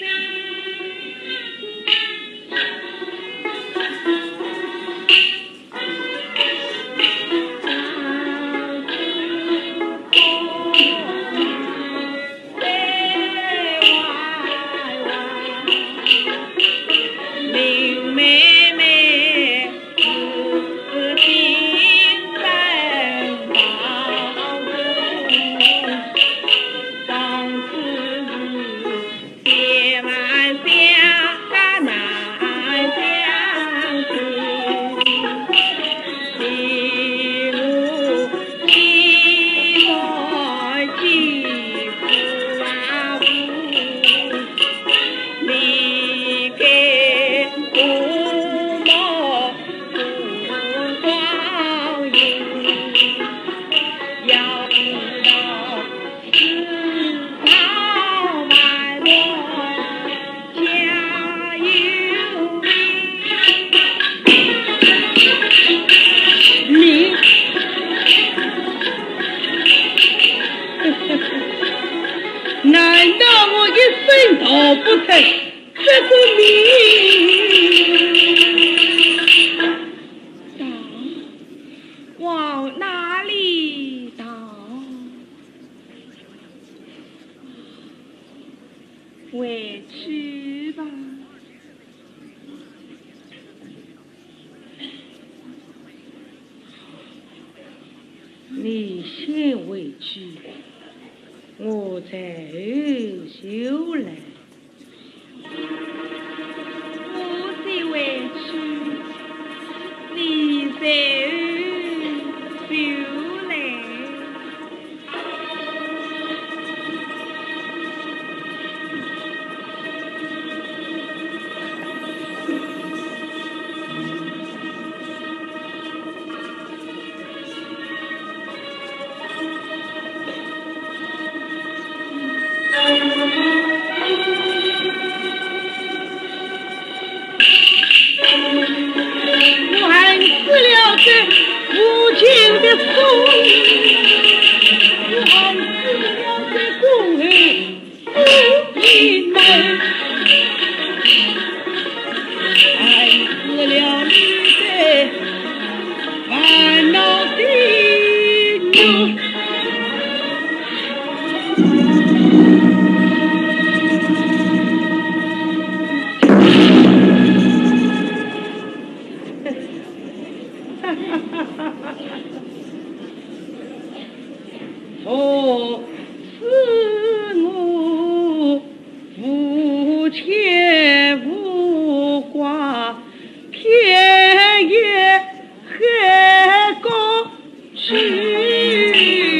你，难道我一生逃不脱这个命？啊，往哪哪里逃？回去吧。你先回去，我在后就来。 我先回去，你在后就来。 我还死了这父亲的痛，我还死了这公侯 哦，是我无牵无挂，天涯海角去。